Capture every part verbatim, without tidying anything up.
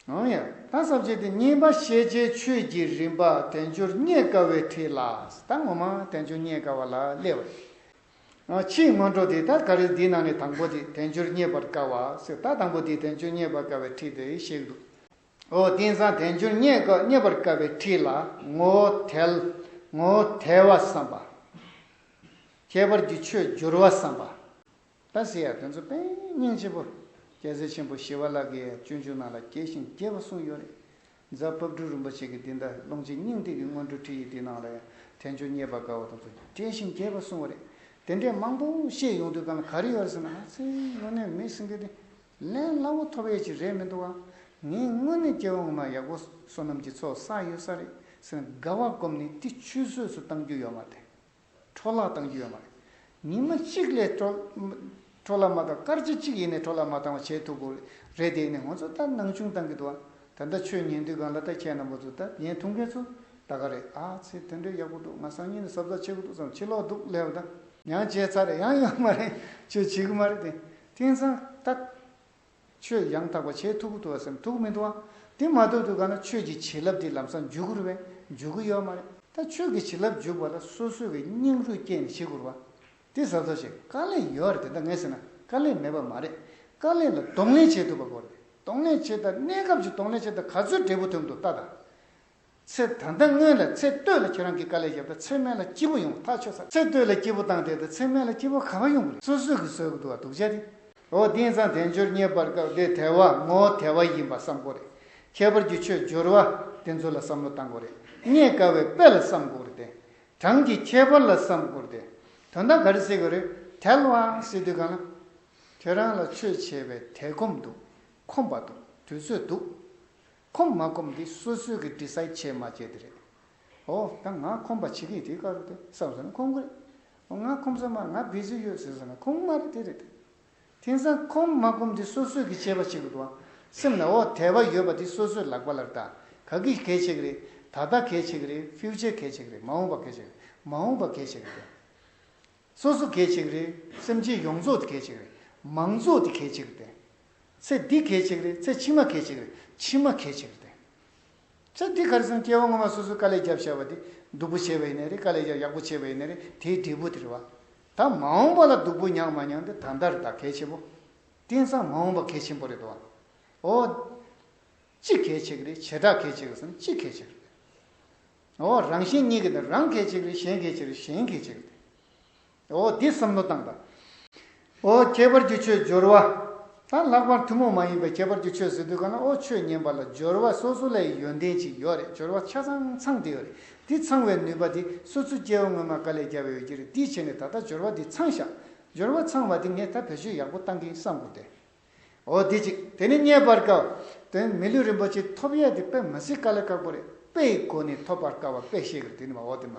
འོང་ཡ། ད་ས་བཅད་དེ་གཉིས་པ་ཤེས་བྱའི་ཆོས་ཀྱི་རིམ་པ་དལ་འབྱོར་རྙེད་དཀའ་བའི་ཁྲིད་ལ། ད་ངོ་མ་དལ་འབྱོར་རྙེད་དཀའ་བ་ལ་སླེབས་པ་རེད། ཨ། ཕྱིའི་སྔོན་འགྲོ་དེ་ད་ག་རེ། འདིའི་ནང་ནས་དང་པོ་དེ་དལ་འབྱོར་རྙེད་པར་དཀའ་བ་ཟེར། ད་དང་པོ་དེ་དལ་འབྱོར་རྙེད་པར་དཀའ་བའི་ཁྲིད་དེ་བཤད་ཀྱི་འདུག་འོ། དེང་སང་དལ་འབྱོར་རྙེད་དཀའ། རྙེད་པར་དཀའ་བའི་ཁྲིད་ལ་ངོ་བོ་དལ། ངོ་བོ་དལ་བ་བསམ་པ། ཁྱད་པར་གྱི་ཆོས་འབྱོར་བ་བསམ་པ། ད་ཟེར་ཡ་དེ་ཚོ་དཔེ་སྙིང་རྗེ་པོ། རྒྱལ་སྲས་ཆེན་པོ་ཞི་བ་ལྷ་གིས་སྤྱོད་འཇུག་ནང་ལ་རྒྱས་ཤིང་རྒྱས་པ་གསུངས་ཡོད་རེད། རྫ་དཔལ་སྤྲུལ་རིན་པོ་ཆེ་གིས་འདི་འདྲ་ཀློང་ཆེན་སྙིང་ཐིག་གི་སྔོན་འགྲོའི་ཁྲིད་ཡིག་དེའི་ནང་ལ་ཡང་དལ་འབྱོར་རྙེད་པར་དཀའ་བ་དེ་ཚོ་རྒྱས་ཤིང་རྒྱས་པ་གསུངས་པ་རེད། དེ་འདྲས་མང་པོ་བཤད་ཡོང་དུས་གང་ལ་ག་རེ་ཡོད་རེད་ཟེར་ན། ཨ་ཙི། དངོས་གནས་མི་སེང་གེ་དེ་ལན་སླ་བོ་ཐོབ་ཡས་ཅིག་རེད་མི་འདུག་བ། ངས་དངོས་གནས་སྐྱེ་བ་སྔོན་མ་ཡག་པོ་བསོད་ནམས་ཀྱི་ཚོགས་བསགས་ཡོད་ས་རེད་ཟེར་ནས་དགའ་བ་སྒོམ་ནས་དེ་ཆུད་ཟོས་སུ་གཏང་རྒྱུ་ཡོད་མ་རེད། འཕྲོ་བརླག་གཏང་རྒྱུ་ཡོད་མ་རེད། ཉི་མ་གཅིག་ལས་འཕྲོ་འཕྲོ་བརླག་མ་བཏང་། སྐར་ཆ་གཅིག་ཡིན་ནའི་འཕྲོ་བརླག་མ་བཏང་བ་བྱེད་ཐུབ་དགོས་རེད་དེ། ནི་ང་ཚོ་ད་སྣང་ཆུང་བཏང་གི་འདུག་ཨ། ད་ལྟ་ཆོས་ཉན་དུས་གང་ལ་ད་ཁྱེད་རྣམ་པ་ཚོ་ད་ཉན་ཐུབ་མཁན་ཚོ་ད་ག་རེད། ཨ་ཙི། དེ་འདྲའི་ཡག་པོ་འདུག་ང་སང་ཉིན་ནས་གཟབ་གཟབ་བྱེད་དགོས་འདུག་བསམ། ཕྱི་ལོགས་འདུག་སླེབས་ད། ཡང་བྱས་ཚར་རེད། ཡང་ཡོད་མ་རེད། ཆོས་བྱེད་གི་མ་རེད་དེ། དེང་སང་ད། ཆོས་ཡང་དག་པ་བྱེད་ཐུབ་ཀྱི་འདུག་བ་ཟེར་ན་ཐུབ་ཀྱི་མི་འདུག་བ། དེ་མ་ཐུབ་དུས་གང་ན་ཆོས་ཀྱི་བྱིན་རླབས་དེ་ལམ་སང་འཇུག་གི་རེད་པས། འཇུག་གི་ཡོད་མ་རེད། ད་ཆོས་ཀྱི་བྱིན་རླབས་འཇུག་པ་ལ་སོ་སོ་གི་སྙིང་རུས་བསྐྱེད་ནས་བྱེད་དགོས་རེད་པ། དེ་གཟབ་གཟབ་བྱེད། དཀའ་ལས་ཡོད་རེད། དེ་འདྲ་ངས་ཟེར་ན་དཀའ་ལས་མེད་པ་མ་རེད། དཀའ་ལས་ལ་གདོང་ལེན་བྱེད་ཐུབ་པ་དགོས་རེད། གདོང་ལེན་བྱེད། ད་གནས་སྐབས་ཀྱི་གདོང་ལེན་བྱེད། ད་ག་ཚོད་འབྲས་བུ་ཐོན་འདུག་ལྟ་ད། ཚེ་ད་ལྟ་སྔོན་ལ་ཚེ་སྟོད་ལ་ཁྱེད་རང་གིས་དཀའ་ལས་བརྒྱབ། ད་ཚེ་སྨད་ལ་སྐྱིད་པོ་ཡོང་བ་ཐག་ཆོད་ས། ཚེ་སྟོད་ལ་སྐྱིད་པོ་བཏང་དེ། ད་ཚེ་སྨད་ལ་སྐྱིད་པོ་ག་པར་ཡོང་གི་རེད། སོ་སོ་གིས་བཟོ་གི་འདུག་བ། སྡུག་ཅག་དེ། འོ། དེང་སང་དལ་འབྱོར་རྙེད་པར་དཀའ་བ་དེ་དལ་བ། ངོ་བོ་དལ་བ་ཡིན་པ་བསམ་དགོས་རེད། ཁྱད་པར་གྱི་ཆོས་འབྱོར་བ་དེ་ཚོ་ལ་བསམ་བློ་བཏང་དགོས་རེད། རྙེད་དཀའ་བའི་དཔེ་ལ་བསམ་དགོས་རེད་དེ། གྲངས་ཀྱི་ཁྱད་པར་ལ་བསམ་དགོས་རེད་དེ། དོན་དག་ག་རེ་ཟེར་དགོས་རེད། དལ་བ་ཟེར་དུས་གང་ལ། ཁྱེད་རང་ལ་ཆོས་བྱེད་པའི་དལ་ཁོམ་འདུག་ཁོམ་པ་འདུག་དུས་ཚོད་འདུག་ཁོམ་མ་ཁོམ་འདི་སོ་སོས་ཀྱིས་ཌི་སའིཌ་བྱས་མ་བྱས་དེ་རེད། ཨོ། ད་ང་ཁོམ་པ་བྱེད་ཀྱི་ཡིན། དེ་ག་རེ་རེད་བསམ་སོང་ན་ཁོམ་གི་རེད། ཨོ། ང་ཁོམ་ས་མ། ང་བི་ཟི་ཡོད་ཟེར་སོང་ན་ཁོམ་མ་རེད། དེ་རེད། དེང་སང་ཁོམ་མ་ཁོམ་དེ་སོ་སོས་ཀྱིས་དཔྱད་པ་བྱེད་དགོས་འདུག་བ། སེམས་ལ། ཨོ། དལ་བ་ཡོད་པ་དེ་སོ་སོའི་ལག་པ་ལ་རེད་ད། ག་གི་གལ་ཆེ་གི་རེད། ད་ལྟ་གལ་ཆེ་གི་རེད། ཕིའུ་ཅར་གལ་ཆེ་གི་རེད། མ་འོངས་པ་གལ་ཆེ་གི་རེད། མ་འོངས་པ་གལ་ཆེ་གི་རེད། སོ་སོ་གལ་ཆེ་གི་རེད། སེམས་ཅན་ཡོངས་རྫོགས་དེ་གལ་ཆེ་གི་རེད། མང་ཚོགས་དེ་གལ་ཆེ་གི་རེད། ཚེ་འདི་གལ་ཆེ་གི་རེད། ཚེ་ཕྱི་མ་གལ་ཆེ་གི་རེད། ཕྱི་མ་གལ་ཆེ་གི་རེད། ཚེ་འདི་ག་རེ་ཟེར་ན་སྐྱེ་བ་སྔོན་མ་སོ་སོས་དཀའ་ལས་བརྒྱབ་བཞག་པ་དེ། སྡུག་པོ་བྱས་པ་ཡིན་ནའི་རེད། དཀའ་ལས་བརྒྱབ། ཡག་པོ་བྱས་པ་ཡིན་ནའི་རེད། དེའི་འབྲས་བུ་དེ་རེད་བ། ད་མ་འོངས་པ་ལ་སྡུག་པོ་མྱངས་མ་མྱངས་དེ་ད་ལྟ་རེད་ད། གལ་ཆེན་པོ། དེང་སང་མ་འོངས་པ་གལ་ཆེན་པོ་རེད་དོ། ཨོ། གཅིག་གལ་ཆེ་གི་རེད། བྱེ་བྲག་གལ་ཆེ་གི་རེད་ཟེར་ན་གཅིག་གལ་ཆེ་གི་རེད། འོ། རང་གཞན་གཉིས་ཀྱི་ནང་རང་གལ་ཆེ་གི་རེད། གཞན་གལ་ཆེ་གི་རེད། གཞན་གལ་ཆེ་གི་རེད། འོ། འདི་བསམ་བློ་བཏང་དང་། འོ། ཁྱད་པར་གྱི་ཆོས་འབྱོར་བ། ད་ལྷག་པར་ཐུན་མོང་མ་ཡིན་པའི་ཁྱད་པར་གྱི་ཆོས་ཟེར་དུས་གང་ན། འོ། ཆོས་ཉན་པ་ལ་འབྱོར་བ་སོ་སོ་ལ་ཡོན་ཏན་ཅིག་ཡོད་རེད། འབྱོར་བ་ཆ་ཚང་ཚང་བསྡད་ཡོད་རེད། འདི་ཚང་བའི་ནུས་པ་འདི་སོ་སོས་སྐྱེ་བ་སྔོན་མ་དཀའ་ལས་བརྒྱབ་པ་ཡོད་ཀྱི་རེད། འདི་བྱས་ནས་ད་ལྟ་འབྱོར་བ་འདི་ཚང་ཤག་འབྱོར་བ་ཚང་བ་འདི་ངས་ད་བེད་སྤྱོད་ཡག་པོ་བཏང་གི་ཡིན་བསམ་དགོས་ཏེ། འོ། འདི་གཅིག་དེ་ནས་རྙེད་པར་དཀའ་བ། དེ་མི་ལུས་རིན་པོ་ཆེ་ཐོབ་ཡས་དེ་དཔེ་མི་སྲིད་དཀའ་ལས་ཁག་པོ་རེད། དཔེའི་སྒོ་ནས་ཐོབ་པར་དཀའ་བ། དཔེ་བཤད་ཀྱི་རེད། དེ་ནི་མ། འོ། དེ་མ།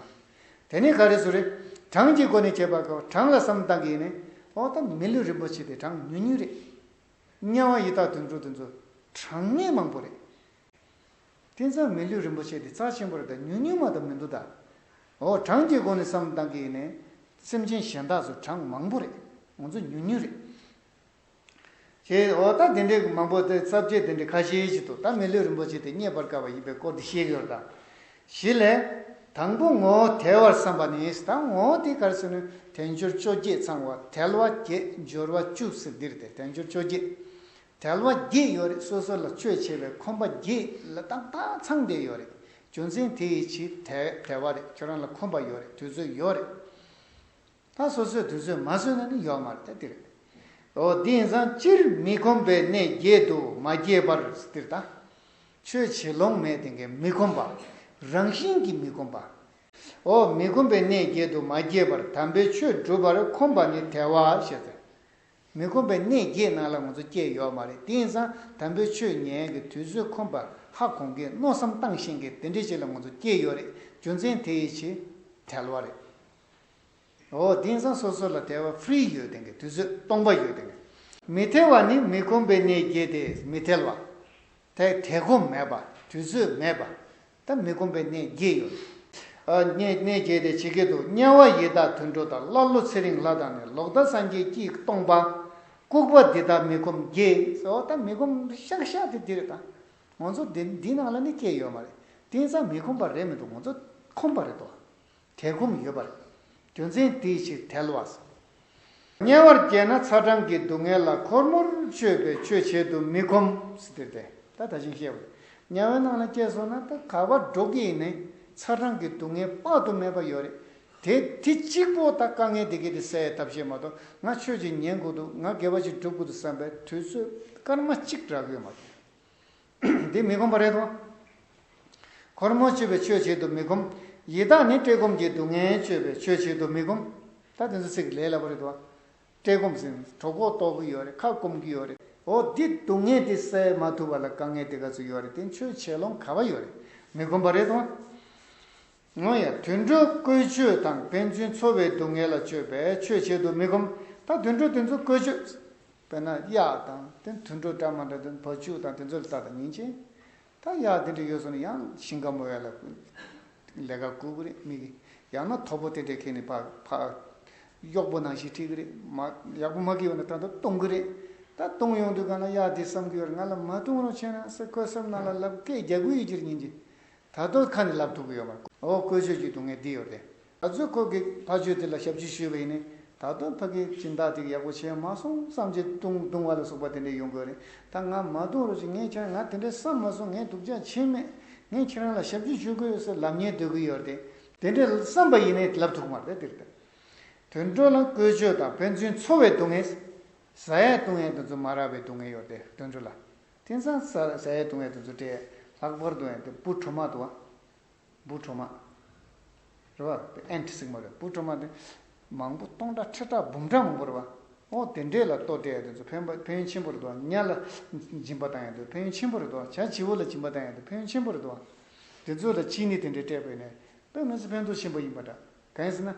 དེ་ནས་ག་རེ་ཟེར་རེད། གྲངས་ཀྱི་སྒོ་ནས་དཔྱད་པར་དཀའ་བ། གྲངས་ལ་བསམ་བཏང་གི་ཡིན་ནའི། འོ། ད་མི་ལུས་རིན་པོ་ཆེ་དེ་གྲངས་ཉུང་ཉུང་རེད། དམྱལ་བ་ཡི་དྭགས་དུད་འགྲོ་དེ་ཚོ་གྲངས་ངེས་མང་པོ་རེད། དེང་སང་མི་ལུས་རིན་པོ་ཆེ་དེ་རྩ་ཆེན་པོ་རེད་ད། ཉུང་ཉུང་མ་གཏོགས་མི་འདུག་ད། འོ། གྲངས་ཀྱི་སྒོ་ནས་བསམ་བཏང་གི་ཡིན་ནའི། སེམས་ཅན་གཞན་དག་ཚོ་གྲངས་མང་པོ་རེད། ང་ཚོ་ཉུང་ཉུང་རེད། ཞེས། འོ། ད་དེ་འདྲའི་མང་པོ་དེ་ས་བཅད་དེ་འདྲའི་ཁ་ཤས་ཤིག་འདུག་ད་མི་ལུས་རིན་པོ་ཆེ་དེ་རྙེད་པར་དཀའ་བ་ཡིན་པའི་སྐོར་དེ་བཤད་ཀྱི་ཡོད་ད། བཞི་ལས། དང་པོ་ངོ་བོ་དལ་བར་བསམ་པ་ནི། ད་ངོ་བོ་དེ་ག་རེ་ཟེར་ན། དལ་འབྱོར་བཅོ་བརྒྱད་ཚང་བ། དལ་བ་བརྒྱད། འབྱོར་བ་བཅུ་ཟེར་འདི་རེད་དེ། དལ་འབྱོར་བཅོ་བརྒྱད། དལ་བ་བརྒྱད་ཡོད་རེད། སོ་སོ་ལ་ཆོས་བྱེད་པའི་ཁོམ་པ་བརྒྱད་ལ་ཏག་ཏག་ཚང་བསྡད་ཡོད་རེད། རྒྱུ་མཚན་དེ་ཡི་ཕྱིར་དལ་དལ་བ་རེད། ཁྱོད་རང་ལ་ཁོམ་པ་ཡོད་རེད། དུས་ཚོད་ཡོད་རེད། ད་སོ་སོས་དུས་ཚོད་མ་བཟོས་ན་ནི་ཡོད་མ་རེད། ད་འདི་རེད། འོ། འདི་ཡིན་ཙང་སྤྱིར་མི་ཁོམ་པའི་གནས་བརྒྱད་དུ་མ་སྐྱེས་པར་འདིར་ད། ཆོས་བྱེད་ལོང་མེད་དེ་གའི་མི་ཁོམ་པ། རང་བཞིན་གྱིས་མི་ཁོམ་པ། འོ། མི་ཁོམ་པའི་གནས་བརྒྱད་དུ་མ་སྐྱེས་པར་དམ་པའི་ཆོས་སྒྲུབ་པར་ཁོམ་པ་ནི་དལ་བ་ཞེས་ཟེར། མི་ཁོམ་པའི་གནས་བརྒྱད་ནང་ལ་ང་ཚོ་སྐྱེས་ཡོད་མ་རེད། དེ་ཡིན་ཙང་དམ་པའི་ཆོས་ཉན་གྱི་དུས་ཚོད་ཁོམ་པ་ཧ་གོ་མཁན། མནོ་བསམ་བཏང་ཤེས་མཁན་དེ་འདྲའི་ཅིག་ལ་ང་ཚོ་སྐྱེས་ཡོད་རེད། རྒྱུ་མཚན་དེ་ཡི་ཕྱིར་དལ་བ་རེད། འོ། དེང་སང་སོ་སོ་ལ་དལ་བ་ཧྥི་རི་ཡོད་དེ་གའི་དུས་ཚོད་སྟོང་པ་ཡོད་དེ་གའི། མི་དལ་བ་ནི་མི་ཁོམ་པའི་གནས་བརྒྱད་དེ། མི་དལ་བ། དལ་དལ་ཁོམ་མེད་པ། དུས་ཚོད་མེད་པ། ད་མི་ཁོམ་པའི་གནས་བརྒྱད་ཡོད། ཨ། གནས་གནས་བརྒྱད་དེ་ཇི་སྐད་དུ། དམྱལ་བ་ཡི་དྭགས་དུད་འགྲོ་དང་། ཀླ་ཀློ་ཚེ་རིང་ལྷ་དང་ནི། ལོག་ལྟ་སངས་རྒྱས་ཀྱིས་སྟོང་པ། ལྐུགས་པ་འདི་དག་མི་ཁོམ་བརྒྱད། འོ། ད་མི་ཁོམ་ཤག་ཤག་དེ་འདི་རེད་ད། ང་ཚོ་འདི་འདི་ནང་ལ་ནི་སྐྱེས་ཡོད་མ་རེད། དེང་སང་མི་ཁོམ་པ་རེད་མི་འདུག་ང་ཚོ་ཁོམ་པ་རེད་དོ། དལ་ཁོམ་ཡོད་པ་རེད། རྒྱུ་མཚན་དེའི་ཕྱིར་དལ་བ། དམྱལ་བར་སྐྱེས་ན་ཚ་གྲང་གི་སྡུག་བསྔལ་ལ། འཁོར་མོར་སྤྱོད་པའི་ཆོས་བྱེད་དུ་མི་ཁོམ་ཟེར་ཏེ། ད་ད་ཅིང་བཤད་པ། དམྱལ་བའི་ནང་ལ་སྐྱེས་སོང་ན་ད་ག་པར་འགྲོ་གི་ཡིན་ནའི་ཚ་གྲང་གི་སྡུག་བསྔལ་དཔག་ཏུ་མེད་པ་ཡོད་རེད། དེ་དེ་གཅིག་པོ་ད་དཀའ་ངལ་དེ་གའི་དེ་སེལ་ཐབས་ཤེས་མ་གཏོགས། ང་ཆོས་ཅིག་ཉན་དགོས་འདུག་ང་དགེ་བ་ཅིག་སྒྲུབ་དགོས་འདུག་བསམ་པའི་དུས་ཚོད་སྐར་མ་གཅིག་རག་གི་ཡོད་མ་རེད། འདི་མི་ཁོམ་པ་རེད་དོ། འཁོར་མོ་སྤྱོད་པའི་ཆོས་བྱེད་དུ་མི་ཁོམ། ཡི་དྭགས་ནི་བཀྲེས་སྐོམ་གྱི་སྡུག་བསྔལ་སྤྱོད་པའི་ཆོས་བྱེད་དུ་མི་ཁོམ། ད་དེ་ཚོ་ཚིག་ལས་སླ་པོ་རེད་དོ། བཀྲེས་སྐོམ་ཟེར་ན་གྲོད་ཁོག་ལྟོགས་ཀྱི་ཡོད་རེད། ཁ་སྐོམ་གྱི་ཡོད་རེད། འོ་འདི་སྡུག་བསྔལ་དེ་སེལ་མ་ཐུབ་པ་ལ་དཀའ་ངལ་དེ་ག་ཚོད་ཡོད་རེད། དེ་ཆོས་བྱེད་ལོང་ག་པ་ཡོད་རེད། མི་ཁོམ་པ་རེད་དོ། འོ་ཡ། དུད་འགྲོ་བཀོལ་སྤྱོད་དང་ཕན་ཚུན་འཚོ་བའི་སྡུག་བསྔལ་ལ་སྤྱོད་པའི་ཆོས་བྱེད་དུ་མི་ཁོམ། ད་དུད་འགྲོ་དེ་ཚོ་བཀོལ་སྤྱོད། དཔེར་ན་གཡག་དང་དེ་དུད་འགྲོ་འདྲ་མ་འདྲ་དེ་བ་ཕྱུགས་དང་དེ་ཚོ་ལ་ལྟ་དང་། ཉིན་གཅིག་ད་གཡག་དེ་འདྲ་ཡོད་སོང་ན་ཡང་ཞིང་ཁ་མོ་ཡ་ལ་ལས་ཀ་བསྐུལ་གི་རེད་མི་གིས། ཡང་ན་ཐོ་པོ་དེ་འདྲ་ཁྱེར་ནས་ཕར་ཕར་གཡོག་པོ་ནང་བཞིན་ཁྲིད་གི་རེད། མ་ཡག་པོ་མ་གི་ཡོང་ན་ད་ལྟ་གཏོང་གི་རེད། ད་གཏོང་ཡོང་དུས་གང་ལ་གཡག་དེ་བསམ་གི་ཡོད་རེད། ང་ལ་མ་གཏོང་རོགས་བྱས་ན་ཟེར་ཁོའི་སེམས་ནང་ལ་ལབ་སྐད་རྒྱག་གི་ཡོད་ཀྱི་རེད། ཉིན་གཅིག་ད་དུང་ཁ་ནས་ལབ་ཐུབ་ཀྱི་ཡོད་མ་རེད། འོ་བཀོལ་སྤྱོད་ཀྱི་སྡུག་བསྔལ་འདི་ཡོད་རེད། ད་གཟོད་ཁོ་གི་ཕ་ཆོས་དེ་ལ་ཞབས་ཕྱི་ཞུས་པ་ཡིན་ནའི་ད་དུང་ཕ་གི་སྦྱིན་བདག་དེ་གི་ཡག་པོ་བྱས་མ་སོང་བསམ་བྱས་བཏུང་བཏུང་བ་ལ་སོགས་པ་དེ་འདྲ་ཡོང་གི་ཡོད་རེད། ད་ང་མ་བཏུང་རོགས་བྱེད། ངས་ཁྱེད་ང་དེ་འདྲ་བསམ་མ་སོང་། ངས་སྡུག་ཅག་བྱས་མེད། ངས་ཁྱེད་རང་ལ་ཞབས་ཕྱི་ཞུ་གི་ཡོད་ཟེར་ལབ་ཉན་སྡོད་ཀྱི་ཡོད་རེད། དེ་འདྲ་བསམ་པ་ཡིན་ནའི་ལབ་ཐུབ་ཀྱི་མ་རེད། དེ་རེད། དུད་འགྲོ་ལ་བཀོལ་སྤྱོད་དང་ཕན་ཚུན་འཚོ་བའི་སྡུག་བསྔལ། ཟ་ཡས་བཏུང་ཡས་དེ་ཚོ་མ་རག་པའི་སྡུག་བསྔལ་ཡོད་རེད་དུད་འགྲོ་ལ། དེང་སང་ཟ་ཟ་ཡས་བཏུང་ཡས་དེ་ཚོ་སྤྲད། ལྷག་པར་དུ་ཡང་དེ་འབུ་གྲོག་མ་འདུག་བ། འབུ་གྲོག་མ། རེད་བ། ཨེན་ཊི་ཟེར་གི་མ་རེད། འབུ་གྲོག་མ་དེ་མང་པོ་སྟོང་ཕྲག་ཁྲི་ཕྲག་འབུམ་ཕྲག་མང་པོ་རེད་བ། ཨོ་དེ་འདྲས་ལ་ལྟོ་སྤྲད་ཡས་དེ་ཚོ་ཕན་པ་ཕན་ཡོན་ཆེན་པོ་རེད་འདུག་བ། ཉ་ལ་སྦྱིན་པ་བཏང་ཡས་དེ་ཕན་ཡོན་ཆེན་པོ་རེད་འདུག་བ། བྱ་བྱིའུ་ལ་སྦྱིན་པ་བཏང་ཡས་དེ་ཕན་ཡོན་ཆེན་པོ་རེད་འདུག་བ། དེ་ཚོ་ལ་ཅི་ནས་དེ་འདྲས་སྤྲད་པ་ཡིན་ནའི་དཔེ་མི་སྲིད་ཕན་ཐོགས་ཆེན་པོ་ཡིན་པ་འདྲ། གང་ཡིན་ཟེར་ན།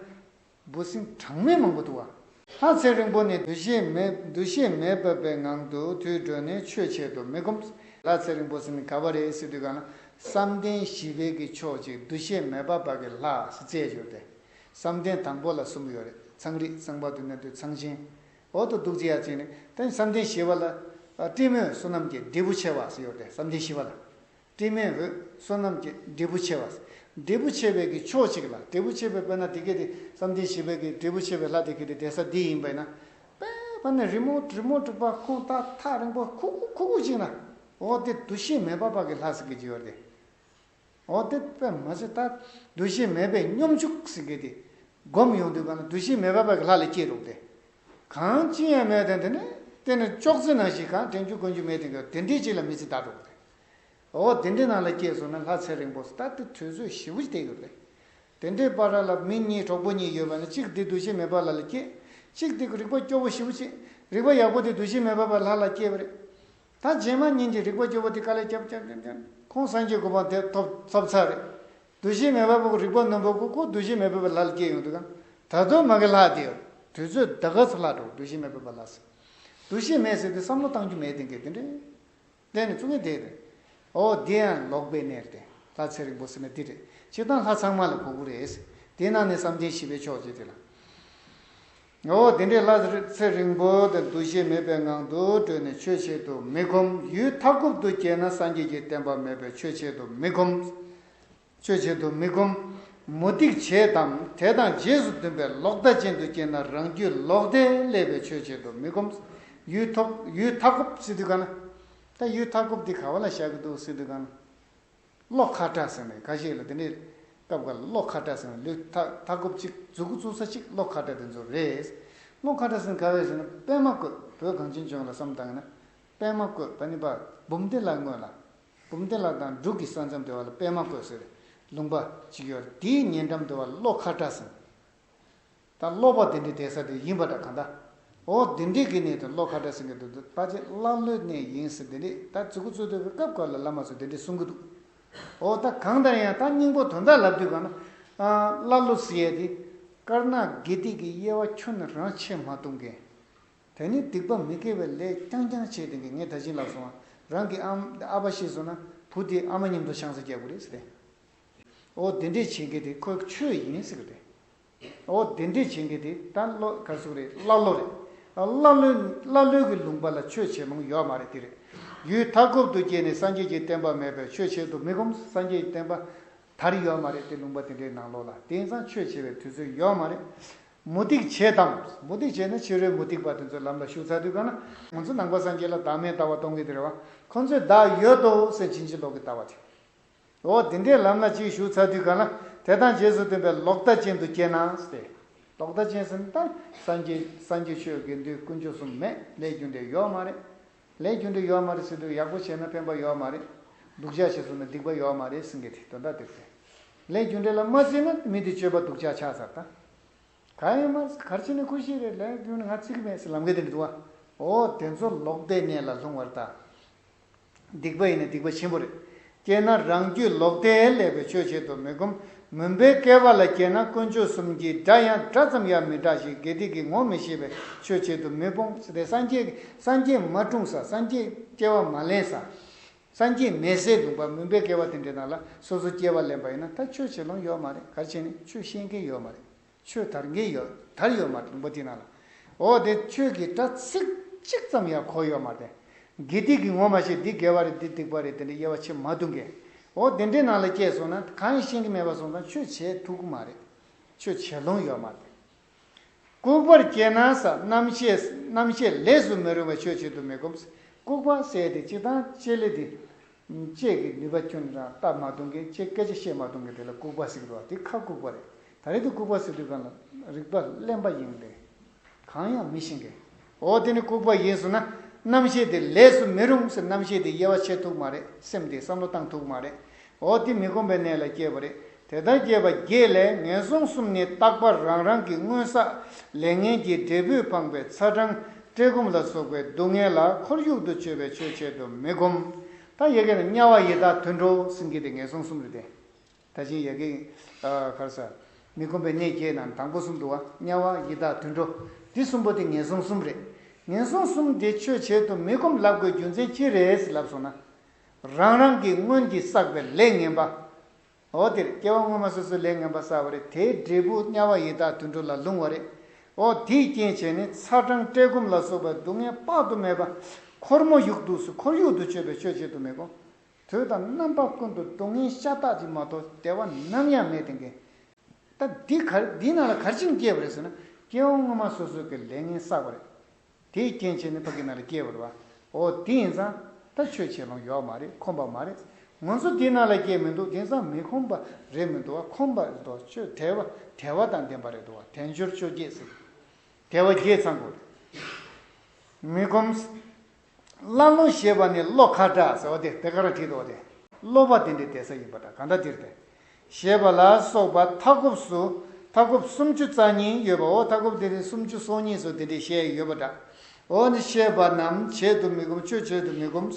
འབུ་སྲིན་གྲངས་མེད་མང་པོ་འདུག་བ། ལྷ་ཚེ་རིང་པོ་ནི་འདུ་ཤེས་མེད་འདུ་ཤེས་མེད་པ་པའི་ངང་དུ་དུད་འགྲོ་ནི་ཆོས་བྱེད་དུ་མི་ཁོམ། ལྷ་ཚེ་རིང་པོ་ཟེར་ནི་ག་བ་རེད་ཟེར་དུས་གང་ལ་བསམ་གཏན་བཞི་པའི་གི་ཕྱོགས་གཅིག་འདུ་ཤེས་མེད་པ་པ་གི་ལྷ་ཟེར་བརྩི་ཡས་ཡོད་རེད། བསམ་གཏན་དང་པོ་ལ་གསུམ་ཡོད་རེད། ཚངས་རིས་གསང་བ་འདུས་ན་འདུས་ཚངས་ཆེན། འོ་དོ་འདུག་ཅི་ཡ་ཅིག་ནི་ད་བསམ་གཏན་བཞི་པ་ལ་ཨ་བཀྲེས་མོས་བསོད་ནམས་ཀྱི་འབྲས་བུ་ཆེ་བ་ཟེར་ཡོད་རེད། བསམ་གཏན་བཞི་པ་ལ། བཀྲེས་མོས་འོད་བསོད་ནམས་ཀྱི་འབྲས་བུ་ཆེ་བ། འབྲས་བུ་ཆེ་བའི་གི་ཕྱོགས་གཅིག་ལ་འབྲས་བུ་ཆེ་བའི་དཔེར་ན་དེ་གའི་དེ་བསམ་གཏན་བཞི་པའི་གི་འབྲས་བུ་ཆེ་བའི་ལྷ་དེ་གའི་དེ་བསྡད་ས་འདི་ཡིན་པས་ན། དཔེ་དཔེར་ན་རི་མོ་རི་མོ་དྲུག་པ་ཁོང་ད་ཐག་རིང་པོ་ཁུག་ཁུག་ཁུག་ཁུག་ཅིག་ན། འོ་དེ་འདུ་ཤེས་མེད་པ་པ་གི་ལྷ་ཟེར་གི་ཅིག་ཡོད་རེད། འོ་དེ་དཔེ་མ་ཚད་ད་འདུ་ཤེས་མེད་པའི་སྙོམས་འཇུག་ཟེར་གི་དེ། སྒོམ་ཡོང་དུས་གང་ལ་འདུ་ཤེས་མེད་པ་པ་གི་ལྷ་ལ་སྐྱེས་རོགས་ཏེ། གང་ཅི་ཡང་མེད་དེ་དེ་ནི་དེ་ནི་ཅོག་ཙེ་ནང་བཞིན་གང་དྲན་རྒྱུ་དཀོན་རྒྱུ་མེད་དེ་གི་དེ་འདྲའི་ཅིག་ལ་མི་ཚེ་འདའ་རོགས་ཏེ། འོ་དེ་འདྲའི་ནང་ལ་སྐྱེས་སོང་ན་ལྷ་ཚེ་རིང་པོ་ད་དེ་དུས་ཚོད་ཞེ་པོ་ཅིག་བསྡད་ཡོད་རེད། དེ་འདྲའི་བར་ལ་མི་གཉིས་གྲོགས་པོ་གཉིས་ཡོད་པ་ན་གཅིག་དེ་འདུ་ཤེས་མེད་པ་ལ་ལ་སྐྱེས། གཅིག་དེ་རིག་པ་སྐྱོ་བོ་ཞེ་པོ་ཅིག་རིག་པ་ཡག་པོ་དེ་འདུ་ཤེས་མེད་པ་པ་ལྷ་ལ་སྐྱེས་པ་རེད། ད་རྗེས་མ་ཉིན་གྱི་རིག་པ་སྐྱོ་བོ་དེ་དཀའ་ལས་རྒྱབ་རྒྱབ་རྒྱབ་རྒྱབ་ཁོང་སངས་རྒྱས་གོ་འཕང་དེ་ཐོབ་ཐོབ་ཚར་རེད། འདུ་ཤེས་མེད་པ་པོ་རིག་པ་རྣོན་པོ་ཁོ་ཁོ་འདུ་ཤེས་མེད་པ་པོ་ལྷ་ལ་སྐྱེས་ཡོང་དུས་གང་། ད་དུང་མ་གི་ལྷ་དེ་ཡོད། དུས་ཚོད་ད་ག་ཚོད་ལྷག་འགྲོ་འདུ་ཤེས་མེད་པ་པོ་ལྷ་ཟེར། འདུ་ཤེས་མེད་ཟེར་དུས་བསམ་བློ་བཏང་རྒྱུ་མེད་དེ་འགས་དེ་འདྲས། དེ་ནི་ཙུ་ངེ་དེ་རེད། ཨོ་དེ་ཡང་ལོག་པའི་གནས་རེད། ལྷ་ཚེ་རིང་པོ་ཟེར་ན་འདི་རེད། སྤྱིར་བཏང་ལྷ་ཚང་མ་ལ་གོ་གི་རེད། དེ་ནང་ནས་བསམ་གཏན་བཞི་པའི་ཕྱོགས་ཅིག་དེ་ལ། ཨོ་དེ་འདྲའི་ལྷ་ཚེ་རིང་པོ་དེ་འདུ་ཤེས་མེད་པའི་ངང་དུ་བགྲོད་ནས་ཆོས་བྱེད་དུ་མི་ཁོམ། ཡུལ་མཐའ་འཁོབ་ཏུ་སྐྱེས་ན་སངས་རྒྱས་ཀྱི་བསྟན་པ་མེད་པས་ཆོས་བྱེད་དུ་མི་ཁོམ། ཆོས་བྱེད་དུ་མི་ཁོམ། མུ་སྟེགས་བྱེད་དམ་དེ་དང་རྗེས་སུ་མཐུན་པའི་ལོག་ལྟ་ཅན་དུ་སྐྱེས་ན་རང་རྒྱུད་ལོག་ལྟས་སླེབས་པས་ཆོས་བྱེད་དུ་མི་ཁོམ། ཡུལ་ཐོབ་ཡུལ་མཐའ་འཁོབ་ཟེར་དུས་ག་ན། ད་ཡུལ་མཐའ་འཁོབ་འདི་ག་བ་ལ་བཞག་གི་འདུག་ཟེར་དུས་ག་ན། བློ་ཁ་བྲལ་ཟེར་ནས་ཁ་ཤས་ལ་དེ་འདྲའི་སྐབས་འགའ་ལ་བློ་ཁ་བྲལ་ཟེར་ནས་ལུས་མཐའ་མཐའ་འཁོབ་ཅིག་མཛུ་གུ་བཙུགས་ས་ཅིག་བློ་ཁ་བྲལ་དེ་ཚོ་རེད། བློ་ཁ་བྲལ་ཟེར་ནས་ག་བས་ཟེར་ན་པད་མ་བཀོད། བོད་གངས་ཅན་ལྗོངས་ལ་བསམ་བཏང་ན་པད་མ་བཀོད་པ་ནི་པ་འབུམ་སྡེ་ལ་སྔོན་ལ། འབུམ་སྡེ་ལ་དང་འབྲུག་གི་ས་མཚམས་དེ་བ་ལ་པད་མ་བཀོད་ཟེར་ལུང་པ་ཅིག་ཡོད་རེད། དེའི་ཉེ་འགྲམ་དུ་བ་ལ་བློ་ཁ་བྲལ་ཟེར། ད་བློ་པ་དེ་འདྲའི་བསྡད་ས་དེ་ཡིན་པ་འདྲ་གང་ལྟར། འོ་དེ་འདྲའི་གི་གནས་དུ་བློ་ཁ་བྲལ་ཟེར་གི་འདུག་ད་ཅི་ཀླ་ཀློའི་གནས་ཡིན་ཟེར་དེ་འདྲའི་ད་མཛུ་གུ་བཙུགས་སྡོད་པའི་སྐབས་སྐབས་ལ་བླ་མ་ཚོས་དེ་འདྲའི་གསུང་གི་འདུག་འོ་ད་གང་ལྟར་ཡང་ད་སྙིང་པོ་དོན་དག་ལབ་དུས་གང་ན། ཀླ་ཀློ་ཟེར་ཡས་དེ། དཀར་ནག་དགེ་སྡིག་གི་དབྱེ་བ་ཁྱོན་ནས་རང་ཕྱེ་མ་གཏོང་མཁན། དེ་ནི་སྡིག་པ་མི་དགེ་བའི་ལས་རྐྱང་རྐྱང་བྱས་དེ་གི་ངས་ད་ཅི་ལབ་སོང་བ། རང་གི་ཨམ་ཨ་ཕ་ཤི་སོང་ན་བུ་དེ་ཨ་མ་མཉམ་དུ་ཆང་ས་རྒྱག་དགོས་རེད་ཟེར་ཏེ། འོ་དེ་འདྲས་བྱེད་མཁན་དེ་ཁོའི་ཆོས་ཡིན་ཟེར་གི་རེད། འོ་དེ་འདྲས་བྱེད་མཁན་དེ་ད་ཀློ་ག་རེ་ཟེར་དགོས་རེད། ཀླ་ཀློ་རེད། ཀླ་ཀློའི་ཀླ་ཀློའི་གི་ལུང་པ་ལ་ཆོས་བྱེད་མང་ཡོད་མ་རེད། དེ་རེད། རྒྱུད་མཐའ་འཁོབ་ཏུ་སྐྱེས་ནས་སངས་རྒྱས་ཀྱི་བསྟན་པ་མེད་པས་ཆོས་བྱེད་དུ་མི་ཁོམ། སངས་རྒྱས་ཀྱི་བསྟན་པ་དར་ཡོད་མ་རེད་དེ། ལུང་པ་དེ་འདྲའི་ནང་ལོགས་ལ། དེང་སང་ཆོས་བྱེད་པའི་དུས་ཚོད་ཡོད་མ་རེད། མུ་སྟེགས་བྱེད་དམ། མུ་སྟེགས་བྱེད་ན་ཕྱི་རོལ་མུ་སྟེགས་པ་དེ་ཚོའི་ལམ་ལ་ཞུགས་ཚར་དུས་གང་ན། ང་ཚོ་ནང་པ་སངས་རྒྱས་ལ་བདག་མེད་ལྟ་བ་གཏོང་གི་དེ་རེད་བ། ཁོ་ཚོས་བདག་ཡོད་དོ་ཟེར་ཕྱིན་ཅི་ལོག་གི་ལྟ་བ་དེ། འོ་དེ་འདྲའི་ལམ་ལ་ཅིག་ཞུགས་ཚར་དུས་གང་ན། དེ་དང་རྗེས་སུ་མཐུན་པའི་ལོག་ལྟ་ཅན་དུ་སྐྱེས་ན་ཟེར། ལོག་ལྟ་ཅན་ཟེར་ན་ད་སངས་རྒྱས་སངས་རྒྱས་ཆོས་དགེ་འདུན་དཀོན་མཆོག་གསུམ་མེད། ལས་རྒྱུ་འབྲས་ཡོད་མ་རེད། ལས་རྒྱུ་འབྲས་ཡོད་མ་རེད་ཟེར་དུས་ཡག་པོ་བྱས་ན་ཕན་པ་ཡོད་མ་རེད། སྡུག་ཅག་བྱས་སོང་ན་སྡིག་པ་ཡོད་མ་རེད་ཟེར་མཁན་དེ་དོན་དག་དེ་རེད། ལས་རྒྱུ་འབྲས་ལ་མ་བརྩིས་ན་མི་དེ་སྤྱོད་པ་སྡུག་ཅག་ཆགས་ཚར་ད། གང་ཡང་མ་གར་ཕྱིན་ནས་ཁུ་ཤི་རེད། ལས་རྒྱུ་ནི་ང་བརྩི་གི་མེད་ཟེར་ལམ་ཁ་དེ་འདྲ་འདུག་བ། འོ་དེ་ཚོ་ལོག་ལྟའི་གནས་ལ་ལྷུང་བར་ལྟ། སྡིག་པ་ཡིན་ན་སྡིག་པ་ཆེན་པོ་རེད། སྐྱེས་ན་རང་རྒྱུད་ལོག་ལྟས་སླད་པའི་ཆོས་བྱེད་དུ་མི་ཁོམ། མུན་པའི་བསྐལ་པ་ལ་སྐྱེས་ན་དཀོན་མཆོག་གསུམ་གྱི་སྒྲ་ཡང་སྒྲ་ཙམ་ཡང་མི་གྲགས་ཤིང་དགེ་སྡིག་གི་ངོ་མི་ཤེས་པའི་ཆོས་བྱེད་དུ་མི་སྤོང་། དེ་སངས་རྒྱས་སངས་རྒྱས་མ་འཁྲུངས་ས། སངས་རྒྱས་སྐྱེ་བ་མ་ལེན་ས། སངས་རྒྱས་མེད་སའི་ལུང་པ་མུན་པའི་བསྐལ་པ་དེ་འདྲའི་ནང་ལ་སོ་སོ་སྐྱེ་བ་ལེན་པ་ཡིན་ན་ད་ཆོས་བྱེད་ལོང་ཡོད་མ་རེད། གར་ཕྱིན་ནས་ཆོས་ཤེས་མཁན་ཡོད་མ་རེད། ཆོས་དར་མཁན་ཡོད་དར་ཡོད་མ་རེད། ལུང་པ་དེའི་ནང་ལ། འོ་དེ་ཆོས་ཀྱི་སྒྲ་ཚིག་གཅིག་ཙམ་ཡང་གོ་ཡོད་མ་རེད། དགེ་སྡིག་གི་ངོ་མ་ཤེས། འདི་དགེ་བ་རེད་འདི་སྡིག་པ་རེད་དེ་འདྲའི་དབྱེ་བ་ཕྱེ་མ་ཐུབ་མཁན། འོ་དེ་འདྲའི་ནང་ལ་སྐྱེས་སོང་ན་གང་ཡང་ཤེས་ཀྱི་མེད་པ་སོང་ཙང་ཆོས་བྱེད་ཐུབ་ཀྱི་མ་རེད། ཆོས་བྱེད་ལོང་ཡོད་མ་རེད། ལྐུགས་པར་སྐྱེས་ན་ས། རྣམ་ཤེས་རྣམ་ཤེས་ལས་སུ་མི་རུང་བའི་ཆོས་བྱེད་དུ་མི་ཁོམ། ལྐུགས་པ་ཟེར་དེ་སྤྱིར་བཏང་ལྕེ་ལེ་དེ། ལྕེ་གི་ནུས་པ་ཁྱོན་ནས་རང་ལྟ་མ་ཐུབ་མཁན། ལྕེ་སྐད་ཆ་བཤད་མ་ཐུབ་མཁན་དེ་ལ་ལྐུགས་པ་ཟེར་གི་འདུག་བ། དེ་ཁ་ལྐུགས་པ་རེད། ད་རེས་དེ་ལྐུགས་པ་ཟེར་དུས་གང་ལ་རིག་པ་གླེན་པ་ཡིན་ཏེ། གང་ཡང་མི་ཤེས་མཁན། འོ་དེ་ནི་ལྐུགས་པ་ཡིན་སོང་ན། རྣམ་ཤེས་དེ་ལས་སུ་མི་རུང་ཟེར། རྣམ་ཤེས་དེ་དབྱེ་བ་ཕྱེ་ཐུབ་མ་རེད། སེམས་དེ་བསམ་བློ་བཏང་ཐུབ་མ་རེད། འོ་དེ་མི་ཁོམ་པའི་གནས་ལ་སྐྱེས་པ་རེད། དེ་ལྟར་སྐྱེས་པ་བརྒྱད་ལས་ངན་སོང་གསུམ་ནི་རྟག་པར་རང་རང་གི་སྔོན་བསགས་ལས་ངན་གྱི་འབྲས་བུས་འཕངས་པའི་ཚ་གྲང་བཀྲེས་སྐོམ་ལ་སོགས་པའི་སྡུག་བསྔལ་ལ་ཁོར་ཡུག་ཏུ་སྤྱོད་པའི་ཆོས་བྱེད་དུ་མི་ཁོམ། ད་ཡ་གི་ནི་དམྱལ་བ་ཡི་དྭགས་དུད་འགྲོ་ཟེར་མཁན་དེ་ངན་སོང་གསུམ་རེད་དེ། ད་ཅིང་ཡ་གི་ཨ་ག་རེ་ཟེར། མི་ཁོམ་པའི་གནས་བརྒྱད་ནང་དང་པོ་གསུམ་འདུག་བ། དམྱལ་བ་ཡི་དྭགས་དུད་འགྲོ། འདི་གསུམ་པོ་དེ་ངན་སོང་གསུམ་རེད། ངན་སོང་གསུམ་དེ་ཆོས་བྱེད་དུ་མི་ཁོམ་ལབ་དགོས་རྒྱུ་མཚན་ཅི་རེད་ལབ་སོང་ན། རང་རང་གི་སྔོན་གྱི་བསགས་པའི་ལས་ངན་པ། འོ་དེར་སྐྱེ་བ་སྔོན་མ་སོ་སོའི་ལས་ངན་པ་བསགས་པ་རེད། དེའི་འབྲས་བུ་དམྱལ་བ་ཡི་དྭགས་དུད་འགྲོ་ལ་ལྷུང་བ་རེད། འོ་དེའི་རྐྱེན་བྱས་ནས་ཚ་གྲང་བཀྲེས་སྐོམ་ལ་སོགས་པའི་སྡུག་བསྔལ་དཔག་ཏུ་མེད་པ། ཁོར་མོ་ཡུག་ཏུ་སུ་ཁོར་ཡུག་ཏུ་སྤྱོད་པའི་ཆོས་བྱེད་དུ་མི་ཁོམ། དུས་དང་རྣམ་པ་ཀུན་ཏུ་སྡུག་བསྔལ་ཤ་སྟག་ཅིག་མ་གཏོགས་བདེ་བ་ནམ་ཡང་མེད་དེ་འགས། ད་འདི་གར་འདི་ནང་ལ་ག་རེ་བྱས་ནས་སྐྱེས་པ་རེད་ཟེར་ན། སྐྱེ་བ་སྔོན་མ་སོ་སོ་གི་ལས་ངན་བསགས་པ་རེད། དེའི་རྐྱེན་བྱས་ནས་ཕ་གི་ནང་ལ་སྐྱེས་པ་རེད་བ། འོ་དེ་ཡིན་ཙང་ད་ཆོས་བྱེད་ལོང་ཡོད་མ་རེད། ཁོམ་པ་མ་རེད། ང་ཚོ་འདི་ནང་ལ་སྐྱེས་མི་འདུག་དེང་སང་མི་ཁོམ་པ་རེད་མི་འདུག་བ། ཁོམ་པ་རེད་འདུག་ཆོས་དལ་བ་དལ་བ་དང་ལྡན་པ་རེད་འདུག་བ། དལ་འབྱོར་བཅོ་བརྒྱད་ཟེར། དལ་བ་བརྒྱད་ཚང་དགོས་རེད། མི་ཁོམ། ཀླ་ཀློ་ཞེས་པ་ནི་བློ་ཁ་དྲག་ཟེར་བ་དེ་དེ་ག་རང་བྲིས་འདུག་བ་དེ། སློབ་པ་དེ་འདྲའི་བསྡད་ས་ཡིན་པ་འདྲ་གང་འདྲ་འདིར་དེ། ཞེས་པ་ལ་སོགས་པ་མཐའ་འཁོབ་སུ་མཐའ་འཁོབ་སུམ་ཅུ་རྩ་གཉིས་ཡོད་པའོ། མཐའ་འཁོབ་དེ་ནི་སུམ་ཅུ་སོ་གཉིས་སུ་དེ་འདྲའི་བཤད་ཡོད་པ་འདྲ། འོ་ནི་བཤད་པ་རྣམས་བྱེད་དུ་མི་ཁོམ། ཆོས་བྱེད་དུ་མི་ཁོམ།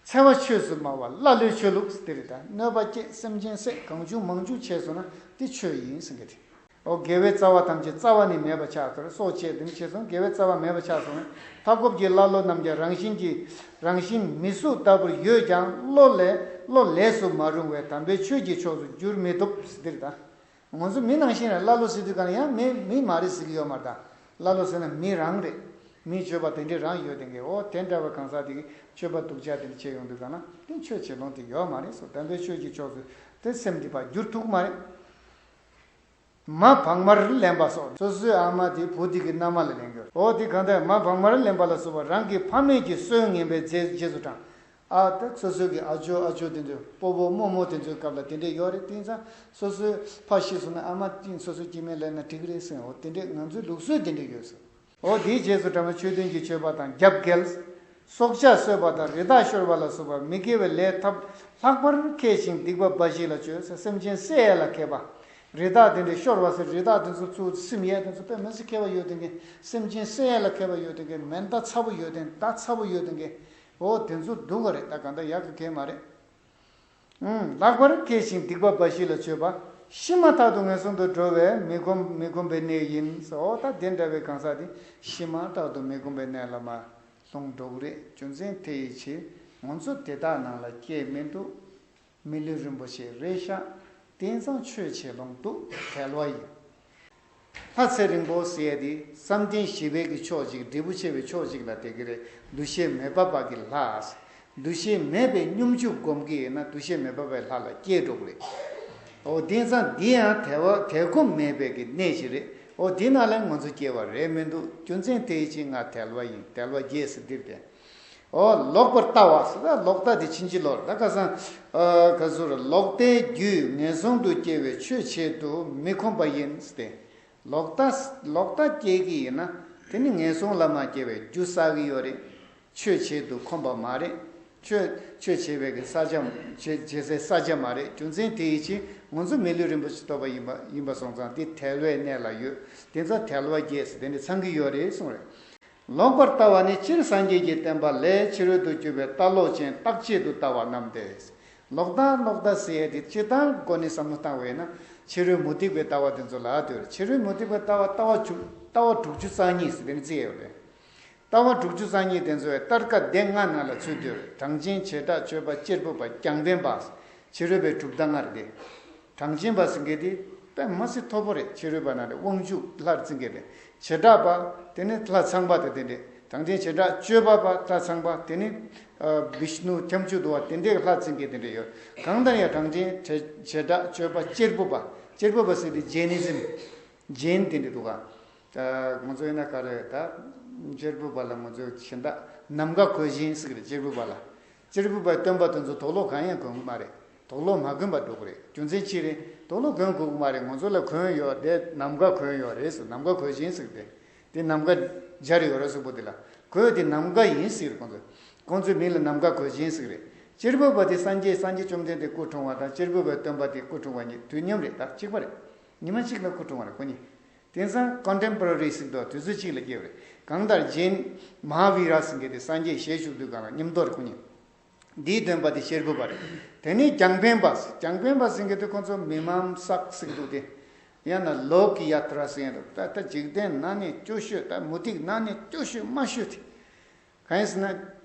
འཚེ་བ་ཆོས་སུ་སྨྲ་བ་ཀླ་ཀློའི་ཆོས་ལུགས་དེ་རེད་ད། གནོད་པ་བསྐྱེད་སེམས་ཅན་བསད་གང་བྱུང་མང་བྱུང་བྱས་སོང་ན་དེ་ཆོས་ཡིན་ཟེར་མཁན་དེ། འོ་དགེ་བའི་རྩ་བ་ཐམས་ཅད་རྩ་བ་ནས་མེད་པ་ཆགས་སོང་། སྲོག་བཅད་དེ་ནི་བྱས་སོང་། དགེ་བའི་རྩ་བ་མེད་པ་ཆགས་སོང་ན། མཐའ་འཁོབ་ཀྱི་ཀླ་ཀློ་རྣམས་ཀྱང་རང་བཞིན་གྱིས་རང་བཞིན་མི་གཟུགས་ལྟ་བུར་ཡོད་ཀྱང་བློ་ལས་བློ་ལས་སུ་མ་རུང་བའི་དམ་པའི་ཆོས་ཀྱི་ཕྱོགས་སུ་བསྒྱུར་མི་ཐུབ་ཟེར་དེ་རེད་ད། ང་ཚོ་མི་ནང་བཞིན་རེད། ཀླ་ཀློ་ཟེར་དུས་གང་ཡང་མི་མི་མ་རེད་ཟེར་གྱི་ཡོད་མ་རེད་ད། ཀླ་ཀློ་ཟེར་ན་མི་རང་རེད། མིའི་སྤྱོད་པ་དེ་འདྲས་རང་ཡོད་དེ་འགས། འོ་དེ་འདྲ་བའི་གང་ཟག་དེ་གིས་སྤྱོད་པ་སྡུག་ཅག་དེ་འདྲ་བྱས་ཡོང་དུས་གང་ན་དེ་ཆོས་བྱེད་ལོང་དེ་ཡོད་མ་རེད་སོ། དམ་པའི་ཆོས་ཀྱི་ཕྱོགས་སུ་དེ་སེམས་དེ་ཕར་བསྒྱུར་ཐུབ་ཀྱི་མ་རེད། མ་བག་མར་ལེན་པ་སོགས། སོ་སོའི་ཨ་མ་དེ་བུ་དེ་གི་མནའ་མ་ལ་ལེན་གྱི་ཡོད་རེད། འོ་དེ་གང་ལྟར་མ་བག་མར་ལེན་པ་ལ་སོགས་པ་རང་གི་ཕ་མེས་ཀྱི་སྲོལ་ངན་པའི་རྗེས་རྗེས་སུ་འབྲང་། ཨ་ད་སོ་སོ་གི་ཨ་ཇོ་ཨ་ཇོ་དེ་ཚོ་སྤོ་བོ་རྨོ་མོ་དེ་ཚོའི་སྐབས་ལ་དེ་འདྲས་ཡོད་རེད། དེང་སང་སོ་སོའི་ཕ་ཤི་སོང་ན་ཨ་མ་གཅིག་སོ་སོའི་སྐྱེ་དམན་ལེན་ན་འགྲིག་གི་རེད་ཟེར། འོ་དེ་འདྲས་ང་ཚོའི་ལུགས་སྲོལ་དེ་འདྲས་ཡོད་ཟེར། འོ་དེའི་རྗེས་སུ་འབྲང་བའི་ཆོས་ལྡན་གྱི་སྤྱོད་པ་དང་རྒྱབ་འགལ། སྲོག་ཆགས་གསོད་པ་དང་རི་དྭགས་བཤོར་བ་ལ་སོགས་པ་མི་དགེ་བའི་ལས་ཐབས་ལྷག་པར་མཁས་ཤིང་སྡིག་པ་འབའ་ཞིག་ལ་སྤྱོད་ཟེར། སེམས་ཅན་བསད་ཡས་ལ་མཁས་པ། རི་དྭགས་དེ་འདྲས་བཤོར་བ་ཟེར། རི་དྭགས་དེ་ཚོ་ཚུར་སིམ་ཡས་དེ་ཚོ་དཔེ་མི་སྲིད་མཁས་པ་ཡོད་དེ་འགས། སེམས་ཅན་བསད་ཡས་ལ་མཁས་པ་ཡོད་དེ་འགས། མེ་མདའ་ཚ་པོ་ཡོད་དེ་མདའ་ཚ་པོ་ཡོད་དེ་འགས། འོ་དེ་ཚོ་སྡུག་ག་རེད། ད་གང་ལྟར་ཡག་གི་གལ་མ་རེད། ཨང་། ལྷག་པར་མཁས་ཤིང་སྡིག་པ་འབའ་ཞིག་ལ་སྤྱོད་པ། ཤི་མ་ཐག་ཏུ་ངན་སོང་དུ་འགྲོ་བའི་མི་ཁོམ་མི་ཁོམ་པའི་གནས་ཡིན་སོ། ད་དེ་འདྲ་བའི་གང་ཟག་དེ་ཤི་མ་ཐག་ཏུ་མི་ཁོམ་པའི་གནས་ལ་མར་ལྷུང་འགྲོ་གི་རེད། རྒྱུ་མཚན་དེ་ཡི་ཕྱིར་ང་ཚོ་དེ་དག་ནང་ལ་སྐྱེས་མི་འདུག་མི་ལུས་རིན་པོ་ཆེ་རེད་ཤག་དེང་སང་ཆོས་བྱེད་ལོང་འདུག་དལ་བ་ཡིན། ལྷ་ཚེ་རིང་པོ་ཟེར་ཡས་དེ་བསམ་གཏན་བཞི་པའི་གི་ཕྱོགས་གཅིག་འབྲས་བུ་ཆེ་བའི་ཕྱོགས་གཅིག་ལ་བསྡད་ཀྱི་རེད། འདུ་ཤེས་མེད་པ་པ་གི་ལྷ། འདུ་ཤེས་མེད་པའི་སྙོམས་འཇུག་སྒོམ་གྱི་ཡིན་ན་འདུ་ཤེས་མེད་པ་བའི་ལྷ་ལ་སྐྱེས་འགྲོ་གི་རེད། འོ་དེང་སང་འདི་ཡང་དལ་བ་དལ་ཁོམ་མེད་པའི་གི་གནས་ཤིག་རེད། འོ་དེ་ནང་ལ་ང་ཚོ་སྐྱེ་བ་རེད་མི་འདུག་རྒྱུ་མཚན་དེའི་ཕྱིར་ང་དལ་བ་ཡིན། དལ་བ་རྒྱས་སུ་འདིར་བསྟན། འོ་ལོག་པར་ལྟ་བ་ཟེར། ད་ལོག་ལྟ་དེ་ཕྱིན་ཅི་ལོག་ད་ཁ་སང་ཨ་ག་ཟུར་ལོག་ལྟའི་རྒྱུས་ངན་སོང་དུ་སྐྱེ་བའི་ཆོས་བྱེད་དུ་མི་ཁོམ་པ་ཡིན་ཟེར་ཏེ། ལོག་ལྟ་ལོག་ལྟ་སྐྱེ་གི་ཡིན་ན་དེ་ནི་ངན་སོང་ལ་མ་སྐྱེ་བའི་རྒྱུ་བསགས་ཀྱི་ཡོད་རེད། ཆོས་བྱེད་དུ་ཁོམ་པ་མ་རེད། ཆོས་ཆོས་བྱེད་པའི་གི་ས་ཆ་བྱེད་བྱེད་སའི་ས་ཆ་མ་རེད། རྒྱུ་མཚན་དེ་ཡི་ཕྱིར་ང་ཚོ་མི་ལུས་རིན་པོ་ཆེ་ཐོབ་པ་ཡིན་པ་ཡིན་པ་སོང་ཙང་དེ་དལ་བའི་གནས་ལ་ཡོད། དེ་ཚོ་དལ་བ་རྒྱས་ཟེར་དེ་འདྲ་ཚང་གི་ཡོད་རེད་གསུངས་རེད། ལོག་པར་ལྟ་བ་ནི་སྤྱིར་སངས་རྒྱས་ཀྱི་བསྟན་པ་ལས་ཕྱི་རོལ་དུ་གྱུར་པའི་ལྟ་ལོག་ཅན་རྟག་གཅིག་ཏུ་ལྟ་བ་རྣམས་ཏེ། ལོག་ལྟ་ལོག་ལྟ་ཟེར་ཡས་དེ་སྤྱིར་བཏང་སྒོ་ནས་བསམ་བློ་བཏང་བས་ན་ཕྱི་རོལ་མུ་སྟེགས་པའི་ལྟ་བ་དེ་ཚོ་ལ་ལྟོས། ཕྱི་རོལ་མུ་སྟེགས་པའི་ལྟ་བ་ལྟ་བ་དྲུག་ལྟ་བ་དྲུག་ཅུ་རྩ་གཉིས་ཟེར་དེ་ནི་བརྩི་ཡས་ཡོད་རེད། ལྟ་བ་དྲུག་ཅུ་རྩ་གཉིས་དེ་ཚོའི་ཏར་ཀ་སྡེ་ལྔ་ནང་ལ་ཚུད་དུས་རེད། གྲངས་ཅན་བྱེ་བྲག་སྤྱོད་པ་གཅེར་བུ་པ་རྒྱང་འཕེན་པ། ཕྱི་རོལ་པའི་གྲུབ་མཐའ་ལྔ་རེད་དེ། གྲངས་ཅན་པ་ཟེར་མཁན་དེ་དཔེ་མ་སྲིད་མཐོ་པོ་རེད། ཕྱི་རོལ་པ་ནང་ནས་དབང་ཕྱུག་ལྷར་བརྩི་མཁན་རེད། བྱེ་བྲག་པ་དེ་ནི་ལྷ་ཚངས་པ་དང་དེ་འདྲས། གྲངས་ཅན་བྱེ་བྲག་སྤྱོད་པ་པ་ལྷ་ཚངས་པ་དེ་ནི་ཨ་བིཤ་ནུ་ཁྱབ་འཇུག་ཏུ་བ་དེ་འདྲས་ལྷ་བརྩི་མཁན་དེ་འདྲས་ཡོད། གང་ལྟར་ཡང་གྲངས་ཅན་བྱེ་བྱེ་བྲག་སྤྱོད་པ་གཅེར་བུ་པ། གཅེར་བུ་པ་ཟེར་དུས་ཇེ་ནི་ཛིམ། ཇེན་དེ་འདྲས་འདུག་ག་ད་ང་ཚོ་ཡིན་ན་ག་རེ་ད། གཅེར་བུ་པ་ལ་ང་ཚོ་གཞན་དག་ནམ་མཁའ་གོས་ཅན་ཟེར་གི་རེད། གཅེར་བུ་པ་ལ། གཅེར་བུ་པའི་སྟོན་པ་དེ་ཚོ་དུག་ལོག་གང་ཡང་གོན་གི་མ་རེད། དུག་ལོག་མ་གོན་པ་འགྲོ་གི་རེད། རྒྱུ་མཚན་ཅི་རེད། དུག་ལོག་གོན་དགོས་གི་མ་རེད། ང་ཚོ་ལ་གོན་ཡོད་དེ་ནམ་མཁའ་གོན་ཡོད་རེད་ཟེར། ནམ་མཁའ་གོས་ཅན་ཟེར་གི་རེད། དེ་ནམ་མཁའ་སྦྱར་ཡོད་རེད་གཟུགས་པོ་དེ་ལ། གོས་དེ་ནམ་མཁའ་ཡིན་ཟེར་ཁོང་ཚོ། ཁོང་ཚོའི་མིང་ལ་ནམ་མཁའ་གོས་ཅན་ཟེར་གི་རེད། གཅེར་བུ་པ་དེ་སངས་རྒྱས་སངས་རྒྱས་བཅོམ་ལྡན་འདས་སྐུ་འཁྲུངས་པ་དང་གཅེར་བུ་པའི་སྟོན་པ་དེ་སྐུ་འཁྲུངས་པ་གཉིས་དུས་མཉམ་རེད། ད་གཅིག་པ་རེད། ཉི་མ་གཅིག་ལ་སྐུ་འཁྲུངས་པ་རེད་ཁོ་གཉིས། དེང་སང་ཀོན་ཊེམ་པོ་ར་རི་ཟེར་དུས་དུས་ཚོད་གཅིག་ལ་སྐྱེས་པ་རེད། གང་ལྟར་ཇེན་མ་ཧཱ་བི་ར་ཟེར་མཁན་དེ་སངས་རྒྱས་ཞལ་བཞུགས་དུས་སྒང་ལ་མཉམ་དུ་རེད་ཁོ་གཉིས། འདིའི་སྟོན་པ་དེ་གཅེར་བུ་པ་རེད། དེ་ནས་རྒྱང་འཕེན་པ། རྒྱང་འཕེན་པ་ཟེར་མཁན་དེ་ཁོ་ཚོ་མི་མམ་སག་ཟེར་གི་འདུག་སྟེ། ཡང་ན་ལོ་ཀི་ཡ་ཏྲ་ཟེར་མཁན་འདུག་ད་ལྟ་འཇིག་རྟེན་ན་ནི་སྐྱོ་ཤོས་ད་མུ་སྟེགས་ན་ནི་སྐྱོ་ཤོས་དམའ་ཤོས་དེ། གང་ཡིན་ཟེར་ན།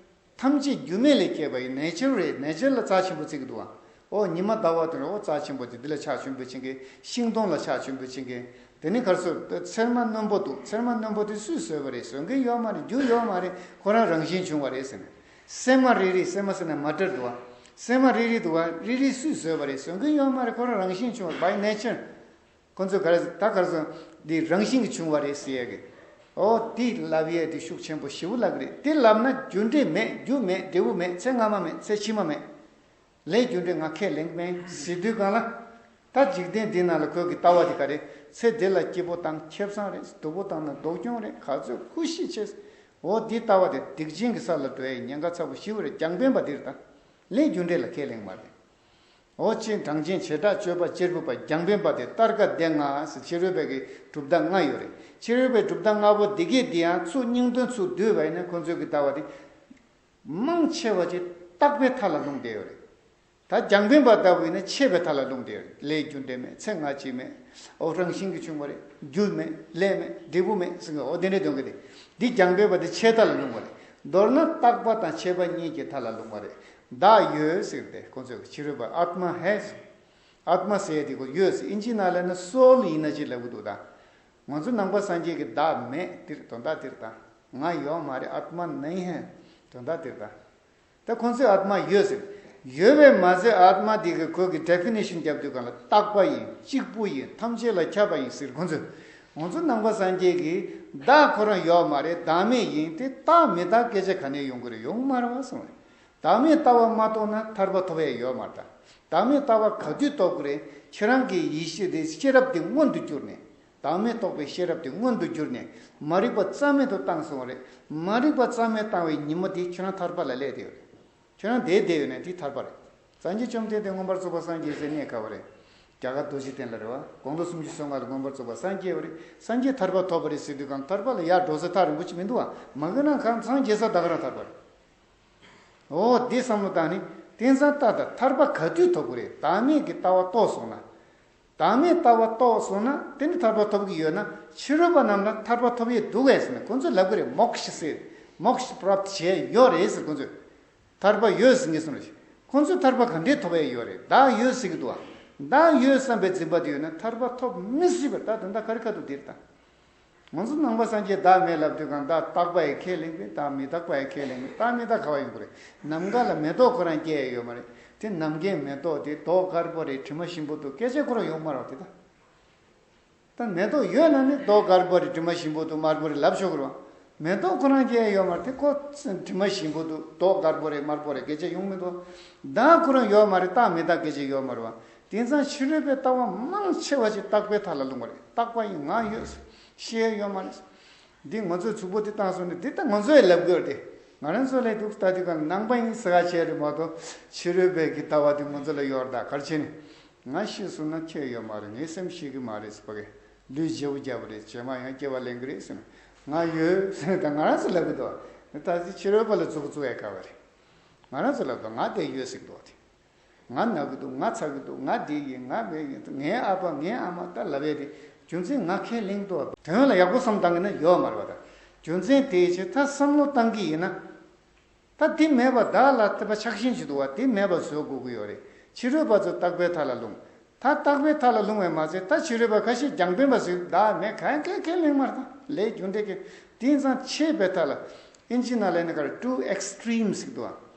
ཐམས་ཅད་རྒྱུ་མེད་ལས་སྐྱེས་པ་ཡིན། ནེ་ཅར་རེད། ནེ་ཅར་ལ་རྩ་ཆེན་པོ་བརྩི་གི་འདུག་ཨ། ཨོ་ཉི་མ་ཟླ་བ་དེ་ནི་ཨོ་རྩ་ཆེན་པོ་དེ་འདི་ལ་ཕྱག་མཆོད་འབུལ་བྱེད་མཁན། ཤིང་སྡོང་ལ་ཕྱག་མཆོད་འབུལ་བྱེད་མཁན། དེ་ནི་ག་རེ་ཟེར། ཚེར་མ་རྣོན་པོ་འདུག་ཚེར་མ་རྣོན་པོ་དེ་སུས་བཟོས་པ་རེད། བཟོ་མཁན་ཡོད་མ་རེད། རྒྱུ་ཡོད་མ་རེད། ཁོ་རང་རང་བཞིན་བྱུང་བ་རེད་ཟེར་ནས། སྲན་མ་རིལ་རིལ། སྲན་མ་ཟེར་ན་མ་ཊར་འདུག་ཨ། སྲན་མ་རིལ་རིལ་འདུག་ཨ། རིལ་རིལ་སུས་བཟོས་པ་རེད། བཟོ་མཁན་ཡོད་མ་རེད། ཁོ་རང་རང་བཞིན་བྱུང་བ། by nature། ཁོ་ཚོས་ག་རེ་ད་ག་རེ་ཟེར། འདི་རང་བཞིན་གྱིས་བྱུང་བ་རེད་ཟེར་ཡ་གི། ཨོ་དེ་ལབ་ཡས་དེ་ཤུགས་ཆེན་པོ་ཞེ་པོ་ལབ་གི་རེད། དེ་ལབ་ན་རྒྱུ་འབྲས་མེད། རྒྱུ་མེད། འབྲས་བུ་མེད། ཚེ་སྔ་མ་མེད། ཚེ་ཕྱི་མ་མེད། ལས་རྒྱུ་འབྲས་ང་ཁས་ལེན་གི་མེད་ཟེར་དུས་སྒང་ལ། ད་འཇིག་རྟེན་འདི་ནང་ལ་ཁོས་ཀྱི་ལྟ་བ་དེ་ག་རེད། ཚེ་འདི་ལ་སྐྱིད་པོ་དང་ཁེ་བཟང་རེད། སྡུག་པོ་བཏང་ན་སྡུག་གྱོང་རེད། ག་ཚོད་ཁུ་ཤི་ཆེ། འོ་འདི་ལྟ་བ་དེ་སྡིག་ཅན་གྱི་ས་ལ་འགྲོ་ཡའི་ཉེན་ཁ་ཚ་པོ་ཞེ་པོ་རེད། རྒྱང་འཕེན་པ་འདིར་ད། ལས་རྒྱུ་འབྲས་ལ་ཁས་ལེན་གི་མ་རེད། འོ་ཅེས་གྲངས་ཅན་བྱེ་བྲག་སྤྱོད་པ་གཅེར་བུ་པ་རྒྱང་འཕེན་པ་དེ་ལྟར་ཀ་སྡེ་ལྔ་ཟེར། ཕྱི་རོལ་པའི་གི་གྲུབ་མཐའ་ལྔ་ཡོད་རེད། ཕྱི་རོལ་པའི་གྲུབ་མཐའ་ལྔ་པོ་འདི་གས་འདི་ཡང་ཚུར་སྙིང་དོན་ཚུར་བསྡུས་པ་ཡིན་ན་ཁོ་ཚོའི་གི་ལྟ་བ་དེ་མང་ཆེ་བ་ཅིག་རྟག་པའི་མཐའ་ལ་ལྷུང་བསྡད་ཡོད་རེད། ད་རྒྱང་འཕེན་པ་ལྟ་བུ་ཡིན་ན་ཆད་པའི་མཐའ་ལ་ལྷུང་བསྡད་ཡོད་རེད། ལས་རྒྱུ་འབྲས་མེད། ཚེ་སྔ་ཕྱི་མེད། འོ་རང་བཞིན་གྱིས་བྱུང་བ་རེད། རྒྱུ་མེད། ལས་མེད། འབྲས་བུ་མེད་ཟེར་གི། འོ་དེ་འདྲའི་དོན་གི་དེ། འདི་རྒྱང་འཕེན་པ་དེ་ཆད་མཐའ་ལ་ལྷུང་བ་རེད། མདོར་ན་རྟག་པ་དང་ཆད་པ་གཉིས་ཀྱི་མཐའ་ལ་ལྷུང་བ་རེད། བདག་ཡོད་ཟེར་ཏེ་ཁོ་ཚོས་ཕྱི་རོལ་པ་ཨཱཏྨ་ཧེ་ཟེར། ཨཱཏྨ་ཟེར་ཡ་དེ་ཁོ་ཡོད་ཟེར། ཨིན་ཇི་ནང་ལ་ན་སོལ་ཡིན་ན་ཅི་ལབ་གི་འདུག་ད་ང་ཚོ་ནང་པ་སངས་རྒྱས་ཀྱི་བདག་མེད་དེར་དོན་དག་དེར་ད་ང་ཡོད་མ་རེད། ཨཱཏྨ་ནའི་ཧེ་དོན་དག་དེར་ད། ད་ཁོ་ཚོས་ཨཱཏྨ་ཡོད་ཟེར། ཡོད་པས་མ་ཚད་ཨཱཏྨ་དེ་གི་ཁོ་གི་ཌེ་ཕི་ནེ་ཤན་རྒྱབ་དུས་སྒང་ལ་རྟག་པ་ཡིན། གཅིག་པུ་ཡིན། ཐམས་ཅད་ལ་ཁྱབ་པ་ཡིན་ཟེར་ཁོ་ཚོས། ང་ཚོ་ནང་པ་སངས་རྒྱས་ཀྱི་བདག་ཁོ་རང་ཡོད་མ་རེད། བདག་མེད་ཡིན། དེ་རྟག་མི་རྟག་སྐད་ཆ་ག་ནས་ཡོང་གི་རེད། ཡོང་མ་རེད་བ་གསུངས་རེད། བདག་མེད་ལྟ་བ་མ་རྟོགས་ན་ཐར་པ་ཐོབ་ཡ་ཡོད་མ་རེད། ད་བདག་མེད་ལྟ་བ་ག་དུས་རྟོགས་ཀྱི་རེད། ཁྱེད་རང་གི་ཡེ་ཤེས་དེ་ཤེས་རབ་དེ་མངོན་དུ་གྱུར་ནས། བདག་མེད་རྟོགས་པའི་ཤེས་རབ་དེ་མངོན་དུ་གྱུར་ནས། མ་རིག་པ་རྩ་མེད་དུ་བཏང་སོང་བ་རེད། མ་རིག་པ་རྩ་མེད་བཏང་བའི་ཉིན་མོ་དེ་ཁྱོད་རང་ཐར་པ་ལ་སླེབས་བསྡད་ཡོད་རེད། ཁྱོད་རང་བསྡད་བསྡད་ཡོད་ནས་དེ་ཐར་པ་རེད། སངས་རྒྱས་བཅོམ་ལྡན་འདས་མངོན་པར་རྫོགས་པར་སངས་རྒྱས་ཟེར་གནས་ག་བ་རེད། རྒྱ་གར་རྡོ་རྗེ་གདན་ལ་རེད་བ། དགོང་དྲོ་སུམ་ཅུ་སོ་ལྔ་ལ་མངོན་པར་རྫོགས་པར་སངས་རྒྱས་པ་རེད། སངས་རྒྱས་ཐར་པ་ཐོབ་པ་རེད་ཟེར་དུས་སྒང་ཐར་པ་ལ་ཡར་འགྲོ་ས་ཐག་རིང་པོ་ཅིག་མི་འདུག་བ། མ་གི་ན་གང་སངས་རྒྱས་ས་ད་ག་རང་ཐར་པ་རེད། འོ་འདི་བསམ་བློ་བཏང་ནས། དེང་སང་ལྟ་ད་ཐར་པ་ག་དུས་ཐོབ་ཀྱི་རེད། བདག་མེད་ཀྱི་ལྟ་བ་རྟོགས་སོང་ན། བདག་མེད་ལྟ་བ་རྟོགས་སོང་ན་དེ་ནི་ཐར་པ་ཐོབ་ཀྱི་ཡོད་ན། ཕྱི་རོལ་པ་རྣམས་ལ་ཐར་པ་ཐོབ་ཡས་འདུག་གས་ཟེར་ནས་ཁོ་ཚོས་ལབ་ཀྱི་རེད། མོཀྵ་ཟེར། མོཀྵ་པྲབ་བྱས་ཡོད་རེད་ཟེར་ཁོ་ཚོས། ཐར་པ་ཡོད་ཟེར་ངེས་སོང་རེད། ཁོ་ཚོས་ཐར་པ་ག་འདྲས་ཐོབ་ཡས་ཡོད་རེད། བདག་ཡོད་ཟེར་གྱི་འདུག་བ། བདག་ཡོད་བསམ་པའི་འཛིན་པ་དེ་ཡོད་ན་ཐར་པ་ཐོབ་མི་སྲིད་པ། ད་དོན་དག་ག་རེ་ཁ་ཐུག་དེ་རེད་ད། ང་ཚོ་ནང་པ་སངས་རྒྱས་བདག་མེད་ལབ་དུས་གང་བདག་རྟག་པ་ཡི་ཁས་ལེན་པས་བདག་མི་རྟག་པ་ཡི་ཁས་ལེན་པས་བདག་མི་རྟག་ག་བ་ཡོང་གི་རེད། ནམ་མཁའ་ལ་མེ་ཏོག་ཁོ་རང་སྐྱེ་ཡ་ཡོད་མ་རེད། དེ་ནམ་མཁའི་མེ་ཏོག་དེ་མདོག་དཀར་པོ་རེད་དྲི་མ་ཞིམ་པོ་འདུག་སྐད་ཆ་ཁོ་རང་ཡོང་མ་རེད་དེ་ད། ད་མེ་ཏོག་ཡོད་ན་ནི་མདོག་དཀར་པོ་རེད་དྲི་མ་ཞིམ་པོ་འདུག་དམར་པོ་རེད་ལབ་ཆོག་གི་རེད་བ། མེ་ཏོག་ཁོ་རང་སྐྱེ་ཡ་ཡོད་མ་རེད་དེ་ཁོ་དྲི་མ་ཞིམ་པོ་འདུག་མདོག་དཀར་པོ་རེད་དམར་པོ་རེད་སྐད་ཆ་ཡོང་མི་འདུག་བདག་ཁོ་རང་ཡོད་མ་རེད་རྟག་མི་རྟག་སྐད་ཆ་ཡོད་མ་རེད་བ། དེང་སང་ཕྱི་རོལ་པའི་ལྟ་བ་མང་ཆེ་བ་ཞིག་རྟག་པའི་མཐའ་ལ་ལྷུང་བ་རེད། རྟག་པ་ཡིན་ང་ཡོད་ཤེས་ཡ་ཡོད་མ་རེད། འདི་ང་ཚོས་མཛུབ་པོ་འདི་བཏང་སོང་ནས་འདི་ལྟ་ང་ཚོས་ལབ་དགོས་ཏེ། ང་རང་ཚོ་ལས་འདུག་ལྟ་དུས་གང་ནང་པ་ཡིན་ཟེར་ག་བྱས་རེད་མ་གཏོགས་ཕྱི་རོལ་པའི་གི་ལྟ་བ་འདི་ང་ཚོ་ལ་ཡོད་རེད་ད་ག་རེ་བྱས་ནས། ང་ཤི་སོང་ན་ཁྱོད་ཡོད་མ་རེད། ངའི་སེམས་ཤི་གི་མ་རེད་ཟེར་བ་གི་ལུས་བརྗེ་པོ་རྒྱབ་པ་རེད། བྱེ་མ་ཡང་སྐྱེ་བ་ལེན་གི་རེད་ཟེར་ན་ང་ཡོད་ཟེར་ད་ང་རང་ཚོ་ལབ་གི་འདུག་ད་ཕྱི་རོལ་པ་ལ་མཛུབ་པོ་བཙུགས་ཡ་དཀའ་བ་རེད། ང་རང་ཚོ་ལབ་འདུག་ང་དེ་ཡོད་ཟེར་གི་འདུག་དེ། ང་ན་གི་འདུག་ང་ཚ་གི་འདུག་ང་འདི་ཡིན་ང་མེད་ཡིན་ངའི་ཨ་ཕ་ངའི་ཨ་མ་ད་ལབ་ཡས་དེ་རྒྱུ་མཚན་ང་ཁས་ལེན་ཏོ་དོན་ལ་ཡག་པོ་བསམ་བཏང་གི་ན་ཡོད་མ་རེད་བ། ད་རྒྱུ་མཚན་དེའི་ཕྱིར་ད་བསམ་བློ་བཏང་གི་ཡིན་ན། ད་དེ་མེད་པ་བདག་ལ་དད་པ་ཆགས་ཞེན་ཞིག་འདུག་བ་དེ་མེད་པ་བཟོ་དགོས་ཀྱི་ཡོད་རེད། ཕྱི་རོལ་པ་ཚོ་རྟག་པའི་མཐའ་ལ་ལྷུང་། ད་རྟག་པའི་མཐའ་ལ་ལྷུང་བས་མ་ཚད་ད་ཕྱི་རོལ་པ་ཁ་ཤས་རྒྱང་འཕེན་པ་ཟིག་བདག་མེད་གང་ཁས་ཁས་ལེན་མ་རེད་ད་ལས་རྒྱུ་འབྲས་ཀྱི་དེ་ཙང་ཆད་པའི་མཐའ་ལ་ཨིན་ཇི་ནང་ལས་ནི་གར་two extremes་ཟིག་འདུག་བ།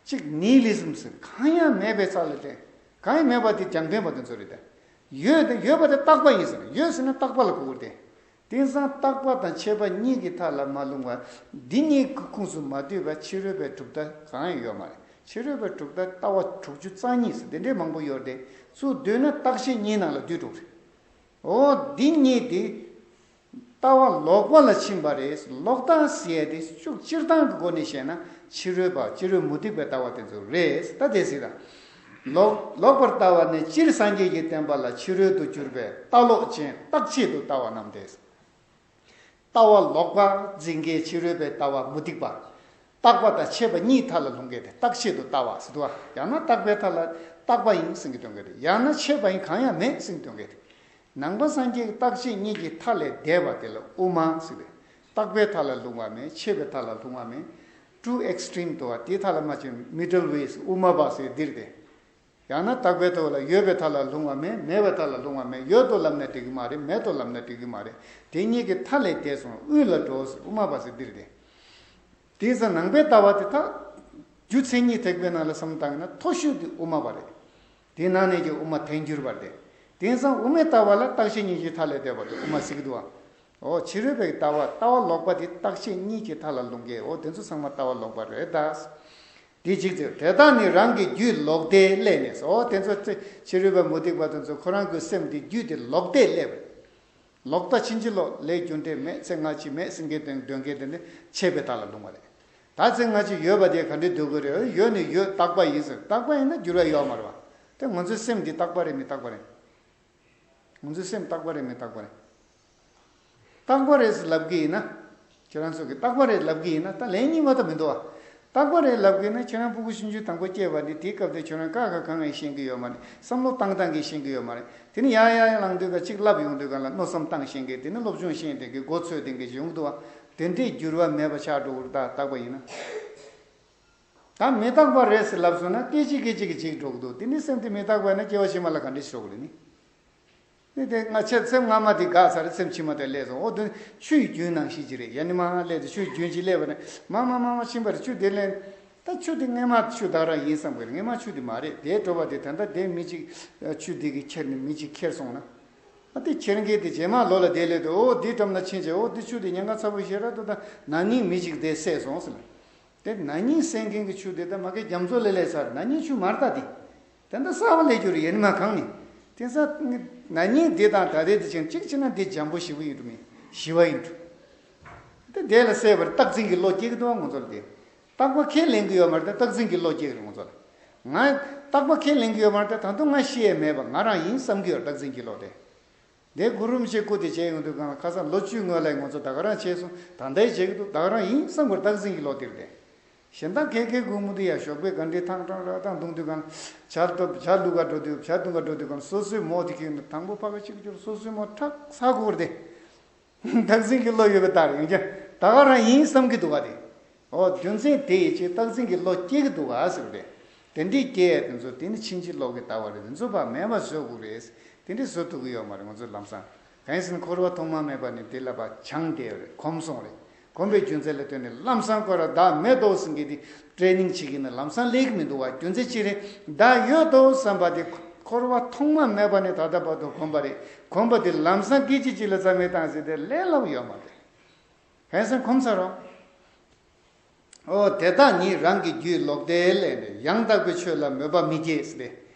གཅིག་ནི་ཧི་ལི་ཛམ་ཟེར་གང་ཡང་མེད་པའི་ས་ལ་བསྡད། གང་ཡང་མེད་པ་དེ་རྒྱང་འཕེན་པ་དེ་ཚོ་རེད་དེ། ཡོད་དེ་ཡོད་པ་དེ་རྟག་པ་ཡིན་ཟེར་ཡོད་ཟེར་ན་རྟག་པ་ལ་གོ་དགོས་ཏེ། དེང་སང་རྟག་པ་དང་ཆད་པ་གཉིས་ཀྱི་མཐའ་ལ་མ་ལྷུང་བ། འདི་གཉིས་ཀྱི་ཁོངས་སུ་མ་འདུས་པ་ཕྱི་རོལ་པའི་གྲུབ་མཐའ་གང་ཡང་ཡོད་མ་རེད། ཕྱི་རོལ་པའི་གྲུབ་མཐའ་ལྟ་བ་དྲུག་ཅུ་རྩ་གཉིས་ཟེར་དེ་འདྲའི་མང་པོ་ཡོད་དེ། ཚུར་བསྡུས་ན་རྟག་ཆད་གཉིས་ནང་ལ་འདུས་འགྲོ་གི་རེད། འོ་འདི་གཉིས་དེ། ལྟ་བ་ལོག་པ་ལ་ཕྱིན་པ་རེད། ལོག་ལྟ་ཟེར་ཡ་དེ་ཤུགས་སྤྱིར་བཏང་གི་སྒོ་ནས་བཤད་ན་ཕྱི་རོལ་པ་ཕྱི་རོལ་མུ་སྟེགས་པའི་ལྟ་བ་དེ་ཚོ་རེད། ད་དེ་སྲིད་ལ་ལོག་ལོག་པར་ལྟ་བ་ནི་སྤྱིར་སངས་རྒྱས་ཀྱི་བསྟན་པ་ལ་ཕྱི་རོལ་དུ་གྱུར་པའི་ལྟ་ལོག་ཅན་རྟག་ཆད་དུ་ལྟ་བ་རྣམས་ཏེ། ལྟ་བ་ལོག་པ་འཛིན་མཁན་ཕྱི་རོལ་པའི་ལྟ་བ་མུ་སྟེགས་པ། རྟག་པ་དང་ཆད་པ་གཉིས་མཐའ་ལ་ལྷུང་མཁན་དེ་རྟག་ཆད་དུ་ལྟ་བ་ཟེར་འདུག་བ། ཡང་ན་རྟག་པའི་མཐའ་ལ་རྟག་པ་ཡིན་ཟེར་གྱི་དོན་གྱི་རེད། ཡང་ན་ཆད་པ་ཡིན་གང་ཡང་མེད་ཟེར་གྱི་དོན་གྱི་རེད། ནང་པ་སངས་རྒྱས་ཀྱི་རྟག་ཆད་གཉིས་ཀྱི་མཐའ་ལས་འདས་པ་དེ་ལ་དབུ་མ་ཟེར་བས། རྟག་པའི་མཐའ་ལ་ལྷུང་བ་མེད། ཆད་པའི་མཐའ་ལ་ལྷུང་བ་མེད། Two extreme་དུ་བ་དེའི་མཐའ་ལ་མ་ཕྱིན་middle way་དབུ་མ་པ་ཟེར་འདིར་ཏེ། ཡང་ན་རྟག་པའི་ཐོག་ལ་ཡོད་པའི་མཐའ་ལ་ལྷུང་བ་མེད། མེད་པའི་མཐའ་ལ་ལྷུང་བ་མེད། ཡོད་དོ་ལབ་ན་འགྲིག་གི་མ་རེད། མེད་དོ་ལབ་ན་འགྲིག་གི་མ་རེད། དེ་གཉིས་ཀྱི་མཐའ་ལས་འདས་སོང་དབུས་ལ་འགྲོ་ཟེར་དབུ་མ་པ་ཟེར་འདིར་ཏེ། དེང་སང་ནང་པའི་ལྟ་བ་དེ་དག་རྒྱུ་མཚན་ཉིད་ཐེག་པའི་ནང་ལ་བསམ་བློ་བཏང་ན་མཐོ་ཤོས་དེ་དབུ་མ་པ་རེད། དེ་ནང་ནས་ཀྱི་དབུ་མ་ཐལ་འགྱུར་བ་རེད། དེང་སང་དབུ་མའི་ལྟ་བ་ལ་རྟག་ཆད་གཉིས་ཀྱི་མཐའ་ལས་འདས་པ་དེ་དབུ་མ་ཟེར་གྱི་འདུག་བ། འོ་ཕྱི་རོལ་པའི་ལྟ་བ་ལྟ་བ་ལོག་པ་དེ་རྟག་ཆད་གཉིས་ཀྱི་མཐའ་ལ་ལྷུང་མཁན་འོ་དེ་ཚོ་ཚང་མ་ལྟ་བ་ལོག་པ་རེད་ད། དེ་གཅིག་ཚེ་དེ་དག་ནི་རང་གི་རྒྱུད་ལོག་ལྟས་སླད་ནས་སོ། དེ་ཚོ་ཚེ་ཕྱི་རོལ་པ་མུ་སྟེགས་པ་དེ་ཚོ་ཁོ་རང་གི་སེམས་དེ་རྒྱུད་དེ་ལོག་ལྟས་སླད་པ། ལོག་ལྟ་ཕྱིན་ཅི་ལོག་ལས་རྒྱུ་འབྲས་མེད་ཚེ་སྔ་ཕྱི་མེད་ཟེར་མཁན་དོན་དོན་མཁན་དེ་ནི་ཆད་པའི་མཐའ་ལ་ལྷུང་བ་རེད། ད་ཚེ་སྔ་ཕྱི་ཡོད་པ་དེ་ག་འདྲས་སྡོད་དགོས་རེད། ཡོད་ནི་ཡོད་རྟག་པ་ཡིན་ཟེར་རྟག་པ་ཡིན་ན་འགྱུར་བ་ཡོད་མ་རེད་བ། དེ་ང་ཚོའི་སེམས་འདི་རྟག་པ་རེད་མི་རྟག་པ་རེད། ང་ཚོའི་སེམས་རྟག་པ་རེད་མི་རྟག་པ་རེད། རྟག་པ་རེད་ཟེར་ལབ་གི་ཡིན་ན། ཁྱེད་རང་ཚོ་གིས་རྟག་པ་རེད་ལབ་གི་ཡིན་ན་ད་ལན་རྙིང་པ་ད་མི་འདུག་བ། རྟག་པ་རེད་ལབ་གི་ཡིན་ན་ཁྱེད་རང་སྤུ་གུ་ཆུང་ཆུང་དང་པོ་སྐྱེས་པ་ནི་དེའི་སྐབས་དེ་ཁྱོད་རང་ཀ་ཁ་གང་ཡང་ཤེས་ཀྱི་ཡོད་མ་རེད། བསམ་བློ་བཏང་སྟངས་ཀྱི་ཤེས་ཀྱི་ཡོད་མ་རེད། དེ་ནི་ཡར་ཡར་ཡར་ལངས་དུས་ག་གཅིག་བསླབ་ཡོང་དུས་ག་ལ་མནོ་བསམ་བཏང་ཤེས་མཁན་དེ་ནི་སློབ་སྦྱོང་ཤེས་མཁན་དེ་གི་མགོ་ཚོས་དེ་གི་ཡོང་གི་འདུག་བ། དེ་འདྲས་འགྱུར་བ་མེད་པ་ཆགས་འགྲོ་གི་རེད་ད་རྟག་པ་ཡིན་ན། ད་མི་རྟག་པ་རེད་ཟེར་ལབ་སོང་ན་སྐད་ཅིག་སྐད་ཅིག་གིས་འཇིག་འགྲོ་གི་འདུག་དེ་ནི་སེམས་དེ་མི་རྟག་པ་ཡིན་ན་སྐྱེ་བ་ཕྱི་མ་ལ་ག་འདྲས་ཤོག་རེད་ནི། དེ་དེ་ང་ཆེ་སེམས་སྔ་མ་དེ་འགག་ཚར་རེད། སེམས་ཕྱི་མ་དེ་སླེབས་སོང་། འོ་དེ་ཆུ་ཡི་རྒྱུན་ནང་བཞིན་ཅིག་རེད། ཡ་ནི་མ་སླེབས་དེ་ཆུ་ཡི་རྒྱུན་ཅིག་སླེབས་པ་ནི་མ་མ་མ་མ་ཕྱིན་པ་རེད། ཆུ་དེ་སླེབས་ད་ཆུ་དེ་སྔས་མ་ཆུ་ད་རང་ཡིན་བསམ་གི་རེད། སྔས་མ་ཆུ་དེ་མ་རེད། དེ་འགྲོ་བ་དེ་ད་ལྟ་དེ་མི་གཅིག་ཆུ་དེ་གིས་ཁྱེར་ནས་མི་གཅིག་ཁྱེར་སོང་ན། ཨ་དེ་ཁྱེར་མཁན་དེ་རྗེས་མ་ལོག་ལ་དེ་སླེབས་དུས་འོ་དེ་འགྲམ་ལ་ཕྱིན་བྱས་འོ་དེ་ཆུ་དེ་ཉེན་ཁ་ཚ་པོ་ཞེ་དྲག་འདུག་ད་ན་ནིང་མི་གཅིག་དེ་བསད་སོང་ཟེར་ལ། དེ་ན་ནིང་བསད་མཁན་གྱི་ཆུ་དེ་ད་མ་གི་རྒྱ་མཚོ་ལས་སླེབས་ཚར། ན་ནིང་ཆུ་མ་རེད་ད་དེ། དེ་འདྲ་གསར་པ་སླེབས་རྒྱུ་རེད། ཡ་ནི་མ་གང་ནི། དེང་སང་ན་ནིང་དེ་དང་ད་ལྟའི་དེ་ཆེན་གཅིག་བྱས་ན་དེ་འཇམ་པོ་ཞེ་པོ་ཡིན་འགྲོ་མིན་ཞི་བ་ཡིན་འགྲོ། དེ་དེ་ལ་སླེབས་པར་རྟག་འཛིན་གྱི་བློ་སྐྱེ་གི་འདུག་བ་ང་ཚོར་དེ། རྟག་པ་ཁས་ལེན་གྱི་ཡོད་མ་རེད་ད་རྟག་འཛིན་གྱི་བློ་སྐྱེ་གི་རེད་ང་ཚོ་ལ། ང་རྟག་པ་ཁས་ལེན་གྱི་ཡོད་མ་རེད་ད་ད་དུང་ང་ཤི་ཡས་མེད་པ་ང་རང་ཡིན་བསམ་གྱི་ཡོད་རྟག་འཛིན་གྱི་བློ་དེ། དེ་གུ་རུ་རིན་པོ་ཆེ་སྐུ་དེ་མཇལ་ཡོང་དུས་གང་ལ་ཁ་སང་ལོ་བཅུའི་སྔོན་ལ་ང་ཚོ་ད་ག་རང་བྱས་སོང་། ད་ལྟའི་བྱེད་ཀྱི་འདུག་ད་ག་རང་ཡིན་བསམ་དགོས་རྟག་འཛིན་གྱི་བློ་དེ་རེད་དེ། གཞན་དག་ཁལ་ཁལ་སྒུག་མུ་དུ་ཡ་ཞོགས་པའི་ག་འདྲའི་ཐང་ཀྲང་ར་ཐང་བརྡུང་དུས་གང་ཇ་ལྟོ་ཇ་བླུག་ག་འགྲོ་དུས་ཇ་བརྡུང་ག་འགྲོ་དུས་གང་སོ་སོའི་མོ་དེ་ཁྱེར་ནས་དང་པོ་ཕ་ག་གཅིག་གྱུར་སོ་སོའི་མོ་ཁྲག་ཚ་གོ་ར་དེ། རྟག་འཛིན་གྱི་བློ་ཡོད་པའི་རྟགས་ཡིན་ཀྱང་ད་ག་རང་ཡིན་བསམ་གྱི་འདུག་ག་དེ། འོ་རྒྱུ་མཚན་དེ་ཡི་ཕྱིར་རྟག་འཛིན་གྱི་བློ་སྐྱེ་གི་འདུག་ག་ཟེར་བ་རེད། དེ་འདྲའི་སྐྱེ་ཡ་དེ་ཚོ་དེ་ནི་ཕྱིན་ཅི་ལོག་གི་ལྟ་བ་རེད། དེ་ཚོ་ཕར་མེད་པ་བཟོ་དགོས་རེད། དེ་འདྲའི་བཟོ་ཐུབ་ཀྱི་ཡོད་མ་རེད། ང་ཚོ་ལམ་སང་ གང་ཡིན་ཟེར་ན་འཁོར་བ་ཐོག་མ་མེད་པ་ནས་དེ་ལ་བ་སྦྱངས་བསྡད་ཡོད་རེད། གོམས་སོང་རེད། གོམས་པའི་རྒྱུ་མཚན་ལ་ལྟོས་ནས་ལམ་སང་ཁོ་ར་བདག་མེད་དོ་ཟེར་མཁན་དེ་ཊེ་ནིང་བྱེད་ཀྱི་ན་ལམ་སང་ལས་ཀྱི་མི་འདུག་བ། རྒྱུ་མཚན་ཅི་རེད། བདག་ཡོད་དོ་བསམ་པ་དེ་འཁོར་བ་ཐོག་མ་མེད་པ་ནས་ད་ལྟ་བར་དུ་གོམས་པ་རེད། གོམས་པ་དེ་ལམ་སང་སྐད་ཅིག་གཅིག་ལ་རྩ་མེད་བཏང་ཟེར་དེ་ལས་སླ་པོ་ཡོད་མ་རེད། གང་ཡིན་ཟེར་ན་གོམས་ས་རོགས། ཨོ་དེ་དག་ཉིད་རང་གི་རྒྱུད་ལོག་ལྟས་ལས་ནས་ཡང་དག་པའི་ཆོས་ལ་མོས་པ་མི་སྐྱེ་ཟེར་ཏེ།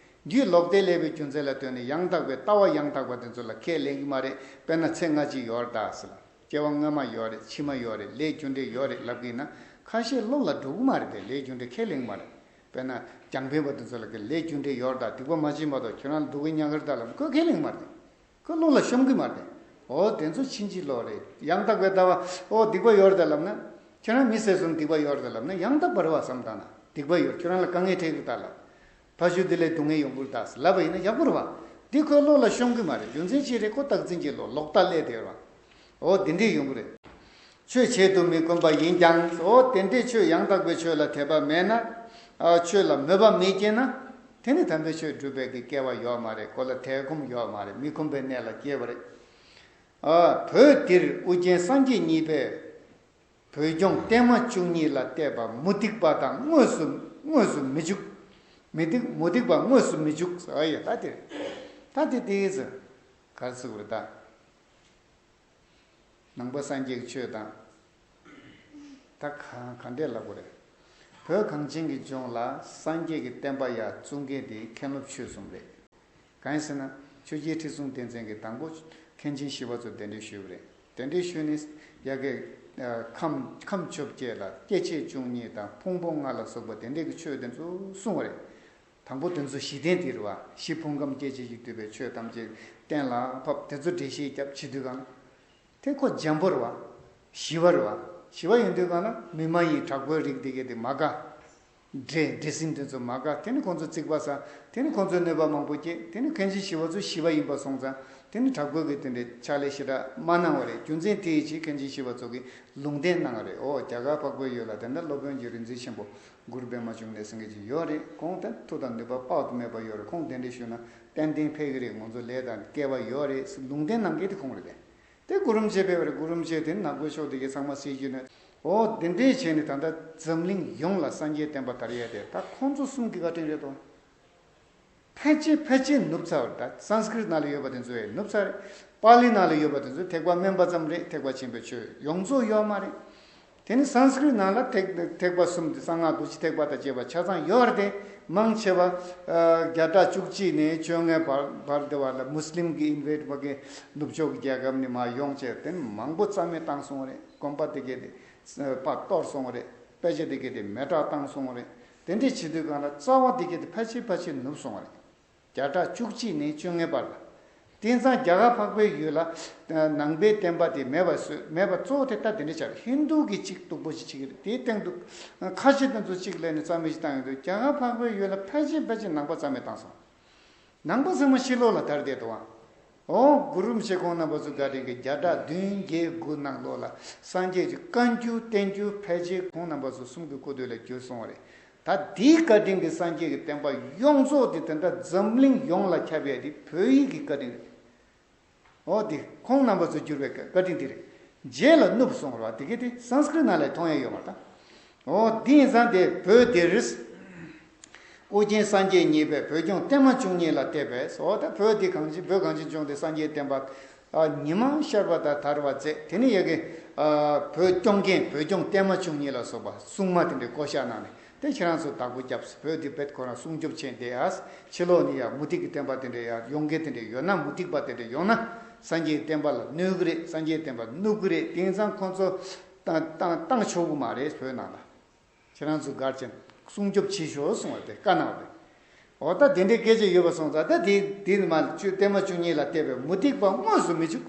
རྒྱུད་ལོག་ལྟས་ལས་པའི་རྒྱུ་མཚན་ལ་ལྟོས་ནས་ཡང་དག་པའི་ལྟ་བ་ཡང་དག་པ་དེ་ཚོ་ལ་ཁས་ལེན་གྱི་མ་རེད། དཔེར་ན་ཚེ་སྔ་ཕྱི་ཡོད་རེད་ད་ཟེར་ལ། སྐྱེ་བ་སྔ་མ་ཡོད་རེད། ཕྱི་མ་ཡོད་རེད། ལས་རྒྱུ་འབྲས་ཡོད་རེད་ལབ་ཀྱི་ན་ཁ་ཤས་བློ་ལ་འགྲོ་གི་མ་རེད་དེ། ལས་རྒྱུ་འབྲས་ཁས་ལེན་གྱི་མ་རེད། དཔེར་ན་རྒྱང་འཕེན་པ་དེ་ཚོ་ལ་གི་ལས་རྒྱུ་འབྲས་ཡོད་རེད་ད། སྡིག་པ་མ་བྱེད་མ་གཏོགས་ཁྱོད་རང་ལ་སྡུག་གི་མྱང་གི་རེད་ད་ལབ་ཁོས་ཁས་ལེན་གྱི་མ་རེད། ཁོ་བློ་ལ་ཤོང་གི་མ་རེད། འོ་དེ་ཚོ་ཕྱིན་ཅི་ལོག་རེད། ཡང་དག་པའི་ལྟ་བ་འོ་སྡིག་པ་ཡོད་རེད་ལབ་ན། ཁྱོད་རང་མི་ཟེར་སོང་སྡིག་པ་ཡོད་རེད་ལབ་ན་ཡང་དག་པ་རེད་བ་བསམ་བཏང་ན་སྡིག་པ་ཡོད། ཁྱོད་རང་ལ་དཀའ་ངལ་འཕྲད་ཀྱི་རེད་ད་ལབ། ཕ་ཤུལ་དེ་ལས་སྡུག་བསྔལ་ཡོང་གི་རེད་ད་ལབ་པ་ཡིན་ན་ཡག་པོ་རེད་བ། འདི་ཁོའི་བློ་ལ་ཤོང་གི་མ་རེད། རྒྱུ་མཚན་ཅི་རེད། ཁོ་རྟག་འཛིན་གྱི་བློ་ལོག་ལྟ་སླེབས་བསྡད་རེད་བ། འོ་དེ་འདྲས་ཡོང་གི་རེད། ཆོས་བྱེད་དུ་མི་དགོངས་པ་ཡིན་ཀྱང་། འོ་དེ་འདྲས་ཆོས་ཡང་དག་པའི་ཆོས་ལ་དད་པ་མེད་ན། ཨ་ཆོས་ལ་མོས་པ་མེད་ཀྱི་ན། དེ་ནི་དམ་པའི་ཆོས་སྒྲུབ་པའི་གི་སྐལ་བ་ཡོད་མ་རེད། ཁོ་ལ་དད་གོམས་ཡོད་མ་རེད། མི་ཁོམ་པའི་གནས་ལ་སྐྱེས་པ་རེད། ཨ་བོད་འདིར་ཨོ་རྒྱན་སངས་རྒྱས་གཉིས་པས་བོད་སྐྱོང་བརྟན་མ་བཅུ་གཉིས་ལ་བལྟས་པ་མུ་སྟེགས་པ་དང་དངོས་སུ་དངོས་སུ་མི་འཇུག་མི་སྟེགས་མུ་སྟེགས་པ་དངོས་སུ་མི་འཇུག་ཨ་ཡ་ད་དེ་རེད། ད་དེ་དེ་ཟེར་ག་རེ་ཟེར་དགོས་རེད་ད། ནང་པ་སངས་རྒྱས་ཀྱི་ཆོས་དང་། ད་ག་ག་འདྲས་ལབ་དགོས་རེད། བོད་གངས་ཅན་གྱི་ལྗོངས་ལ་སངས་རྒྱས་ཀྱི་བསྟན་པ་ཡར་བཙུགས་མཁན་དེ་མཁན་སློབ་ཆོས་གསུམ་རེད། གང་ཡིན་ཟེར་ན་ཆོས་རྒྱལ་ཁྲི་སྲོང་ལྡེ་བཙན་གྱིས་དང་པོ་མཁན་ཆེན་ཞི་བ་འཚོ་གདན་འདྲེན་ཞུས་པ་རེད། གདན་འདྲེན་ཞུས་ནས་ཡ་གི་ཁམས་ཁམས་བཅོ་བརྒྱད་ལ་སྐྱེ་མཆེད་བཅུ་གཉིས་དང་ཕུང་པོ་ལྔ་ལ་སོགས་པ་དེ་འདྲས་ཀྱི་ཆོས་དེ་ཚོ་གསུངས་པ་རེད། དང་པོ་དེ་ཚོ་གཞི་རྟེན་དེ་རེད་བ། གཞི་ཕུང་ཁམས་སྐྱེ་མཆེད་བཞི་འདུས་པའི་ཆོས་ཐམས་ཅད་གཏན་ལ་ཕབ། དེ་ཚོ་འགྲེལ་བཤད་བརྒྱབ་བྱེད་དུས་གང་། དེ་ཁོ་འཇམ་པོ་རེད་བ། ཞི་བ་རེད་བ། ཞི་བ་ཡིན་དུས་གང་ལ་མི་མ་ཡིན་དྲག་པོའི་རིགས་དེ་གས་དེ་མ་དགའ། འདྲེ་འདྲེ་སྲིན་དེ་ཚོ་མ་དགའ། དེ་ནི་ཁོང་ཚོ་རྩིག་པ་ཟ། དེ་ནི་ཁོང་ཚོས་གནོད་པ་མང་པོ་སྐྱེལ། དེ་ནི་མཁན་ཆེན་ཞི་བ་འཚོ་ཞི་བ་ཡིན་པ་སོང་ཙང་དེ་ནི་དྲག་པོའི་གི་དེ་འདྲའི་ཕྱག་ལས་ཞེ་དྲག་མ་གནང་བ་རེད། རྒྱུ་མཚན་དེ་ཡི་ཕྱིར་མཁན་ཆེན་ཞི་བ་འཚོ་གིས་ལུང་བསྟན་གནང་བ་རེད། ཨོ་རྒྱ་གར་འཕགས་པའི་ཡུལ་ལ་དེ་འདྲ་སློབ་དཔོན་གྱི་རིག་འཛིན་ཆེན་པོ་གུ་རུ་པདྨ་འབྱུང་གནས་ཟེར་མཁན་ཅིག་ཡོད་རེད། ཁོང་དེ་མཐུ་དང་ནུས་པ་དཔག་ཏུ་མེད་པ་ཡོད་རེད། ཁོང་གདན་འདྲེན་ཞུས་ན་ཏན་ཏན་ཕེབས་ཀྱི་རེད། ང་ཚོ་ལས་དང་སྐལ་བ་ཡོད་རེད་ཟེར་ལུང་བསྟན་གནང་མཁན་དེ་ཁོང་རེད་དེ། དེ་གུ་རུ་རིན་པོ་ཆེ་ཕེབས་པ་རེད། གུ་རུ་རིན་པོ་ཆེ་དེ་ནག་པོའི་ཕྱོགས་དེ་གའི་ཚང་མ་སེལ་རྒྱུ་ནས། ཨོ་དེ་འདྲས་བྱས་ནས་ད་ལྟ་འཛམ་གླིང་ཡོངས་ལ་སངས་རྒྱས་བསྟན་པ་དར་ཡས་དེ་ད་ཁོང་ཚོ་གསུམ་གྱི་བཀའ་དྲིན་རེད་དོ། ཕལ་ཆེར་ཕལ་ཆེར་ནུབ་ཚར་བ་རེད། ད་སཾ་སྐྲྀཏ་ནང་ལ་ཡོད་པ་དེ་ཚོ་ཡང་ནུབ་ཚར་རེད། པཱ་ལི་ནང་ལ་ཡོད་པ་དེ་ཚོ་ཐེག་པ་དམན་པ་ཙམ་རེད། ཐེག་པ་ཆེན་པོའི་ཆོས་ཡོངས་རྫོགས་ཡོད་མ་རེད། དེ་ནི་སཾ་སྐྲྀཏ་ནང་ལ་ཐེག་ཐེག་པ་གསུམ་དེ་གསང་སྔགས་རྡོ་རྗེ་ཐེག་པ་དང་བཅས་པ་ཆ་ཚང་ཡོད་རེད་དེ། མང་ཆེ་བ་ཨ་བརྒྱ་ཕྲག་བཅུ་གཅིག་ནས་བཅོ་ལྔའི་བར་བར་དེ་བ་ལ་མུ་སི་ལིམ་གྱི་ཨིན་ཝེ་ཌི་བ་གི་ནུབ་ཕྱོགས་ཀྱི་རྒྱལ་ཁབ་ནས་མར་ཡོང་བྱས་དེ་ནི་མང་པོ་རྩ་མེད་བཏང་སོང་བ་རེད། དགོན་པ་དེ་གས་དེ་ཕར་གཏོར་སོང་བ་རེད། དཔེ་ཆ་དེ་གས་དེ་མེ་སྲེག་བཏང་སོང་བ་རེད། དེ་འདྲས་བྱེད་དུས་གང་ལ་རྩ་བ་དེ་གས་དེ་ཕལ་ཆེར་ཕལ་ཆེར་ནུབ་སོང་བ་རེད། བརྒྱ་ཕྲག་བཅུ་གཅིག་ནས་བཅོ་ལྔའི་བར་ལ། དེང་སང་རྒྱ་གར་འཕགས་པའི་ཡུལ་ལ་ནང་པའི་བསྟན་པ་དེ་མེད་པ་བཟོས། མེད་པ་གཙོ་བོ་དེ་ད་དེ་འདྲ་ཆགས་རེད། ཧིན་དུ་གི་གཅིག་སྟུག་པོ་ཞིག་བྱེད་ཀྱི་རེད། དེའི་སྟེང་དུ་ཁ་ཆེ་དེ་ཚོ་གཅིག་ལས་ནས་རྩ་མེད་ཅིག་བཏང་ཡོང་དུས་རྒྱ་གར་འཕགས་པའི་ཡུལ་ལ་ཕལ་ཆེར་ཕལ་ཆེར་ནང་པ་རྩ་མེད་བཏང་སོང་། ནང་པ་ཚང་མ་ཕྱི་ལོགས་ལ་དར་བསྡད་འདུག་ཨང་། འོ་གུ་རུ་རིན་པོ་ཆེ་ཁོང་རྣམ་པ་ཚོ་བཀའ་དྲིན་གྱིས་བརྒྱ་ཕྲག་བདུན་བརྒྱད་དགུ་ནང་ལོགས་ལ་སངས་རྒྱས་ཀྱི་བཀའ་འགྱུར་བསྟན་འགྱུར་ཕལ་ཆེར་ཁོང་རྣམ་པ་ཚོ་གསུམ་གྱི་སྐུ་དུས་ལ་བསྒྱུར་སོང་བ་རེད། ད་དེའི་བཀའ་དྲིན་གྱིས་སངས་རྒྱས་ཀྱི་བསྟན་པ་ཡོངས་རྫོགས་དེ་དེ་འདྲ་འཛམ་གླིང་ཡོངས་ལ་ཁྱབ་ཡས་དེ་བོད་ཡིག་གི་བཀའ་དྲིན་རེད། འོ་དེ་ཁོང་རྣམ་པ་ཚོ་བསྒྱུར་བའི་བཀའ་དྲིན་དེ་རེད། རྗེས་ལ་ནུབ་སོང་བ་དེ་གས་དེ་སཾ་སྐྲྀཏ་ནང་ལ་མཐོང་ཡས་ཡོད་མ་རེད་ད། འོ་དེ་ཡིན་ཙང་དེ་བོད་འདིར་ཨོ་རྒྱན་སངས་རྒྱས་གཉིས་པས་བོད་སྐྱོང་བརྟན་མ་བཅུ་གཉིས་ལ་བལྟས་པས། འོ་ད་བོད་འདི་གངས་ཅན་བོད་གངས་ཅན་ལྗོངས་འདི་སངས་རྒྱས་བསྟན་པ་ཨ་ཉི་མ་ཤར་བ་དང་དར་བ་མཛད། དེ་ནས་ཡ་གི་ཨ་བོད་སྐྱོང་མཁན་བོད་སྐྱོང་བརྟན་མ་བཅུ་གཉིས་ལ་སོགས་པ་སྲུང་མ་དེ་འདྲའི་བསྐོ་བཞག་གནང་ནས་དེ་ཁྱེད་རང་ཚོ་བདག་པོ་བརྒྱབ། བོད་འདི་བེད་ཁོ་རང་སྲུང་སྐྱོབ་བྱས་བསྡད་ཨ། ཕྱི་ལོགས་ནས་ཡང་མུ་སྟེགས་ཀྱི་བསྟན་པ་དེ་འདྲ་ཡང་ཡོང་མཁན་དེ་འདྲ་ཡོད་ན། མུ་སྟེགས་པ་དེ་འདྲ་ཡོང་ན་སངས་རྒྱས་བསྟན་པ་ལ་གནོད་གི་རེད། སངས་རྒྱས་བསྟན་པ་ནུབ་གི་རེད། དེང་སང་ཁོང་ཚོ་བཏང་བཏང་བཏང་ཆོག་གི་མ་རེད། བོད་ནང་ལ། ཁྱེད་རང་ཚོ་གར་ཅན་སྲུང་སྐྱོབ་བྱེད་ཤོག་གསུངས་པ་དེ་བཀའ་གནང་བ་རེད། འོ་ད་དེ་འདྲའི་སྐད་ཆ་ཡོད་པ་སོང་ཙང་ད་དེ་དེ་ནི་མ་བཅུ་བརྟན་མ་བཅུ་གཉིས་ལ་བལྟས་པས་མུ་སྟེགས་པ་དངོས་སུ་མི་འཇུག།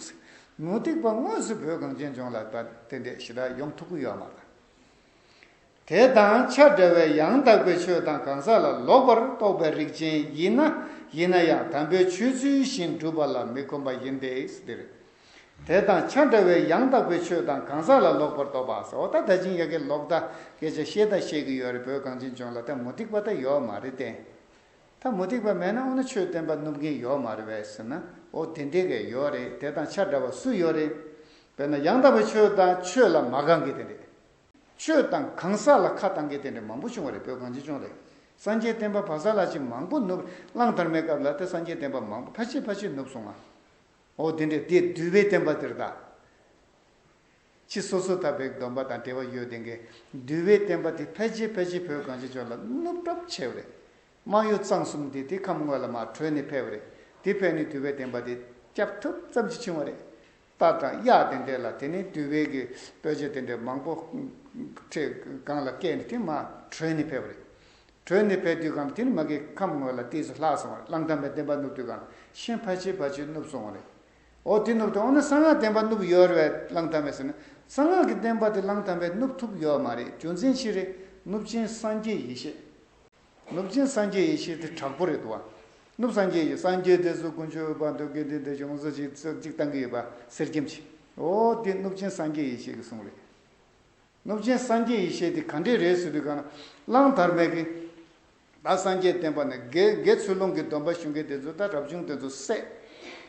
མུ་སྟེགས་པ་དངོས་སུ་བོད་གངས་ཅན་ལྗོངས་ལ་ད་དེ་འདྲས་ཞེ་དྲག་ཡོང་ཐུབ་ཀྱི་ཡོད་མ་རེད། དེ་དང་ཆ་འདྲ་བའི་ཡང་དག་པའི་ཆོས་དང་གང་ཟག་ལ་ལོག་པར་རྟོག་པའི་རིགས་ཅན་ཡིན་ན། ཡིན་ན་ཡང་དམ་པའི་ཆོས་ཚུལ་བཞིན་སྒྲུབ་པ་ལ་མི་ཁོམ་པ་ཡིན་ཏེ་ཟེར། དེ་དང་ཆ་འདྲ་བའི་ཡང་དག་པའི་ཆོས་དང་གང་ཟག་ལ་ལོག་པར་རྟོག་པ་ཟེར། འོ་ད་ད་ཅིང་ཡ་གི་ལོག་ལྟ་སྐད་ཆ་བཤད་ད་བཤད་ཀྱི་ཡོད་རེད། བོད་གངས་ཅན་ལྗོངས་ལ་ད་མུ་སྟེགས་པ་ད་ཡོད་མ་རེད་དེ། ད་ ད་མུ་སྟེགས་པ་མེད་ན་འོ་ན་ཆོས་བསྟན་པ་ནུབ་མཁན་ཡོད་མ་རེད་པས་ཟེར་ན། འོ་དེ་འདྲས་ཀྱི་ཡོད་རེད། དེ་དང་ཆ་འདྲ་བ་སུ་ཡོད་རེད། དཔེར་ན་ཡང་དག་པའི་ཆོས་དང་ཆོས་ལ་མ་དགའ་མཁན་དེ་འདྲས། ཆོས་དང་གང་ཟག་ལ་ཁ་བཏང་མཁན་དེ་འདྲས་མང་པོ་བྱུང་བ་རེད། བོད་གངས་ཅན་ལྗོངས་ལ། སངས་རྒྱས་བསྟན་པ་བག་ཚ་ལ་ཅིག་མང་པོ་ནུབ། གླང་དར་མའི་སྐབས་ལ་དེ་སངས་རྒྱས་བསྟན་པ་མང་པོ་ཕལ་ཆེར་ཕལ་ཆེར་ནུབ་སོང་ང་། འོ་དེ་འདྲས་དེ་འདུལ་བའི་བསྟན་པ་དེར་ད། ཕྱི་སོ་སོ་ཐར་པའི་སྡོམ་པ་དང་འབྲེལ་བ་ཡོད་དེ་འགའི་འདུལ་བའི་བསྟན་པ་དེ་ཕལ་ཆེར་ཕལ་ཆེར་བོད་གངས་ཅན་ལྗོངས་ལ་ནུབ་གྲབས་ཆེ་བ་རེད། སྨྲ་བརྗོད་གཙང་གསུམ་དེ་དེ་ཁམས་སྔོན་ལ་མར་བྲོས་ནས་ཕེབས་པ་རེད། དེ་ཕེབས་ནས་འདུལ་བའི་བསྟན་པ་དེ་སྐྱབས་ཐུབ་ཙམ་ཅིག་བྱུང་བ་རེད། རྟ་དང་གཡག་དེ་འདྲས་ལ། དེ་ནས་འདུལ་བའི་གི་དཔེ་ཆ་དེ་འདྲས་མང་པོ་ཁྲིའི་སྒང་ལ་བཀལ་ནས་དེ་མར་བྲོས་ནས་ཕེབས་པ་རེད། བྲོས་ནས་ཕེབས་དུས་སྒང་དེ་ནི་མ་གི་ཁམས་སྔོན་ལ་ཏོག་ཙམ་ལྷག་སོང་བ་རེད། གླང་དར་མའི་བསྟན་པ་ནུབ་དུས་སྒང་ཤིང་ཕལ་ཆེར་ཕལ་ཆེར་ནུབ་སོང་བ་རེད། འོ་དེ་ནུབ་དུས་འོ་ན་གསང་སྔགས་བསྟན་པ་ནུབ་ཡོད་རེད་པས་གླང་དར་མས་ཟེར་ན། གསང་སྔགས་ཀྱི་བསྟན་པ་དེ་གླང་དར་མས་ནུབ་ཐུབ་ཡོད་མ་རེད། རྒྱུ་མཚན་ཅི་རེད། ནུབ་ཆེན་སངས་རྒྱས་ཡེ་ཤེས། ནུབ་ཆེན་སངས་རྒྱས་ཡེ་ཤེས་དེ་དྲག་པོ་རེད་འདུག་བ། ནུབ་སངས་རྒྱས་ཡེ་ཤེས། སངས་རྒྱས་དེ་ཚོ་དཀོན་མཆོག་གི་དཔལ་དུ་དགེ་འདུན་དེ་ཡོངས་སུ་ཅིག་ཅིག་བཏང་གི་ཡོད་པ་གསེར་སྐྱེམས་ཅིག་འོ་དེ་ནུབ་ཆེན་སངས་རྒྱས་ཡེ་ཤེས་ཀྱི་གསུང་རེད། ནུབ་ཆེན་སངས་རྒྱས་ཡེ་ཤེས་དེ་ག་འདྲས་རེད་ཟེར་དུས་གང་ན། གླང་དར་མས་ཀྱི་ད་སངས་རྒྱས་བསྟན་པ་ནས་དགེ་དགེ་ཚུལ་སློང་གི་སྡོམ་པ་ཞུ་མཁན་དེ་ཚོ་ད་རབ་བྱུང་དེ་ཚོ་བསད།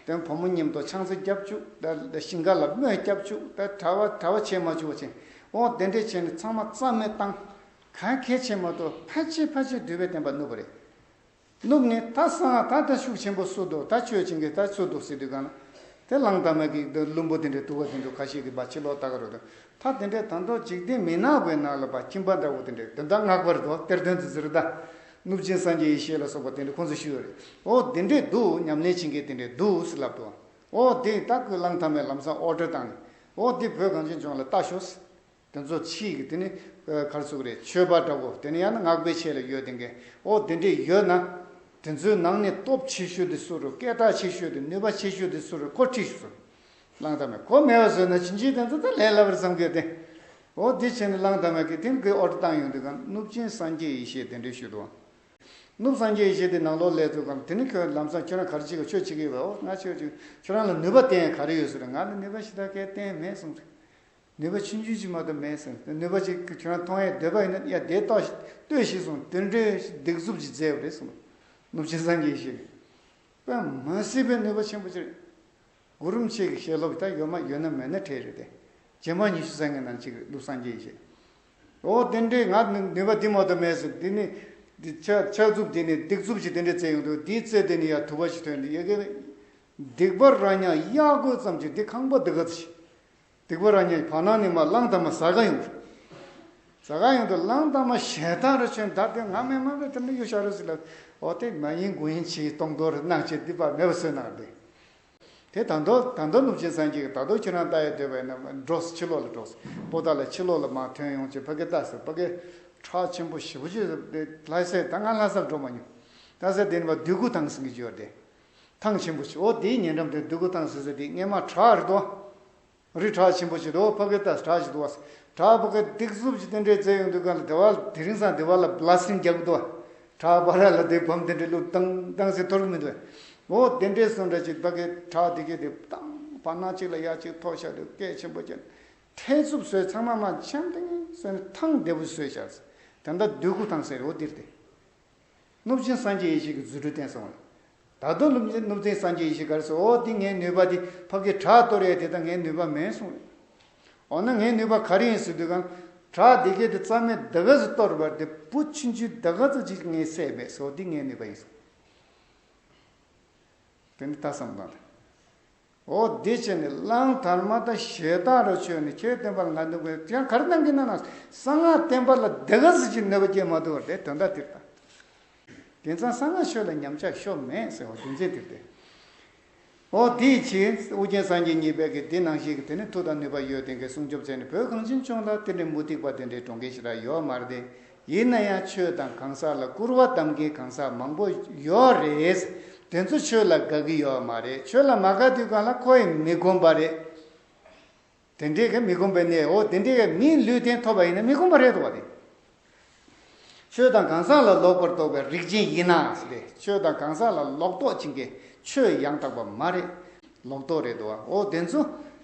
དེ་བུ་མོ་མཉམ་དུ་ཆང་ས་རྒྱབ་བཅུག་ད་ཞིང་ཁ་ལ་རྨོས་རྒྱབ་བཅུག་ད་གྲྭ་པ་གྲྭ་པ་བྱེད་མ་བཅུག་པ་བྱས། འོ་དེ་འདྲས་བྱས་ནས་ཚང་མ་རྩ་མེད་བཏང་། གང་གལ་ཆེ་མ་གཏོགས་ཕལ་ཆེར་ཕལ་ཆེར་འདུལ་བའི་བསྟན་པ་ནུབ་པ་རེད། ནུབ་ནས་ད་གསང་སྔགས་ད་ད་ཤུགས་ཆེན་པོ་སུ་འདུག་ད་ཆོས་བྱེད་མཁན་ད་སུ་འདུག་ཟེར་དུས་གང་ན། དེ་གླང་དར་མ་གི་བླུན་པོ་དེ་འདྲས་དུ་བ་དེ་འདྲས་ཁ་ཤས་ཀྱིས་ཕར་ཕྱིར་ལོག་ལྟ་གི་རེད་དོ། ད་དེ་འདྲས་ད་དུང་འཇིག་རྟེན་མི་ནག་པའི་ནང་ལ་ཕར་ཁྱིམ་པ་འདྲ་བོ་དེ་འདྲས་དེ་འདྲ་སྔགས་པ་རེད་དོ། གཏེར་སྟོན་དེ་ཟེར་ད། ནུབ་ཆེན་སངས་རྒྱས་ཡེ་ཤེས་ལ་སོགས་པ་དེ་འདྲས་ཁོང་ཚོས་ཞུས་ཡོད་རེད། འོ་དེ་འདྲས་འདུག་ཉམས་ལེན་བྱེད་མཁན་དེ་འདྲས་འདུག་ཟེར་ལབ་འདུག་འོ་དེ་ད་ཁོས་གླང་དར་མས་ལམ་སང་ཨོ་ཌར་བཏང་ནས། འོ་དེ་བོད་གངས་ཅན་ལྗོངས་ལ་ལྟ་ཤོག་དེ་ཚོ་ཕྱིས་ཀྱི་དེ་ནི་ག་རེ་ཟེར་དགོས་རེད། ཆོས་པ་འདྲ་བོ་དེ་ནི་ཡང་ན་སྔགས་པའི་ཆེད་ལ་ཡོད་དེ་འགའི། འོ་དེ་འདྲས་ཡོད་ན། དེ་ཚོའི་ནང་ནས་སྟོབས་ཆེ་ཤོས་དེ་སུ་རེད། སྐད་གྲགས་ཆེ་ཤོས་དེ་ནུས་པ་ཆེ་ཤོས་དེ་སུ་རེད། ཁོ་ཁྲིད་ཤོག་ཟེར། གླང་དར་མས་ཁོ་མེད་པ་བཟོས་ན་ཕྱིན་ཆད་དེ་ཚོ་ད་ལས་སླ་བར་བསམ་གི་ཡོད་དེ། འོ་དེ་བྱས་ནས་གླང་དར་མ་གིས་དེ་འགའི་ཨོ་ཌར་བཏང་ཡོང་དུས་གང་ནུབ་ཆེན་སངས་རྒྱས་ཡེ་ཤེས་དེ་འདྲས་ཞུས་འདུག་ནུབ་སངས་རྒྱས་ཡེ་ཤེས་དེ་ནང་ལོགས་སླེབས་དུས་གང་དེ་ནི་ཁྱོད་ལམ་སང་ཁྱོད་རང་ག་རེ་བྱེད་གི་ཆོས་བྱེད་ཀྱི་ཡོད་པས། འོ་ང་ཆོས་བྱེད། ཁྱོད་རང་ལ་ནུས་པ་བསྟན་ག་རེ་ཡོད་ཟེར། ང་ལ་ནུས་པ་ཞེ་དྲག་གས་བསྟན་མེད་གསུངས་ཏེ། ནུས་པ་ཆུང་ཆུང་ཅིག་མ་གཏོགས་མེད་ཟེར། ནུས་པ་ཅིག་ཁྱོད་རང་མཐོང་ཡས་འདོད་པ་ཡིན་ན་ཡ་དེ་ལྟོས་ལྟོས་ཤིག་གསུངས། དེ་འདྲའི་སྡིགས་མཛུབ་ཅིག་མཛད་པ་རེད་གསུངས། ནུབ་ཆེན་སངས་རྒྱས་ཡེ་ཤེས་ཀྱིས། དཔེ་མ་སྲིད་པའི་ནུས་པ་ཆེན་པོ་ཅིག་རེད། གུ་རུ་མཆེད་ཀྱི་ཞལ་སློབ་ད་ཡོད་མ་ཡོད་ན་མེད་ན་གྲས་རེད་དེ། རྗེས་མ་ཉི་ཤུ་རྩ་ལྔའི་ནང་གཅིག་རེད་ནུབ་སངས་རྒྱས་ཡེ་ཤེས། འོ་དེ་འདྲའི་ང་ནུས་པ་འདི་མ་གཏོགས་མེད་ཟེར། འདི་ནི་འདི་ཕྱག་ཕྱག་མཛུབ་འདི་ནི་སྡིགས་མཛུབ་ཅིག་དེ་འདྲ་བཙལ་ཡོང་དུས་འདིའི་རྩེ་དེ་ནི་ཡ་དུ་བ་ཞིག་ཐོན་ཏེ་ཡ་གི། སྡིག་པ་ར་ཉག་གཡག་རྒོད་ཙམ་ཅིག་འདི་ཁང་པ་འདི་ག་ཚོད་ཞིག་སྡིག་པ་ར་ཉག་བར་སྣང་ནས་མར་གླང་དར་མ་ཟ་ག་ཡོང་། ཟ་ག་ཡོང་དུས་གླང་དར་མ་ཞེ་སྡང་རུ་ཆེན་ད་དེ་ང་མེད་མ་རེད་དེ་འདྲ་གཡུག་བཞག་རོགས་ཟེར་ལབ། འོ་དེ་མ་ཡིན་དགུ་ཡིན་ཕྱི་ཡིན་སྟོང་དོར་སྣང་བྱེད་འདི་པར་མེད་པ་བཟོས་གནང་སྟེ། དེ་ད་དུང་ད་དུང་ནུབ་ཆེན་སངས་རྒྱས་ཀྱིས་ད་དུང་ཁྱེད་རང་ལྟ་ཡས་འདོད་པ་ཡིན་ན་འགྲོ་ཕྱི་ལོགས་ལ་འགྲོ། པོ་ཏཱ་ལ་ཕྱི་ལོགས་ལ་མར་ཐོན་ཡོང་ཅིག་ཕ་གི་ལྟ་ཟེར། ཕ་གི་བྲག་ཆེན་པོ་ཞེ་པོ་ཅིག་ལྷ་སའི་ད་ང་ལྷ་སར་འགྲོ་མ་མྱོང་། ལྷ་སའི་དེ་ནི་བ་འདོད་རྒུ་ཐང་ཟེར་གྱི་ཡོད་དེ། ཐང་ཆེན་པོ་ཞིག་འོ་དེའི་ཉེ་འགྲམ་དུ་འདོད་རྒུ་ཐང་ཟེར་ས་དེ་སྔས་མ་བྲག་རེད་དོ། རི་བྲག་ཆེན་པོ་ཞིག་འདུག་ཕ་གི་ལྟ་བྲག་ཞིག་འདུག་བ། བྲག་ཕ་གི་སྡིགས་མཛུབ་ཅིག་དེ་འདྲས་བཙལ་ཡོང་དུས་གང་ལ་དེ་བ་དེ་རིང་སང་དེ་བ་ལ་བླ་སེང་རྒྱག་གི་འདུག་བ། བྲག་བར་ལ་དེ་བམ་དེ་འདྲས་བླུགས་བཏང་བཏང་ཟེར་འཐོར་གི་མི་འདུག་འོ་དེ་འདྲས་སོང་འདྲ་ཅིག་ཕ་གི་བྲག་དེ་གས་དེ་བཏང་བར་སྣང་གཅིག་ལ་ཡ་གཅིག་ཐོགས་ཤག་དེ་སྐད་ཆེན་པོ་ཅན། ཐལ་འཚུབ་བཟོས་ཚང་མ་མ་འཆམ་དེ་ངས་བཟོས་ནས་ཐང་བདེ་པོ་བཟོས་བཞག་ཟེར། དེ་འདྲ་འདོད་རྒུ་ཐང་ཟེར་འོ་འདིར་དེ། ནུབ་ཆེན་སངས་རྒྱས་ཡེ་ཤེས་ཀྱིས་རྫུ་འཕྲུལ་བསྟན་སོང་བས། ད་དུང་ནུབ་ཆེན་ནུབ་ཆེན་སངས་རྒྱས་ཡེ་ཤེས་ག་རེ་ཟེར། འོ་འདི་ངའི་ནུས་པ་འདི་ཕ་གི་བྲག་གཏོར་ཡས་དེ་ད་ངའི་ནུས་པ་མིན་གསུངས་རེད། འོ་ན་ངའི་ནུས་པ་ག་རེ་ཡིན་ཟེར་དུས་གང་། བྲག་འདི་གས་དེ་རྩ་མེད་ད་ག་ཚོད་གཏོར་བར་དེ་བུ་ཆུང་ཆུང་ད་ག་ཚོད་ཅིག་ངས་བསད་མེད་ཟེར། འོ་འདི་ངའི་ནུས་པ་ཡིན་གསུངས། དེ་ནི་ད་བསམ་དང་། འོ་དེ་བྱས་ནས་གླང་དར་མ་དང་ཞེ་སྡང་རུ་ཆོད་ནས་ཁྱེད་བསྟན་པ་ལ་ང་འདུག་པས་ཡང་ག་རེ་གནང་གི་ན་ན། གསང་སྔགས་བསྟན་པ་ལ་དེ་ག་ཟིག་ཅིག་ནུས་པ་སྐྱེ་མ་ཐུབ་པར་དེ་དོན་དག་དེར་ད། དེང་སང་གསང་སྔགས་ཆོས་ལ་ཉམས་ཆག་ཤོར་མེད་ཟེར་བ་རྒྱུ་མཚན་དེར་ཏེ། འོ་དེའི་ཕྱིར་ཨོ་རྒྱན་སངས་རྒྱས་གཉིས་པས་ཀྱི་དེ་ནང་བཞིན་གྱི་དེ་ནི་མཐུ་དང་ནུས་པ་ཡོད་དེ་འགའི་སྲུང་སྐྱོབ་བྱས་ནས་བོད་གངས་ཅན་ལྗོངས་ལ་དེ་འདྲའི་མུ་སྟེགས་པ་དེ་འདྲའི་འགྲོ་མཁན་ཞིག་ར་ཡོད་མ་རེད་དེ། ཡིན་ན་ཡང་ཆོས་དང་གང་ཟག་ལ་སྐུར་བ་བཏབ་མཁན་གང་ཟག་མང་པོ་ཡོད་རེད། དེ་ཚོ་ཆོས་ལ་དགའ་གི་ཡོད་མ་རེད། ཆོས་ལ་མ་དགའ་དུས་གང་ལ་ཁོ་ཡི་མི་ཁོམ་པ་རེད། དེ་འདྲའི་གི་མི་ཁོམ་པའི་གནས། འོ་དེ་འདྲའི་གི་མིའི་ལུས་རྟེན་ཐོབ་པ་ཡིན་ན་མི་ཁོམ་པ་རེད་དོ་བ་དེ། ཆོས་དང་གང་ཟག་ལ་ལོག་པར་རྟོག་པའི་རིགས་ཅན་ཡིན་ན་ཟེར་ཏེ། ཆོས་དང་གང་ཟག་ལ་ལོག་རྟོག་ཅན་གྱི་ཆོས་ཡང་དག་པ་མ་རེད། ལོག་རྟོག་རེད་དོ་བ། འོ་དེ་ཚོ་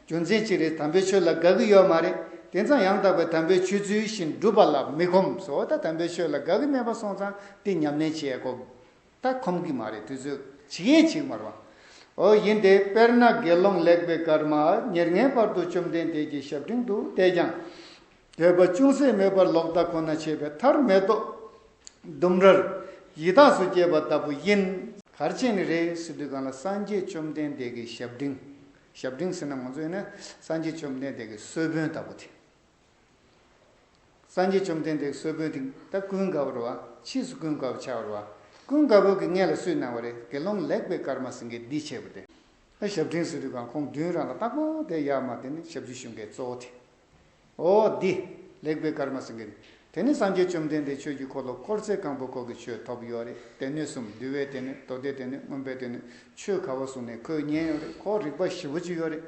རྒྱུ་མཚན་ཅི་རེད། དམ་པའི་ཆོས་ལ་དགའ་གི་ཡོད་མ་རེད། དེ་ཙང་ཡང་དག་པའི་དམ་པའི་ཆོས་ཚུལ་བཞིན་སྒྲུབ་པ་ལ་མི་ཁོམ་ཟེར། འོ་ད་དམ་པའི་ཆོས་ལ་དགའ་གི་མེད་པ་སོང་ཙང་དེ་ཉམས་ལེན་བྱེད་ཡ་ཁོ། ད་ཁོམ་གི་མ་རེད། དུས་ཚོད་བྱེད་ཡས་བྱེད་མ་རེད་བ། འོ་ཡིན་ཏེ། དཔེར་ན་དགེ་སློང་ལེགས་པའི་སྐར་མ་ཉེར་ལྔའི་བར་དུ་བཅོམ་ལྡན་འདས་ཀྱི་ཞབས་འབྲིང་དུ་བསྡད་ཀྱང་། དད་པ་ཅུང་ཟད་མེད་པར་ལོག་ལྟ་ཁོ་ན་བྱས་པའི་མཐར་མེ་ཏོག་ལྡུམ་རར་ཡི་དྭགས་སུ་སྐྱེས་པ་ལྟ་བུ་ཡིན། ག་རེ་བྱས་ནས་རེད་ཟེར་དུས་སྒང་ལ་སངས་རྒྱས་བཅོམ་ལྡན་འདས་ཀྱི་ཞབས་འབྲིང་། ཞབས་འབྲིང་ཟེར་ན་ང་ཚོ་ཡིན་ན་སངས་རྒྱས་བཅོམ་ལྡན་འདས་ཀྱི་གསོལ་དཔོན་ལྟ་བུ་དེ། སངས་རྒྱས་བཅོམ་ལྡན་འདས་ཀྱི་གསོལ་དཔོན་དེ་ད་ཀུན་དགའ་བོ་རེད་བ། ཕྱིས་སུ་ཀུན་དགའ་བོ་ཆགས་པ་རེད་བ། ཀུན་དགའ་བོ་གི་སྔོན་ལ་སུས་གནང་བ་རེད། དགེ་སློང་ལེགས་པའི་སྐར་མ་ཟེར་མཁན་འདིས་བྱས་པ་དེ། ད་ཞབས་འབྲིང་ཟེར་དུས་སྒང་ཁོང་མདུན་རང་ལ་རྟག་པར་དེ་ཡར་མར་དེ་ནི་ཞབས་ཕྱི་ཞུ་མཁན་གཙོ་བོ་དེ། འོ་འདི། ལེགས་པའི་སྐར་མ་ཟེར་མཁན་དེ། དེ་ནི་སངས་རྒྱས་བཅོམ་ལྡན་འདས་ཆོས་ཀྱི་འཁོར་ལོ་བསྐོར་ཚེ་གང་པོ་ཁོ་གིས་ཆོས་ཐོབ་ཡོད་རེད། སྡེ་སྣོད་གསུམ། འདུལ་བའི་སྡེ་སྣོད། མདོ་སྡེའི་སྡེ་སྣོད། མངོན་པའི་སྡེ་སྣོད། ཆོས་ག་པར་གསུངས་ནས་ཁོས་ཉན་ཡོད་རེད། ཁོ་རིག་པ་ཞེ་པོ་ཅིག་ཡོད་རེད།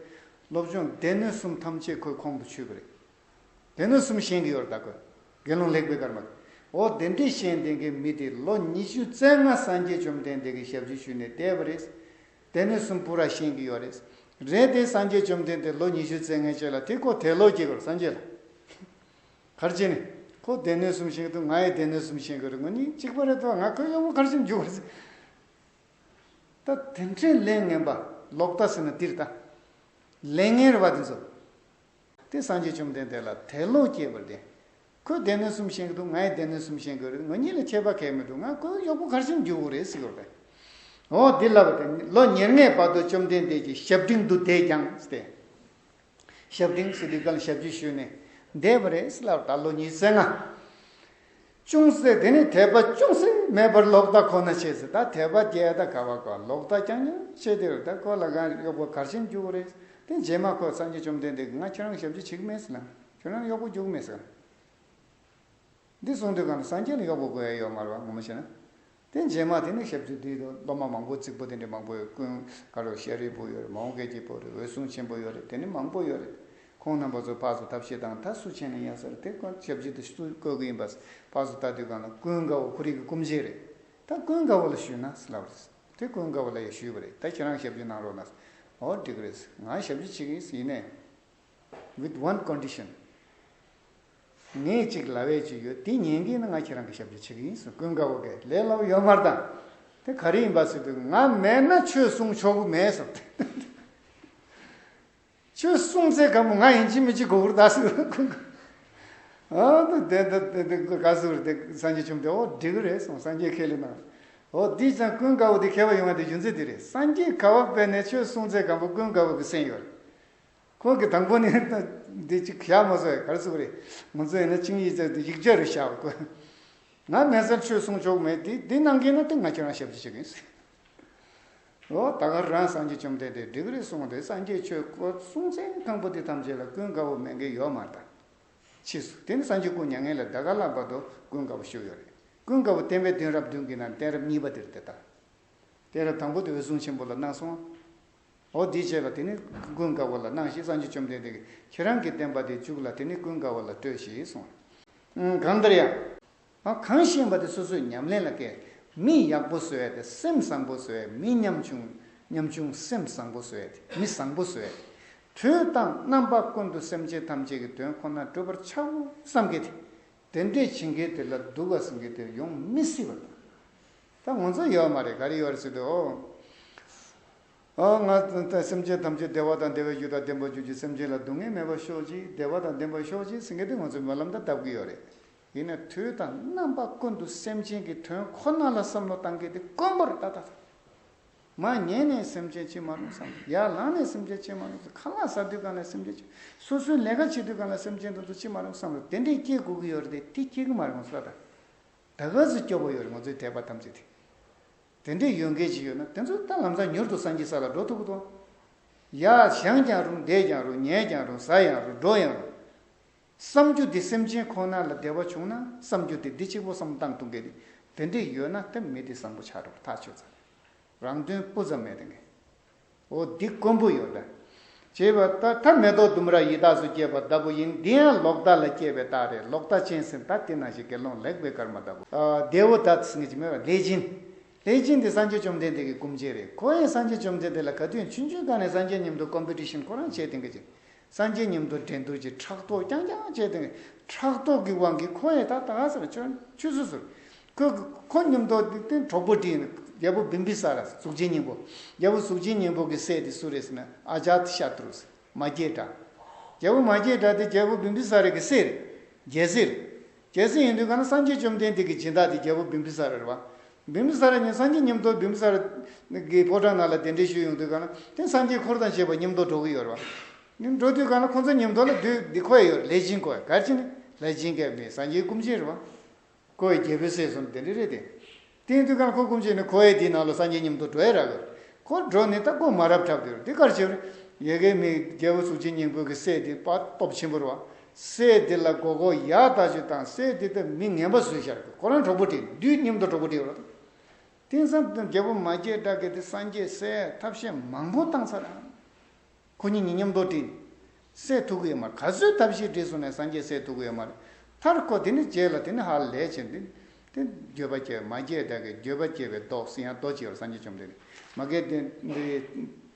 སློབ་སྦྱོང་སྡེ་སྣོད་གསུམ་ཐམས་ཅད་ཁོའི་ཁོང་དུ་ཆུད་པ་རེད། སྡེ་སྣོད་གསུམ་ཤེས་ཀྱི་ཡོད་རེད་ད་ཁོས། དགེ་སློང་ལེགས་པའི་སྐར་མ་གིས། འོ་དེ་འདྲས་ཤེས་ལྡན་གྱི་མི་དེ་ལོ་ཉི་ཤུ་རྩ་ལྔ་སངས་རྒྱས་བཅོམ་ལྡན་འདས་ཀྱི་ཞབས་ཕྱི་ཞུས་ནས་བསྡད་པ་རེད། སྡེ་སྣོད་གསུམ་པུ་ར་ཤེས་ཀྱི་ཡོད་རེད། རེད་དེ་སངས་རྒྱས་བཅོམ་ལྡན་འདས་ལོ་ཉི་ཤུ་རྩ་ལྔའི་རྗེས་ལ་དེ་ཁོ་དད་ལོག་སྐྱེས་པར་སངས་རྒྱས་ལ། ག་རེ་བྱས་ནས། ཁོ་སྡེ་སྣོད་གསུམ་ཤེས་ཀྱི་འདུག་ང་ཡང་སྡེ་སྣོད་གསུམ་ཤེས་ཀྱི་རེད། ང་གཉིས་གཅིག་པ་རེད་དོ། ང་ཁོའི་གཡོག་པོ་ག་རེ་བྱས་ནས་འཇུག་པ་རེད། ད་དེ་འདྲས་ལས་ངན་པ་ལོག་ལྟ་ཟེར་ན་འདི་རེད་ད། ལས་ངན་རེད་བ་དེ་ཚོ། དེ་སངས་རྒྱས་བཅོམ་ལྡན་འདས་ལ་དད་ལོག་སྐྱེས་པར་ཏེ། ཁོས་སྡེ་སྣོད་གསུམ་ཤེས་ཀྱི་འདུག་ང་ཡང་སྡེ་སྣོད་གསུམ་ཤེས་ཀྱི་རེད། ང་གཉིས་ལ་ཁྱད་པར་གང་ཡང་མི་འདུག་ང་ཁོའི་གཡོག་པོ་ག་རེ་བྱས་ནས་འཇུག་དགོས་རེད་ཟེར་གྱི་རེད། འོ་འདི་ལབ་པ་དེ་ལོ་ཉེར་ལྔའི་བར་དུ་བཅོམ་ལྡན་འདས་ཀྱི་ཞབས་འབྲིང་དུ་བསྡད་ཀྱང་ཟེར་ཏེ། ཞབས་འབྲིང་ཟེར་དུས་སྒང་ཞབས་ཕྱི་ཞུས་ནས་བསྡད་པ་རེད་ཟེར་ལབ། ད་ལོ་ཉི་ཤུ་རྩ་ལྔ། ཅུང་ཟད་དེ་ནི་དད་པ་ཅུང་ཟད་མེད་པར་ལོག་ལྟ་ཁོ་ན་བྱས་ཟེར། ད་དད་པ་སྐྱེ་ད་ག་བ་གོ། ལོག་ལྟ་རྐྱང་རྐྱང་བྱས་དེ་རེད། ད་ཁོ་ལ་གང་གཡོག་པོ་ག་རེ་བྱས་ནས་འཇུག་གི་རེད། དེ་རྗེས་མ་ཁོ་སངས་རྒྱས་བཅོམ་ལྡན་འདས་ཀྱིས་ང་ཁྱེད་རང་ཞབས་ཕྱི་བྱེད་ཀྱི་མེད་ཟེར་ལ། ཁྱེད་རང་གཡོག་པོ་འཇུག་གི་མེད་ཟེར། འདི་གསུངས་དུས་སྒང་ལ་སངས་རྒྱས་ལ་གཡོག་པོ་དགོས་ཡ་ཡོད་མ་རེད་བ། ངོ་མ་བྱས་ན། དེ་རྗེས་མ་དེ་ནི་ཞབས་ཕྱི་དེ་སློབ་མ་མང་པོ་རྫིག་པོ་དེ་འདྲ་མང་པོ་ཡོད། ཀུན་དགའ་བོ་ཤཱ་རིའི་བུ་ཡོད་རེད། མོའུ་འགལ་གྱི་བུ་རེད། འོད་སྲུང་ཆེན་པོ་ཡོད་རེད། དེ་ནི་མང་པོ་ཡོད་རེད། ཁོང་རྣམ་པ་ཚོ་ཕར་ཚུར་ཐབས་ཤེས་དང་ད་སུ་བྱས་ན་ཡང་ཟེར། དེ་ཀུན་ཞབས་ཕྱི་དེ་སུ་བསྐོ་གི་ཡིན་པ་ཕར་ཚུར་ལྟ་དུས་སྒང་ལ་ཀུན་དགའ་བོ་ཁོ་རང་གི་སྐུ་མཆེད་རེད། ད་ཀུན་དགའ་བོ་ལ་ཞུས་ན་ཟེར་ལབ་རེད། དེ་ཀུན་དགའ་བོ་ལ་ཡང་ཞུས་པ་རེད། ད་ཁྱེད་རང་ཞབས་ཕྱི་གནང་རོགས་གནང་ཟེར། འོ་འགྲིག་གི་རེད། ང་ཞབས་ཕྱི་བྱེད་ཀྱི་ཡིན་ཟེར། ཡིན་ནའི། With one condition. ངས་གཅིག་ལབ་ཡས་གཅིག་ཡོད། དེ་ཉན་གྱི་ཡིན་ན་ང་ཁྱེད་རང་གི་ཞབས་ཕྱི་བྱེད་ཀྱི་ཡིན་ཟེར། ཀུན་དགའ་བོ་གིས་ལས་སླ་པོ་ཡོད་མ་རེད་ད། དེ་ག་རེ་ཡིན་པ་ཟེར་དུས་ང་མེད་ན་ཆོས་གསུང་ཆོག་གི་མེད་ཟེར། ཆོས་གསུང་ཚེ་གང་པོ་ང་ཡིན་གཅིག་མིན་གཅིག་དགོས་ཀྱི་རེད་ད་ཟེར། ཀུན་དགའ། ཨ་ད་དེ་ད་དེ་དེ་ག་ཟེར་དེ་སངས་རྒྱས་བཅོམ་ལྡན། འོ་འགྲིག་གི་རེད་གསུངས། སངས་རྒྱས་ཁས་ལེན་གནང་། འོ་འདི་ཙང་ཀུན་དགའ་བོ་འདི་མཁས་པ་ཡོང་བ་དེ་རྒྱུ་མཚན་འདི་རེད། སངས་རྒྱས་ག་པར་ཕེབས་ནས་ཆོས་གསུང་ཚེ་གང་པོ་ཀུན་དགའ་བོ་གི་སེམས་ཡོད་རེད། ཁོ་གིས་དང་པོ་ནས་འདི་གཅིག་བཞག་མ་སོང་ཡ། ག་རེ་ཟེར་དགོས་རེད། ང་ཚོ་ཡིན་ན་ཆིངས་ཡིག་ཚད་དེ་ཡིག་ཆ་རུ་བཞག་དགོས། ང་མེད་ས་ཆོས་གསུང་ཆོག་མེད། འདི་འདི་གནང་གི་ཡིན་ན་དེ་ང་ཁྱེད་རང་ཞབས་ཕྱི་བྱེད་ཀྱི་ཡིན་ཟེར། འོ་ད་ག་རང་སངས་རྒྱས་བཅོམ་ལྡན་འདས་འགྲིག་གི་རེད་གསུངས་ཏེ། སངས་རྒྱས་ཆོས་ཁོ་གསུང་ཚེ་གང་པོ་དེ་ཐམས་ཅད་ལ་ཀུན་དགའ་བོ་མེད་མཁན་ཡོད་མ་རེད་ད། ཕྱིས་སུ་དེ་ནི་སངས་རྒྱས་སྐུ་མྱ་ངན་ལས་འདའ་ག་ལ་བར་དུ་ཀུན་དགའ་བོ་བཞུགས་ཡོད་རེད། ཀུན་དགའ་བོ་བསྟན་པའི་དུས་རབས་བདུན་གྱི་ནང་གཏད་རབས་གཉིས་པ་དེ་རེད་དེ་ད། གཏད་རབས་དང་པོ་དེ་འོད་སྲུང་ཆེན་པོ་ལ་གནང་སོང་། འོ་དེའི་རྗེས་ལ་དེ་ནི་ཀུན་དགའ་བོ་ལ་གནང་ཞིང་། སངས་རྒྱས་བཅོམ་ལྡན་འདས་ཀྱིས་ཁྱེད་རང་གི་བསྟན་པ་དེ་མཇུག་ལ་དེ་ནི་ཀུན་དགའ་བོ་ལ་སྤྲོད་ཅིག་གསུངས། ཨང་། གང་ལྟར་ཡང་། ཨ། གང་ཤེས་པ་དེ་སོ་སོས་ཉམས་ལེན་ལ་བཀལ། མི་ཡག་པོ་བཟོ་ཡ་དེ་སེམས་བཟང་པོ་བཟོ་ཡ། མི་ཉམ་ཆུང་། ཉམ་ཆུང་སེམས་བཟང་པོ་བཟོ་ཡ་དེ། མི་བཟང་པོ་བཟོ་ཡ་དེ། དུས་དང་རྣམ་པ་ཀུན་ཏུ་སེམས་ཅན་ཐམས་ཅད་ཀྱི་དོན་ཁོ་ན་སྒྲུབ་པར་བྱའོ་བསམ་མཁན་དེ། དེ་འདྲས་བྱེད་མཁན་དེ་ལ་སྡུག་ག་ཟེར་མཁན་དེ་ཡོང་མི་སྲིད་པ་དང་། ད་ང་ཚོ་ཡོད་མ་རེད། ག་རེ་ཡོད་རེད་ཟེར་དུས། འོ། ཨ། ང་ད་སེམས་ཅན་ཐམས་ཅད་བདེ་བ་དང་བདེ་བའི་རྒྱུ་དང་ལྡན་པར་གྱུར་ཅིག་སེམས་ཅན་ལ་སྡུག་བསྔལ་མེད་པར་ཤོག་ཅིག་བདེ་བ་དང་ལྡན་པར་ཤོག་ཅིག་ཟེར་མཁན་དེ་ང་ཚོས་སྨོན་ལམ་ད་བཏབ་ཀྱི་ཡོད་རེད། ཡིན་ནའི་དུས་དང་རྣམ་པ་ཀུན་ཏུ་སེམས་ཅན་གྱི་དོན་ཁོ་ན་ལ་བསམ་བློ་བཏང་མཁན་དེ་དཀོན་པོ་རེད་ད། ད་ད། མར་ཉལ་ནས་སེམས་ཅན་ཅི་མ་རུང་བསམ། ཡར་ལངས་ནས་སེམས་ཅན་ཅི་མ་རུང་བསམ། ཁ་ལག་ཟ་དུས་སྒང་ལ་སེམས་ཅན་ཅི། སོ་སོའི་ལས་ཀ་བྱེད་དུས་སྒང་ལ་སེམས་ཅན་དེ་ཚོ་ཅི་མ་རུང་བསམ་རེད། དེ་འདྲས་སྐྱེ་དགོས་ཀྱི་ཡོད་རེད་དེ། དེ་སྐྱེ་གི་མ་རེད་ང་ཚོ་ད། ད་ག་ཚོད་སྐྱོ་པོ་ཡོད་རེད་ང་ཚོའི་དད་པ་ཐམས་ཅད་དེ། དེ་འདྲས་ཡོད་མཁན་ཅིག་ཡོད་ན་དེ་ཚོ་ད་ལམ་སང་མྱུར་དུ་སངས་རྒྱས་ས་ལ་འགྲོ་ཐུབ་ཀྱི་འདུག་ཡར་བཞེངས་ཀྱང་རུང་། བསྡད་ཀྱང་རུང་། ཉལ་ཀྱང་རུང་། ཟ་ཡང་རུང་། འགྲོ་ཡང་རུང་། བསམ་རྒྱུ་དེ་སེམས་ཅན་ཁོ་ན་ལ་བདེ་བ་བྱུང་ན་བསམ་རྒྱུ་དེ་འདི་གཅིག་པོ་བསམ་བཏང་ཐུབ་མཁན་དེ། དེ་འདྲས་ཡོད་ན་དེ་མི་དེ་བཟང་པོ་ཆགས་འགྲོ་བ་ཐག་ཆོད་ཚར། རང་དོན་སྤུ་ཙམ་མེད་དེ་ངས། འོ་འདི་དཀོན་པོ་ཡོད་ད། བྱས་པ་ད་ད་མེ་ཏོག་ལྡུམ་ར་ཡི་དྭགས་སུ་སྐྱེས་པ་ལྟ་བུ་ཡིན། འདི་ཡང་ལོག་ལྟ་ལ་སྐྱེས་པའི་རྟགས་རེད། ལོག་ལྟ་ཅན་ཟེར་ད་དེ་ནང་བཞིན་དགེ་སློང་ལེགས་པའི་སྐར་མ་ལྟ་བུ། ཨ། དེའུ་ད་ཟེར་མཁན་ཅིག་མེད་པ། ལྷས་སྦྱིན། ལྷས་སྦྱིན་དེ་སངས་རྒྱས་བཅོམ་ལྡན་འདས་ཀྱི་སྐུ་མཆེད་རེད། ཁོ་ཡང་སངས་རྒྱས་བཅོམ་ལྡན་འདས་ལ་ག་དུས་ཡང་ཆུང་ཆུང་སྒང་ནས་སངས་རྒྱས་མཉམ་དུ་ཀོམ་པི་ཊི་ཤན་ཁོ་རང་བྱས་བསྡད་མཁན་ཅིག་སངས་རྒྱས་མཉམ་དུ་འགྲན་བསྡུར་གྱི་ཕྲག་དོག་རྐྱང་རྐྱང་བྱས་ཏེ། ཕྲག་དོག་གི་དབང་གིས་ཁོ་ཡང་ད་ད་ག་ཟེར་ཆུ་ཆུ་ཟུར་ཟུར། ཁོ་ཁོ་མཉམ་དུ་དེ་དེ་གྲོགས་པོ་བསྒྲིགས་ནས་རྒྱལ་པོ་བིམ་བི་ས་ར་གཟུགས་ཅན་སྙིང་པོ། རྒྱལ་པོ་གཟུགས་ཅན་སྙིང་པོ་གི་སྲས་དེ་སུ་རེད་ཟེར་ན་ཨ་ཇཱ་ཏི་ཤ་ཏྲུ་ཟེར། མ་སྐྱེས་དགྲ། རྒྱལ་པོ་མ་སྐྱེས་དགྲ་དེ་རྒྱལ་པོ་བིམ་བི་ས་ར་གི་སྲས་རེད། རྒྱལ་སྲས་རེད། རྒྱལ་སྲས་ཡིན་དུས་གང་ན་སངས་རྒྱས་བཅོམ་ལྡན་འདས་ཀྱི་སྦྱིན་བདག་དེ་རྒྱལ་པོ་བིམ་བི་ས་ར་རེད་བ། བིམ་བི་ས་ར་ཉིད་སངས་རྒྱས་མཉམ་དུ་བིམ་བི་ས་ར་གི་ཕོ་བྲང་ནང་ལ་གདན་འདྲེན་ཞུས་ཡོང་དུས་གང་ན་དེ་སངས་རྒྱས་འཁོར་དང་བཅས་པ་མཉམ་དུ་འགྲོ་གི་ཡོད་རེད་བ། འགྲོ་དུས་གང་ན་ཁོང་ཚོ་མཉམ་དུ་ལ་དུས་འདི་ཁོ་ཡ་ཡོད་རེད། ལྷས་སྦྱིན་ཁོ་ཡ་ག་རེ་བྱས་ནས་ལྷས་སྦྱིན་སྐྱབས་མེད་སངས་རྒྱས་སྐུ་མཆེད་རེད་བ། ཁོ་ཡི་རྒྱལ་པོའི་སྲས་སུ་དེ་འདྲ་རེད་དེ། དེ་ཡིན་དུས་གང་ཁོ་སྐུ་མཆེད་ནི་ཁོ་ཡི་དེའི་ནང་ལ་སངས་རྒྱས་མཉམ་དུ་འགྲོ་ཡ་རག་གི། ཁོ་འགྲོ་ནས་ད་ཁོ་མ་རབས་འཁྲབ་དེ་རུ་དེ་གར་བྱེད་རུ། ཡ་གི་མི་རྒྱལ་པོ་གཟུགས་ཅན་སྙིང་པོ་གི་སྲས་དེ་དཔའ་སྟོབས་ཆེན་པོ་རུ་བ། སྲས་དེ་ལ་མགོ་སྐོར་ཡག་ལྟ་ཅུ་དང་སྲས་དེ་ད་མི་ངན་པ་བཟོས་ཤར་གི། ཁོ་རང་གྲོགས་པོ་དེ་དུས་མཉམ་དུ་གྲོགས་པོ་དེ་ཡོད་ར། དེང་སང་དུ་རྒྱལ་པོ་མ་སྐྱེས་དགྲ་གི་དེ་སངས་རྒྱས་སྲས་ཐབས་ཤེས་མང་པོ་བཏང་ཚར་ར། ཁོ་གཉིས་ཉིད་མཉམ་དུ་བསྒྲིགས། སྲས་ཐུག་གི་ཡོད་མ་རེད། ག་ཚོད་ཐབས་ཤེས་བསྒྲིགས་སོང་ནས་སངས་རྒྱས་སྲས་ཐུག་གི་ཡོད་མ་རེད། མཐར་ཁོ་དེ་ནི་རྗེས་ལ་དེ་ནི་ཧ་ལས་ཕྱིན་དེ། དེ་འགྱོད་པ་སྐྱེ་བ་མ་སྐྱེས་དགྲ་གི་འགྱོད་པ་སྐྱེ་བའི་མདོ་ཟེར་ཡང་མདོ་ཅིག་ཡོད་རེད། སངས་རྒྱས་བཅོམ་ལྡན་འདས་མ་གི་དེ་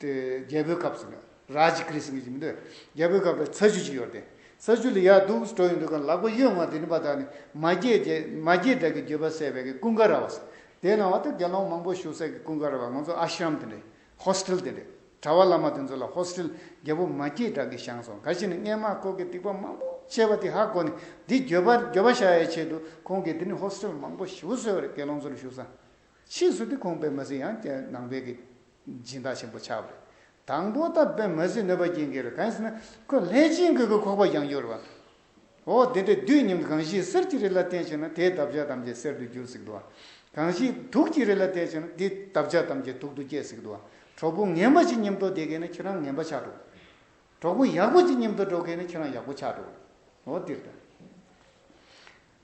དེ་རྒྱལ་པོའི་སྐབས་སུ་ནི་རཱ་ཇི་ཀྲི་ཟེར་གྱི་མི་འདུག་རྒྱལ་པོའི་སྐབས་ལ་ཚ་ཆུ་ཅིག་ཡོད་རེད་དེ། ཚ་ཆུ་ལ་ཡར་འདུག་འགྲོ་ཡོང་དུས་གང་ལག་པ་གཡོན་མ་དེ་ནི་པ་དག་ནི་མ་སྐྱེས་རྒྱལ་མ་སྐྱེས་དགྲ་གི་འགྱོད་པ་སེལ་བའི་གི་ཀུན་དགའ་ར་བ་ཟེར། དེ་ནང་བ་དེ་དགེ་སློང་མང་པོ་བཞུགས་སའི་གི་ཀུན་དགའ་ར་བ་ང་ཚོ་ཨ་ཤི་རམ་དེ་འདྲས་ཧོ་སི་ཊེལ་དེ་འདྲས། གྲྭ་པ་བླ་མ་དེ་ཚོ་ལ་ཧོ་སི་ཊེལ་རྒྱལ་པོ་མ་སྐྱེས་དགྲ་གིས་བཞེངས་སོང་། ག་ཞིག་ནི་སྔས་མ་ཁོ་གི་སྡིག་པ་མང་པོ་བྱས་པ་དེ་ཧ་གོ་ནས་འདི་འགྱོད་པ་འགྱོད་པ་བཤགས་ཡའི་ཆེད་དུ་ཁོང་གིས་དེ་ནི་ཧོ་སི་ཊེལ་མང་པོ་ཞེ་པོ་བཟོས་པ་རེད། དགེ་སློང་ཚོ་ལ་བཞུགས་ས། ཕྱིས་སུ་དེ་ཁོང་པས་མ་ཟིན་ཡང་ནང་པའི་གི་སྦྱིན་བདག་ཆེན་པོ་ཆགས་པ་རེད། དང་པོ་ད་དཔེ་མ་སྲིད་གནོད་པ་སྐྱེལ་གྱི་རེད། གང་ཡིན་ཟེར་ན་ཁོ་ལྷས་སྦྱིན་གྱི་གི་ཁོག་པ་ཡང་ཡོད་རེད་བ། འོ་དེ་འདྲའི་དུས་མཉམ་དུ་གང་ཞིག་གསེར་གྱི་རི་ལ་བརྟེན་བྱས་ན་དེའི་འདབ་ཆགས་ཐམས་ཅད་གསེར་དུ་འགྱུར་ཟེར་གི་འདུག་བ། གང་ཞིག་དུག་གི་རི་ལ་བརྟེན་བྱས་ན་དེའི་འདབ་ཆགས་ཐམས་ཅད་དུག་ཏུ་སྐྱེ་ཟེར་གི་འདུག་བ། གྲོགས་པོ་ངན་པ་ཞིག་མཉམ་དུ་བསྡད་མཁན་ན་ཁྱེད་རང་ངན་པ་ཆགས་འགྲོ། གྲོགས་པོ་ཡག་པོ་ཅིག་མཉམ་དུ་འགྲོ་མཁན་ནི་ཁྱེད་རང་ཡག་པོ་ཆགས་འགྲོ་གི་རེད། འོ་དེ་རེད།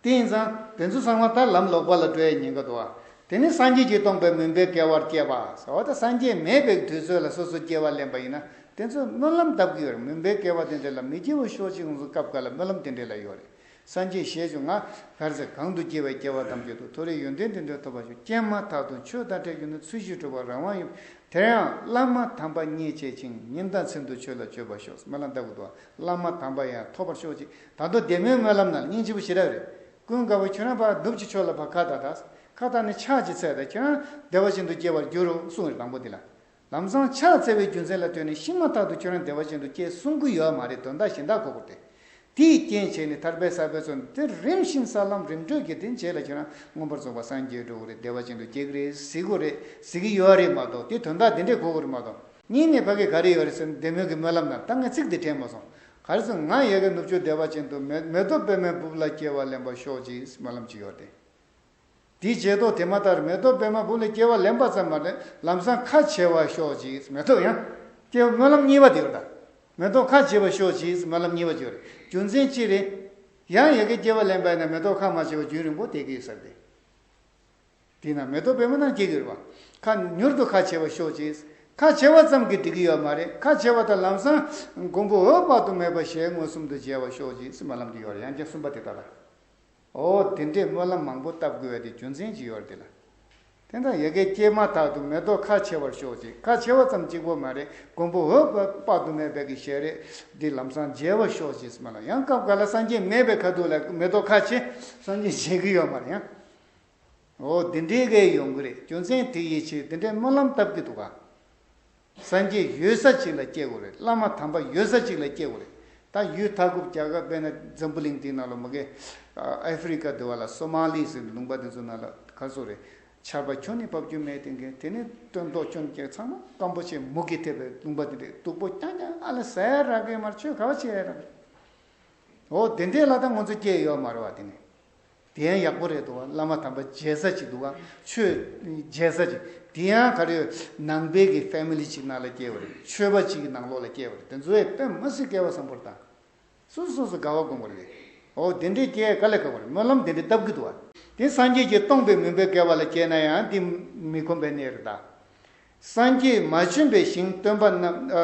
དེ་ཡིན་ཙང་དེ་ཚོ་ཚང་མ་ད་ལམ་ལོག་པ་ལ་འགྲོ་ཡའི་ཉེན་ཁ་འདུག་བ། དེ་ནི་སངས་རྒྱས་ཀྱིས་སྟོང་པའི་མུན་པའི་བསྐལ་བར་སྐྱེས་པ་ཟེར་བ་དང་སངས་རྒྱས་མེད་པའི་དུས་ཚོད་ལ་སོ་སོ་སྐྱེ་བ་ལེན་པ་ཡིན་ན་དེ་ཚོ་སྨོན་ལམ་བཏབ་ཀྱི་ཡོད་རེད། མུན་པའི་བསྐལ་བ་དེ་འདྲ་ལ་མི་སྐྱེ་བར་ཤོག་ཅིག་ང་ཚོ་སྐབས་འགའ་ལ་སྨོན་ལམ་དེ་འདྲ་ལ་ཡོད་རེད། སངས་རྒྱས་ཞེས་བྱ་ང་། གར་ཟེར་གང་དུ་སྐྱེ་བའི་སྐྱེ་བ་ཐམས་ཅད་དུ་མཐོ་རིས་ཡོན་ཏན་དེ་འདྲ་ཐོབ་པར་ཤོག་སྐྱེས་མ་ཐག་ཏུ་ཆོས་དང་འཕྲད་གྱུར་ནས་ཚུལ་བཞིན་སྒྲུབ་པར་རང་དབང་ཡོད། དེར་ཡང་བླ་མ་དམ་པ་མཉེས་བྱེད་ཅིང་ཉིན་དང་མཚན་དུ་ཆོས་ལ་སྤྱོད་པར་ཤོག་སྨོན་ལམ་བཏབ་དགོས་འདུག་བླ་མ་དམ་པ་ཡང་ཐོབ་པར་ཤོག་ཅིག་ད་དུང་བདེ་མོའི་སྨོན་ལམ་ནང་ལ་སྙིང་རྗེ་པོ་ཞེ་དྲག་རེད། ཀུན་དགའ་བོ་ཁྱོད་རང་ཕར་ནུབ་ཀྱི་ཕྱོགས་ལ་ཕར་ཁ་བཏགས་དང་། ཁ་བཏགས་ནས་ཕྱག་ཅིག་འཚལ་དང་ཁྱོད་རང་བདེ་བ་ཅན་དུ་སྐྱེ་བར་འགྱུར་རོ་གསུངས་རེད་དང་པོ་འདི་ལ། ལམ་སང་ཕྱག་འཚལ་བའི་རྒྱུ་མཚན་ལ་ལྟོས་ནས་ཤི་མ་ཐག་ཏུ་ཁྱོད་རང་བདེ་བ་ཅན་དུ་སྐྱེ་གསུང་གི་ཡོད་མ་རེད། དོན་དག་གཞན་དག་གོ་དགོས་ཏེ། དེའི་རྐྱེན་བྱས་ནས་ཐར་པའི་ས་པའི་ཚོ་འདི་རིམ་བཞིན་ས་ལམ་རིམ་གྲོས་ཀྱི་དེ་རྗེས་ལ་ཁྱོད་རང་མངོན་པར་རྫོགས་པར་སངས་རྒྱས་འགྲོ་གི་རེད། བདེ་བ་ཅན་དུ་སྐྱེ་གི་རེད་ཟེར་གི་རེད་ཟེར་གི་ཡོད་རེད་མ་གཏོགས་དེ་དོན་དག་དེ་འདྲས་གོ་གི་རེད་མ་གཏོགས། སྙིང་ནས་ཕ་གི་ག་རེ་ཡོད་རེད་ཟེར་ན་བདེ་མོ་གི་སྨོན་ལམ་ནང་ད་ངས་ཚིག་འདི་དྲན་མ་སོང་། ག་རེ་ཟེར་ན་ང་ཡ་གི་ནུབ་ཕྱོགས་བདེ་བ་ཅན་དུ་མེ་མེ་ཏོག་པད་མའི་སྦུབས་ལ་སྐྱེ་བ་ལེན་པར་ཤོག་ཅེས་སྨོན་ལམ་ཅིག་ཡོད་རེད། དེའི་རྗེས་ཐོག་དེ་མ་ལྟར་མེ་ཏོག་པད་མ་སྦུབས་ལ་སྐྱེ་བ་ལེན་པ་ཙམ་མ་རེད། ལམ་སང་ཁ་བྱེ་བར་ཤོག་ཅིག་མེ་ཏོག་ཡང་སྐྱེ་བ་སྨོན་ལམ་གཉིས་པ་དེ་ཡོད་ད། མེ་ཏོག་ཁ་བྱེ་བར་ཤོག་ཅིག་སྨོན་ལམ་གཉིས་པ་ཅིག་ཡོད་རེད། རྒྱུ་མཚན་ཅི་རེད། ཡང་ཡ་གི་སྐྱེ་བ་ལེན་པ་ཡིན་ན་མེ་ཏོག་ཁ་མ་བྱེ་བ་རྒྱུན་རིང་པོ་བསྡད་ཀྱི་ཡོད་ས་རེད། དེས་ན་མེ་ཏོག་པད་མ་ནང་སྐྱེ་གི་རེད་བ། ཁ་མྱུར་དུ་ཁ་བྱེ་བར་ཤོག་ཅིག་ཁ་བྱེ་བ་ཙམ་གྱིས་འགྲིག་གི་ཡོད་མ་རེད། ཁ་བྱེ་བ་དང་ལམ་སང་མགོན་པོ་འོད་དཔག་ཏུ་མེད་པ་ཞལ་མངོན་སུམ་དུ་མཇལ་བར་ཤོག་ཅིག་སྨོན་ལམ་དེ་ཡོད་རེད། ཡང་བསྐྱར་གསུམ་པ་དེ་ལྟ་ལ། འོ་དེ་འདྲའི་སྨོན་ལམ་མང་པོ་བཏབ་དགོས་པའི་དེ་རྒྱུ་མཚན་ཅིག་ཡོད་རེད་དེ་ལ། དེ་འདྲ་ཡ་གི་སྐྱེས་མ་ཐག་ཏུ་མེ་ཏོག་ཁ་བྱེ་བར་ཤོག་ཅིག་ཁ་བྱེ་བ་ཙམ་གཅིག་པོ་མ་རེད། མགོན་པོ་འོད་དཔག་ཏུ་མེད་པའི་གི་ཞལ་རས་འདི་ལམ་སང་མཇལ་བར་ཤོག་ཅིག་སྨོན་ལམ། ཡང་སྐབས་འགའ་ལ་སངས་རྒྱས་མེད་པའི་ཁ་ཐུག་ལ་མེ་ཏོག་ཁ་བྱེ་སངས་རྒྱས་མཇལ་གི་ཡོད་མ་རེད་ཡང་། འོ་དེ་འདྲའི་གི་ཡོང་གི་རེད། རྒྱུ་མཚན་དེ་ཡིན་ཕྱིར་དེ་འདྲའི་སྨོན་ལམ་བཏབ་ཀྱི་འདུག་ག་སངས་རྒྱས་ཡོད་ས་ཅིག་ལ་སྐྱེ་དགོས་རེད། བླ་མ་དམ་པ་ཡོད་ས་ཅིག་ལ་སྐྱེ་དགོས་རེད། ད་ཡུལ་མཐའ་འཁོབ་རྒྱ་གར་དཔེར་ན་འཛམ་བུ་གླིང་འདིའི་ནང་ལ་མ་གི་ཨ་ཧྥི་རི་ཀ་འདི་བ་ལ་སོ་མ་ལི་ཟེར་ནས་ལུང་པ་དེ་ཚོ་ནང་ལ་ག་ཚོད་རེད། ཆར་པ་ཁྱོན་ནས་འབབ་རྒྱུ་མེད་དེ་འགན་དེ་ནས་སྟོན་ཐོག་ཁྱོན་ཀྱང་ཚང་མ་སྐམ་པོ་བྱས་མུ་གེ་ཐེབས་པའི་ལུང་པ་དེ་འདྲས་སྡུག་པོ་རྐྱང་རྐྱང་ཨ་ལ་ཟ་ཡ་རག་གི་མ་རེད། ཆོས་ག་བ་བྱེད་ཡ་རག་གི། འོ་དེ་འདྲས་ལ་ད་ང་ཚོ་སྐྱེས་ཡོད་མ་རེད་བ། དེ་ནས་དེ་ཡང་ཡག་པོ་རེད་འདུག་བ། བླ་མ་དམ་པ་མཇལ་ས་ཅིག་འདུག་བ། ཆོས་མཇལ་ས་ཅིག་དེ་ཡང་ག་རེ་ནང་པའི་གི་ཕེ་མི་ལི་ཅིག་ནང་ལ་སྐྱེས་པ་རེད། ཆོས་པ་ཅིག་གི་ནང་ལོགས་ལ་སྐྱེས་པ་རེད། དེ་ཚོ་ཡང་དཔེ་མ་སྲིད་སྐལ་བ་བཟང་པོ་རེད་ད། སོ་སོ་སོ་དགའ་བ་སྒོམ་པ་རེད། འོ་དེ་འདྲས་སྐྱེས་ག་ལས་དགའ་བ་རེད། སྨོན་ལམ་དེ་འདྲས་བཏབ་གི་འདུག་བ། དེ་སངས་རྒྱས་ཀྱིས་སྟོང་པའི་མུན་པའི་བསྐལ་བ་ལ་སྐྱེས་ན་ཡང་དེ་མི་ཁོམ་པའི་གནས་རེད་ད། སངས་རྒྱས་མ་བྱོན་པའི་ཞིང་སྟོན་པ་རྣམས་ཨ་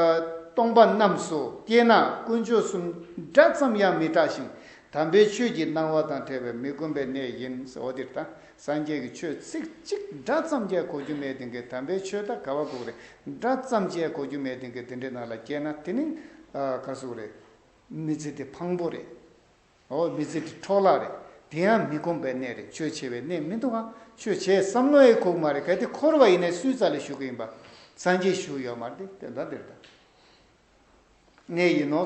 སྟོང་པ་རྣམས་སུ་སྐྱེས་ན་དཀོན་མཆོག་གསུམ་སྒྲ་ཙམ་ཡང་མི་གྲགས་ཤིང་དམ་པའི་ཆོས་ཀྱི་སྣང་བ་དང་བྲལ་བའི་མི་ཁོམ་པའི་གནས་ཡིན། འོ་དེ་ལྟ་སངས་རྒྱས་ཀྱི་ཆོས་ཚིག་གཅིག་སྒྲ་ཙམ་ཀྱང་གོ་རྒྱུ་མེད་དེ་འགའི་དམ་པའི་ཆོས་ད་ག་བ་གོ་གི་རེད། སྒྲ་ཙམ་ཀྱང་གོ་རྒྱུ་མེད་དེ་འགའི་དེ་འདྲའི་ནང་ལ་སྐྱེས་ན་དེ་ནི་ཨ་ག་རེ་ཟེར་དགོས་རེད། མི་ཚེ་དེ་ཕངས་པོ་རེད། འོ་མི་ཚེ་དེ་འཕྲོ་བརླག་རེད། དེ་ཡང་མི་ཁོམ་པའི་གནས་རེད། ཆོས་བྱེད་པའི་གནས་མི་འདུག་ག་ཆོས་བྱེད་བསམ་བློ་ཡང་འཁོར་གི་མ་རེད། གལ་ཏེ་འཁོར་བ་ཡིན་ན་སུའི་རྩ་ལ་ཞུགས་ཀྱི་ཡིན་པ། སངས་རྒྱས་ཞུགས་ཡོད་མ་རེད། དེ་དོན་དག་འདིར་ད། གནས་ཡིན་ནོ།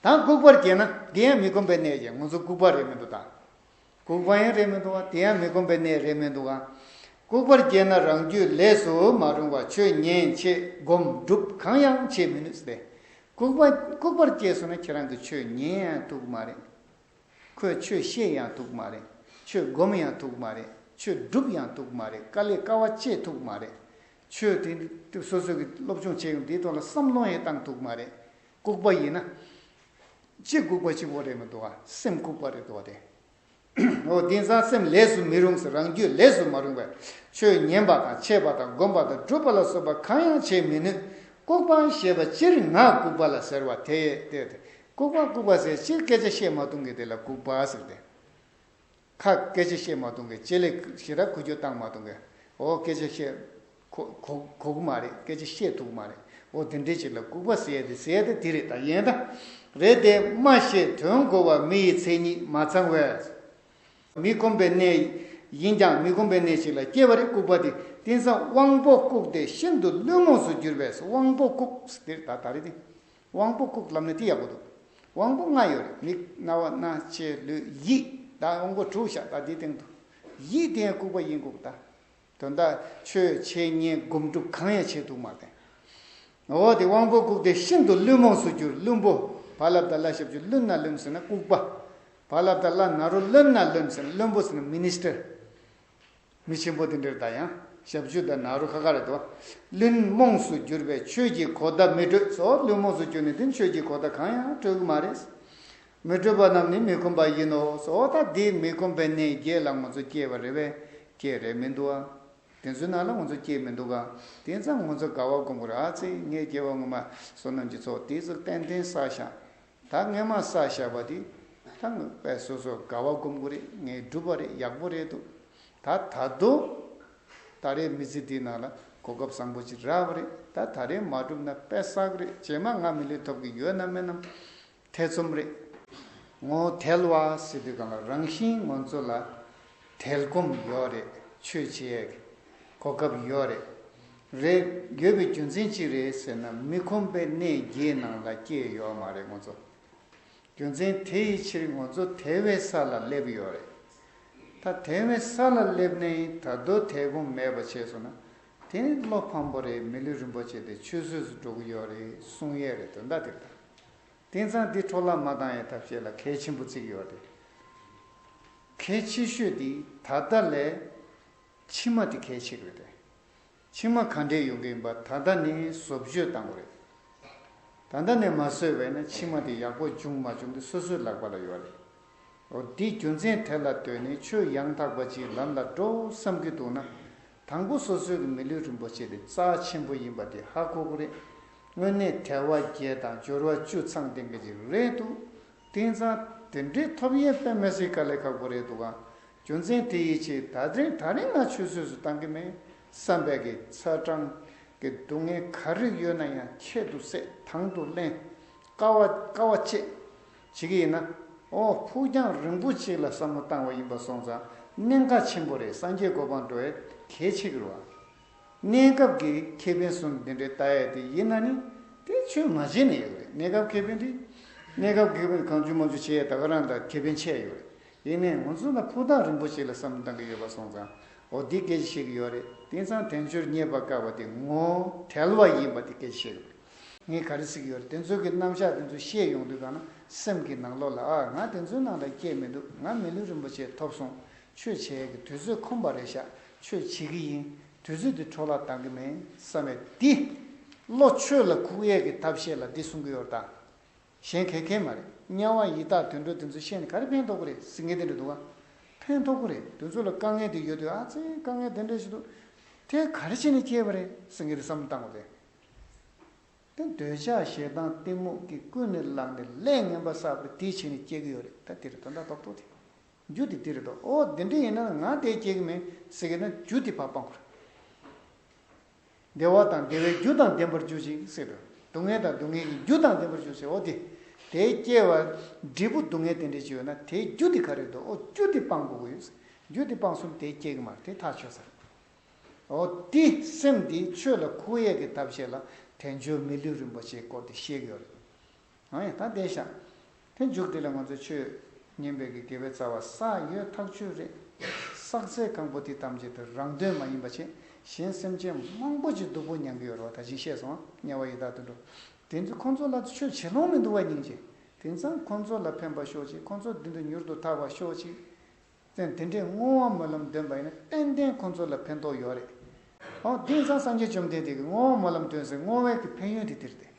ད་ལྐུགས་པར་སྐྱེས་ན་དེ་ཡང་མི་ཁོམ་པའི་གནས་ཀྱི། ང་ཚོ་ལྐུགས་པ་རེད་མི་འདུག་ད། ལྐུགས་པ་ཡང་རེད་མི་འདུག་ག་དེ་ཡང་མི་ཁོམ་པའི་གནས་རེད་མི་འདུག་ག་ལྐུགས་པར་སྐྱེས་ན་རང་རྒྱུད་ལས་སུ་མ་རུང་བ། ཆོས་ཉན་བྱེད་སྒོམ་སྒྲུབ་གང་ཡང་བྱེད་མི་ནུས་ཏེ། ལྐུགས་པ་ལྐུགས་པར་སྐྱེས་སོང་ན་ཁྱེད་རང་གི་ཆོས་ཉན་ཡང་ཐུབ་ཀྱི་མ་རེད། ཁོས་ཆོས་བཤད་ཡང་ཐུབ་མ་རེད། ཆོས་སྒོམ་ཡང་ཐུབ་མ་རེད། ཆོས་སྒྲུབ་ཡང་ཐུབ་མ་རེད། དཀའ་ལས་དཀའ་བ་སྤྱད་ཐུབ་མ་རེད། ཆོས་དེ་སོ་སོ་གི་སློབ་སྦྱོང་བྱེད་ཡོང་དེའི་ཐོག་ལ་བསམ་བློ་ཡང་བཏང་ཐུབ་མ་རེད། ལྐུགས་པ་ཡིན་ན། ཅི་ལྐུགས་པ་གཅིག་པོ་རེད་མི་འདུག་ག་སེམས་ལྐུགས་པ་རེད་འདུག་ག་དེ། འོ་དེང་སང་སེམས་ལས་སུ་མི་རུང་ཟེར། རང་རྒྱུད་ལས་སུ་མ་རུང་བས། ཆོས་ཉན་པ་དང་འཆད་པ་དང་སྒོམ་པ་དང་སྒྲུབ་པ་ལ་སོགས་པ་གང་ཡང་བྱེད་མི་ནུས། ལྐུགས་པ་ཞེས་པ་སྤྱིར་ངག་ལྐུགས་པ་ལ་ཟེར་བ་དེ་སྟེ། ལྐུགས་པ་ལྐུགས་པ་ཟེར་སྤྱིར་སྐད་ཆ་བཤད་མ་ཐུབ་མཁན་དེ་ལ་ལྐུགས་པ་ཟེར་ཏེ། ཁ་སྐད་ཆ་བཤད་མ་ཐུབ་མཁན། ལྕེ་ལ་ཞེ་དྲག་འགུལ་སྐྱོད་བཏང་མ་ཐུབ་མཁན། འོ་སྐད་ཆ་བཤད་གོ་གོ་གོ་གི་མ་རེད། སྐད་ཆ་བཤད་ཐུབ་ཀྱི་མ་རེད། འོ་དེ་འདྲའི་ཅིག་ལ་ལྐུགས་པ་ཟེར་ཡ་དེ། ཟེར་ཡ་དེ་དེ་རེད། ད་ཡིན་ད་རེད་དེ། སྨྲ་ཤེས་དོན་གོ་བ་མི་ཡི་མཚན་ཉིད་མ་ཚང་བས། མི་ཁོམ་པའི་གནས་ཡིན་ཀྱང་མི་ཁོམ་པའི་གནས་ཤིག་ལ་སྐྱེ་བ་རེད། ལྐུགས་པ་དེ། དེང་སང་དབང་པོ་ལྐུགས་ཏེ་ཤིན་ཏུ་བླུན་རྨོངས་སུ་གྱུར་པས། དབང་པོ་ལྐུགས་དེ་ད་ད་རེད་དེ། དབང་པོ་ལྐུགས་ལབ་ན་དེ་ཡག་པོ་འདུག་དབང་པོ་ལྔ་ཡོད་རེད། མིག་རྣ་བ་སྣ་ལྕེ་ལུས་ཡིད། ད་དབང་པོ་དྲུག་བཞག་ད་དེའི་སྟེང་དུ། ཡིད་དེ་ཡང་ལྐུགས་པ་ཡིན་དགོས་ད། དོན་དག་ཆོས་འཆད་ཉན་སྒོམ་སྒྲུབ་གང་ཡང་བྱེད་ཐུབ་མ་རེད། འོ་དེ་དབང་པོ་ལྐུགས་ཏེ་ཤིན་ཏུ་བླུན་རྨོངས་སུ་གྱུར། བླུན་པོ། བ་ལ་བཏགས་བླ་ཞབས་ཀྱུ་བླུན་ན་བླུན་ཟེར་ན་ལྐུགས་པ། བ་ལ་བཏགས་བླ་ན་རོ་བླུན་ན་བླུན་ཟེར་ན་བླུན་པོ་ཟེར་ན་མི་ནི་སི་ཊར། མི་ཆེན་པོ་དེ་འདྲར་ད་ཡང་ཞབས་ཀྱུ་དང་ན་རོ་ཁ་ཁ་རེད་དོ། བླུན་རྨོངས་སུ་གྱུར་པས་ཆོས་ཀྱི་གོ་བརྡ་མི་འཕྲོད་སོ། བླུན་རྨོངས་སུ་གྱུར་ནས་དེ་ཆོས་ཀྱི་གོ་བརྡ་གང་ཡང་འཕྲོད་ཀྱི་མ་རེད། མི་འཕྲོད་པ་རྣམས་ནི་མི་ཁོམ་པ་ཡིན་ནོ་སོ། ད་འདི་མི་ཁོམ་པའི་གནས་བརྒྱད་ལ་ང་ཚོ་སྐྱེས་པ་རེད་པས། སྐྱེས་རེད་མི་འདུག་ཨ། དེ་ཚོའི་ནང་ལ་ང་ཚོ་སྐྱེས་མི་འདུག་ག་དེ་ཙང་ང་ཚོ་དགའ་བ་སྒོམ་དགོས་རེད། ཨ་ཙི་ངའི་སྐྱེ་བ་སྔོན་མ་བསོད་ནམས་ཀྱི་ཚོགས་དེ་ཚོ་ཏན་ཏན་བསགས་ཤག་ད་སྔོན་མ་བསགས་བཞག་པ་དེ་ད་ངས་དཔེ་སོ་སོ་དགའ་བ་སྒོམ་དགོས་རེད། ངས་བསྒྲུབས་པ་རེད། ཡག་པོ་རེད་འདུག་ད་ད་དུང་ད་རེས་མི་ཚེ་འདིའི་ནང་ལ་གོ་སྐབས་བཟང་པོ་ཅིག་རག་པ་རེད། ད་ད་རེས་མ་བསྒྲུབས་ན་དཔེ་བསགས་རེད། རྗེས་མ་ང་མི་ལུས་ཐོབ་ཀྱི་ཡོད་ན་མེད་ན་ཐེ་ཚོམ་རེད། ངོ་དལ་བ་ཟེར་དུས་སྒང་ལ་རང་བཞིན་ང་ཚོ་ལ་དལ་སྒོམ་ཡོད་རེད། ཆོས་བྱེད་ཡས་གོ་སྐབས་ཡོད་རེད། རེད། ཡོད་པའི་རྒྱུ་མཚན་ཅི་རེད་ཟེར་ན་མི་ཁོམ་པའི་གནས་བརྒྱད་ནང་ལ་སྐྱེས་ཡོད་མ་རེད་ང་ཚོ། རྒྱུ་མཚན་དེ་ཡི་ཕྱིར་ང་ཚོ་དལ་བའི་ས་ལ་སླེབས་ཡོད་རེད། ད་དལ་བའི་ས་ལ་སླེབས་ནས་ད་དུང་དལ་སྒོམ་མེད་པ་བྱས་སོང་ན་དེ་ནི་བློ་ཕམ་པོ་རེད། མི་ལུས་རིན་པོ་ཆེ་དེ་ཆུད་ཟོས་སུ་འགྲོ་གི་ཡོད་རེད་གསུང་ཡས་རེད། དོན་དག་དེ་རེད། ད་དེང་སང་འདི་འཕྲོ་བརླག་མ་བཏང་ཡའི་ཐབས་ཤེས་ལ་གལ་ཆེན་པོ་བརྩི་གི་ཡོད་རེད། གལ་ཆེ་ཤོས་དེ་ད་ལྟ་ལས་ཕྱི་མ་དེ་གལ་ཆེ་གི་རེད་དེ། ཕྱི་མ་ག་འདྲས་ཡོང་གི་ཡིན་པ་ད་ལྟ་ནས་བཟོ་བཅོས་བཏང་དགོས་རེད། ད་ལྟ་ནས་མ་བཟོས་པས་ན་ཕྱི་མ་དེ་ཡག་པོ་འབྱུང་མ་བྱུང་དེ་སོ་སོའི་ལག་པ་ལ་ཡོད་རེད། འོ་འདི་རྒྱུ་མཚན་དེ་ལ་ལྟོས་ནས་ཆོས་ཡང་དག་པ་ཅིག་ལམ་ལ་འགྲོ་བསམ་གྱི་འདུག་ན། དང་པོ་སོ་སོའི་གི་མི་ལུས་རིན་པོ་ཆེ་དེ་རྩ་ཆེན་པོ་ཡིན་པ་དེ་ཧ་གོ་གི་རེད། དངོས་གནས་དལ་བ་བརྒྱད་དང་འབྱོར་བ་བཅུ་ཚང་ལྡན་གྱི་ཅིག་རེད་འདུག་དེང་སང་དེ་འདྲའི་ཐོབ་ཡས་དཔེ་མི་སྲིད་དཀའ་ལས་ཁག་པོ་རེད་འདུག་ག་རྒྱུ་མཚན་དེ་ཡི་ཆེད་ད་རིང་ད་རིང་ང་ཆུད་ཟོས་སུ་བཏང་གི་མེད་བསམ་པའི་གི་ཚ་གྲང་གི་སྡུག་བསྔལ་ག་རེ་ཡོད་ན་ཡང་ཁྱད་དུ་བསད། དང་དུ་ལེན། དཀའ་བ་དཀའ་བ་སྤྱད་བྱེད་ཀྱི་ཡིན་ན། ཨོ་ཕུགས་རྒྱང་རིང་པོ་ཅིག་ལ་བསམ་བློ་བཏང་བ་ཡིན་པ་སོང་ཙང་གནད་འགག་ཆེན་པོ་རེད། སངས་རྒྱས་གོ་འཕང་འགྲོ་ཡས་གལ་ཆེ་གི་རེད་བ། གནས་སྐབས་ཀྱི་ཁེ་ཕན་གསུམ་འདི་འདྲའི་ལྟ་ཡས་དེ་ཡིན་ན་ནི་དེ་ཆོས་མ་བྱས་ནས་ཡོད་རེད། གནས་སྐབས་ཁེ་ཕན་དེ། གནས་སྐབས་ཁེ་ཕན་གང་བྱུང་མང་བྱུང་བྱས་ཡས་ད་ག་རང་དང་ཁེ་ཕན་ཆེ་ཡོད་རེད། ཡིན་ནའི་ང་ཚོ་ལ་ཕུགས་ཐག་རིང་པོ་ཞིག་ལ་བསམ་བློ་གཏང་གི་ཡོད་པ་སོང་ཙང་འོ་འདི་སྐད་ཆ་བཤད་གི་ཡོད་རེད། དེང་སང་དལ་འབྱོར་རྙེད་པར་དཀའ་བ་དེ་ངོ་བོ་དལ་བ་ཡིན་པ་དེ་སྐད་ཆ་བཤད་གི་རེད། ངས་ག་རེ་ཟེར་གི་ཡོད་རེད། དེ་ཚོ་གི་རྣམ་གཞག་དེ་ཚོ་བཤད་ཡོང་དུས་གང་ན་སེམས་ཀྱི་ནང་ལོགས་ལ་ཨ་ང་དེ་ཚོའི་ནང་ལ་སྐྱེས་མི་འདུག་ང་མི་ལུས་རིན་པོ་ཆེ་ཐོབ་སོང་། ཆོས་བྱེད་ཀྱི་དུས་ཚོད་ཁོམ་པ་རེད་ཤག་ཆོས་བྱེད་ཀྱི་ཡིན། དུས་ཚོད་དེ་འཕྲོ་བརླག་བཏང་གི་མེད་བསམ་པའི་འདི། བློ་ཆོས་ལ་འཁུར་ཡས་ཀྱི་ཐབས་ཤེས་ལ་འདི་གསུང་གི་ཡོད་རེད་ད། གཞན་གལ་ཁེལ་མ་རེད། དམྱལ་བ་ཡི་དྭགས་དུད་འགྲོ་དེ་ཚོ་བཤད་ནས་ག་རེ་ཕན་ཐོགས་ཀྱི་རེད་ཟེར་མཁན་དེ་འདྲ་འདུག་ག་ཕན་ཐོགས་ཀྱི་རེད། དེ་ཚོ་ལ་དཀའ་ངལ་དེ་ཡོད་དུས་ཨ་ཙི་དཀའ་ངལ་དེ་འདྲ་ཞིག་འདུག་དེ་ག་རེ་བྱས་ནས་སྐྱེས་པ་རེད་ཟེར་མཁན་དེ་བསམ་བློ་བཏང་དགོས་རེད། དེ་འདོད་ཆགས་ཞེ་སྡང་གཏི་མུག་གིས་ཀུན་ནས་བསླངས་ནས་ལས་ངན་པ་བསགས་པ་དེ་བྱས་ནས་སྐྱེ་གི་ཡོད་རེད། ད་དེ་རེད་དོན་དག་རྡོག་རྡོག་དེ། རྒྱུ་དེ་དེ་རེད་དོ། ཨོ་དེ་འདྲ་ཡིན་ན་ང་དེ་སྐྱེ་གི་མིན་ཟེར་གི་ན་རྒྱུ་དེ་ཕར་སྤང་དགོས་རེད། བདེ་བ་དང་བདེ་བའི་རྒྱུ་དང་ལྡན་པར་གྱུར་ཅིག་ཟེར་དོ། སྡུག་བསྔལ་དང་སྡུག་བསྔལ་གྱི་རྒྱུ་དང་ལྡན་པར་གྱུར་ཟེར། ཨོ་དེ། དེ་སྐྱེ་བ་འབྲས་བུ་སྡུག་བསྔལ་དེ་འདྲ་ཅིག་ཡོད་ན་དེའི་རྒྱུ་དེ་ག་རེ་འདུག་ཨོ་རྒྱུ་དེ་སྤང་དགོས་ཀྱི་ཡོད། རྒྱུ་དེ་སྤངས་སོང་དེ་སྐྱེ་གི་མ་རེད། དེ་ཐག་ཆོད་ས་རེད། ཨོ་དེ་སེམས་དེ་ཆོས་ལ་འཁོར་ཡས་ཀྱི་ཐབས་ཤེས་ལ་དལ་འབྱོར་མི་ལུས་རིན་པོ་ཆེའི་སྐོར་དེ་བཤད་ཀྱི་ཡོད་རེད། ཨ་ཡ་ད་བསྡད་ཤག་དེ་མཇུག་དེ་ལ་ང་ཚོས་ཆོས་ཉན་པའི་གི་དགེ་བའི་རྩ་བ་བསགས་ཡོད་ཐག་ཆོད་རེད། བསགས་ཚད་གང་པོ་དེ་ཐམས་ཅད་དུ་རང་དོན་མ་ཡིན་པ་བྱས་གཞན་སེམས་ཅན་མང་པོ་ཅིག་སྡུག་པོ་མྱང་གི་ཡོད་རེད་བ། ད་གིན་བཤད་སོང་ང་། དམྱལ་བ་ཡི་དྭགས་དུད་འགྲོ། དེ་ཚོ་ཁོང་ཚོ་ལ་ཆོས་བྱེད་ལོང་མི་འདུག་བ་སྙིང་རྗེ། དེང་སང་ཁོང་ཚོ་ལ་ཕན་པ་ཤོག་ཅིག་ཁོང་ཚོ་འདི་འདྲ་མྱུར་དུ་ཐར་བ་ཤོག་ཅིག་ཙང་དེ་འདྲའི་བསྔོ་བ་སྨོན་ལམ་འདོན་པ་ཡིན་ན་ཏན་ཏན་ཁོང་ཚོ་ལ་ཕན་ཐོགས་ཡོད་རེད། ཨོ་དེང་སང་སངས་རྒྱས་བཅོམ་ལྡན་འདས་ཀྱིས་བསྔོ་བ་སྨོན་ལམ་འདོན་ཟེར་བསྔོ་བའི་གི་ཕན་ཡོན་དེ་དེ་རེད་དེ།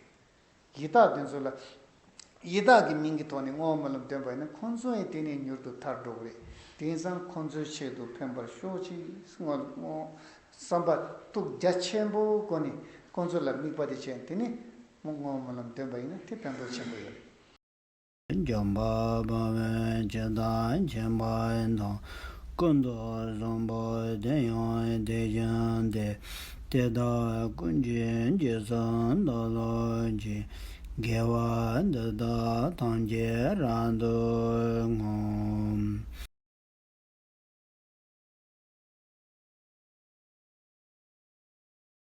ཡི་དྭགས་དེ་ཚོ་ལ་ཡི་དྭགས་ཀྱི་མིང་གི་ཐོག་ནས་བསྔོ་བ་སྨོན་ལམ་འདོན་པ་ཡིན་ན་ཁོང་ཚོ་ཡང་དེ་ནས་མྱུར་དུ་ཐར་འགྲོ་གི་རེད། དེང་སང་ཁོང་ཚོའི་ཆེད་དུ་ཕན་པར་ཤོག་ཅིག་བསྔོ་བསྔོ་བསམ་པ་ཐུགས་རྒྱ་ཆེན་པོའི་སྒོ་ནས་ཁོང་ཚོ་ལ་དམིགས་པ་དེ་བྱས་དེ་ནས་བསྔོ་བ་སྨོན་ལམ་འདོན་པ་ཡིན་ན་དེ་ཕན་ཐོགས་ཆེན་པོ་ཡོད་རེད། འཇམ་དཔལ་དཔའ་བོས་ཇི་ལྟར་མཁྱེན་པ་དང་། ཀུན་ཏུ་བཟང་པོ་དེ་ཡང་དེ་བཞིན་ཏེ། དེ་དག་ཀུན་གྱི་རྗེས་སུ་བདག་སློབ་ཅིང་། དགེ་བ་འདི་དག་ཐམས་ཅད་རབ་ཏུ་བསྔོ།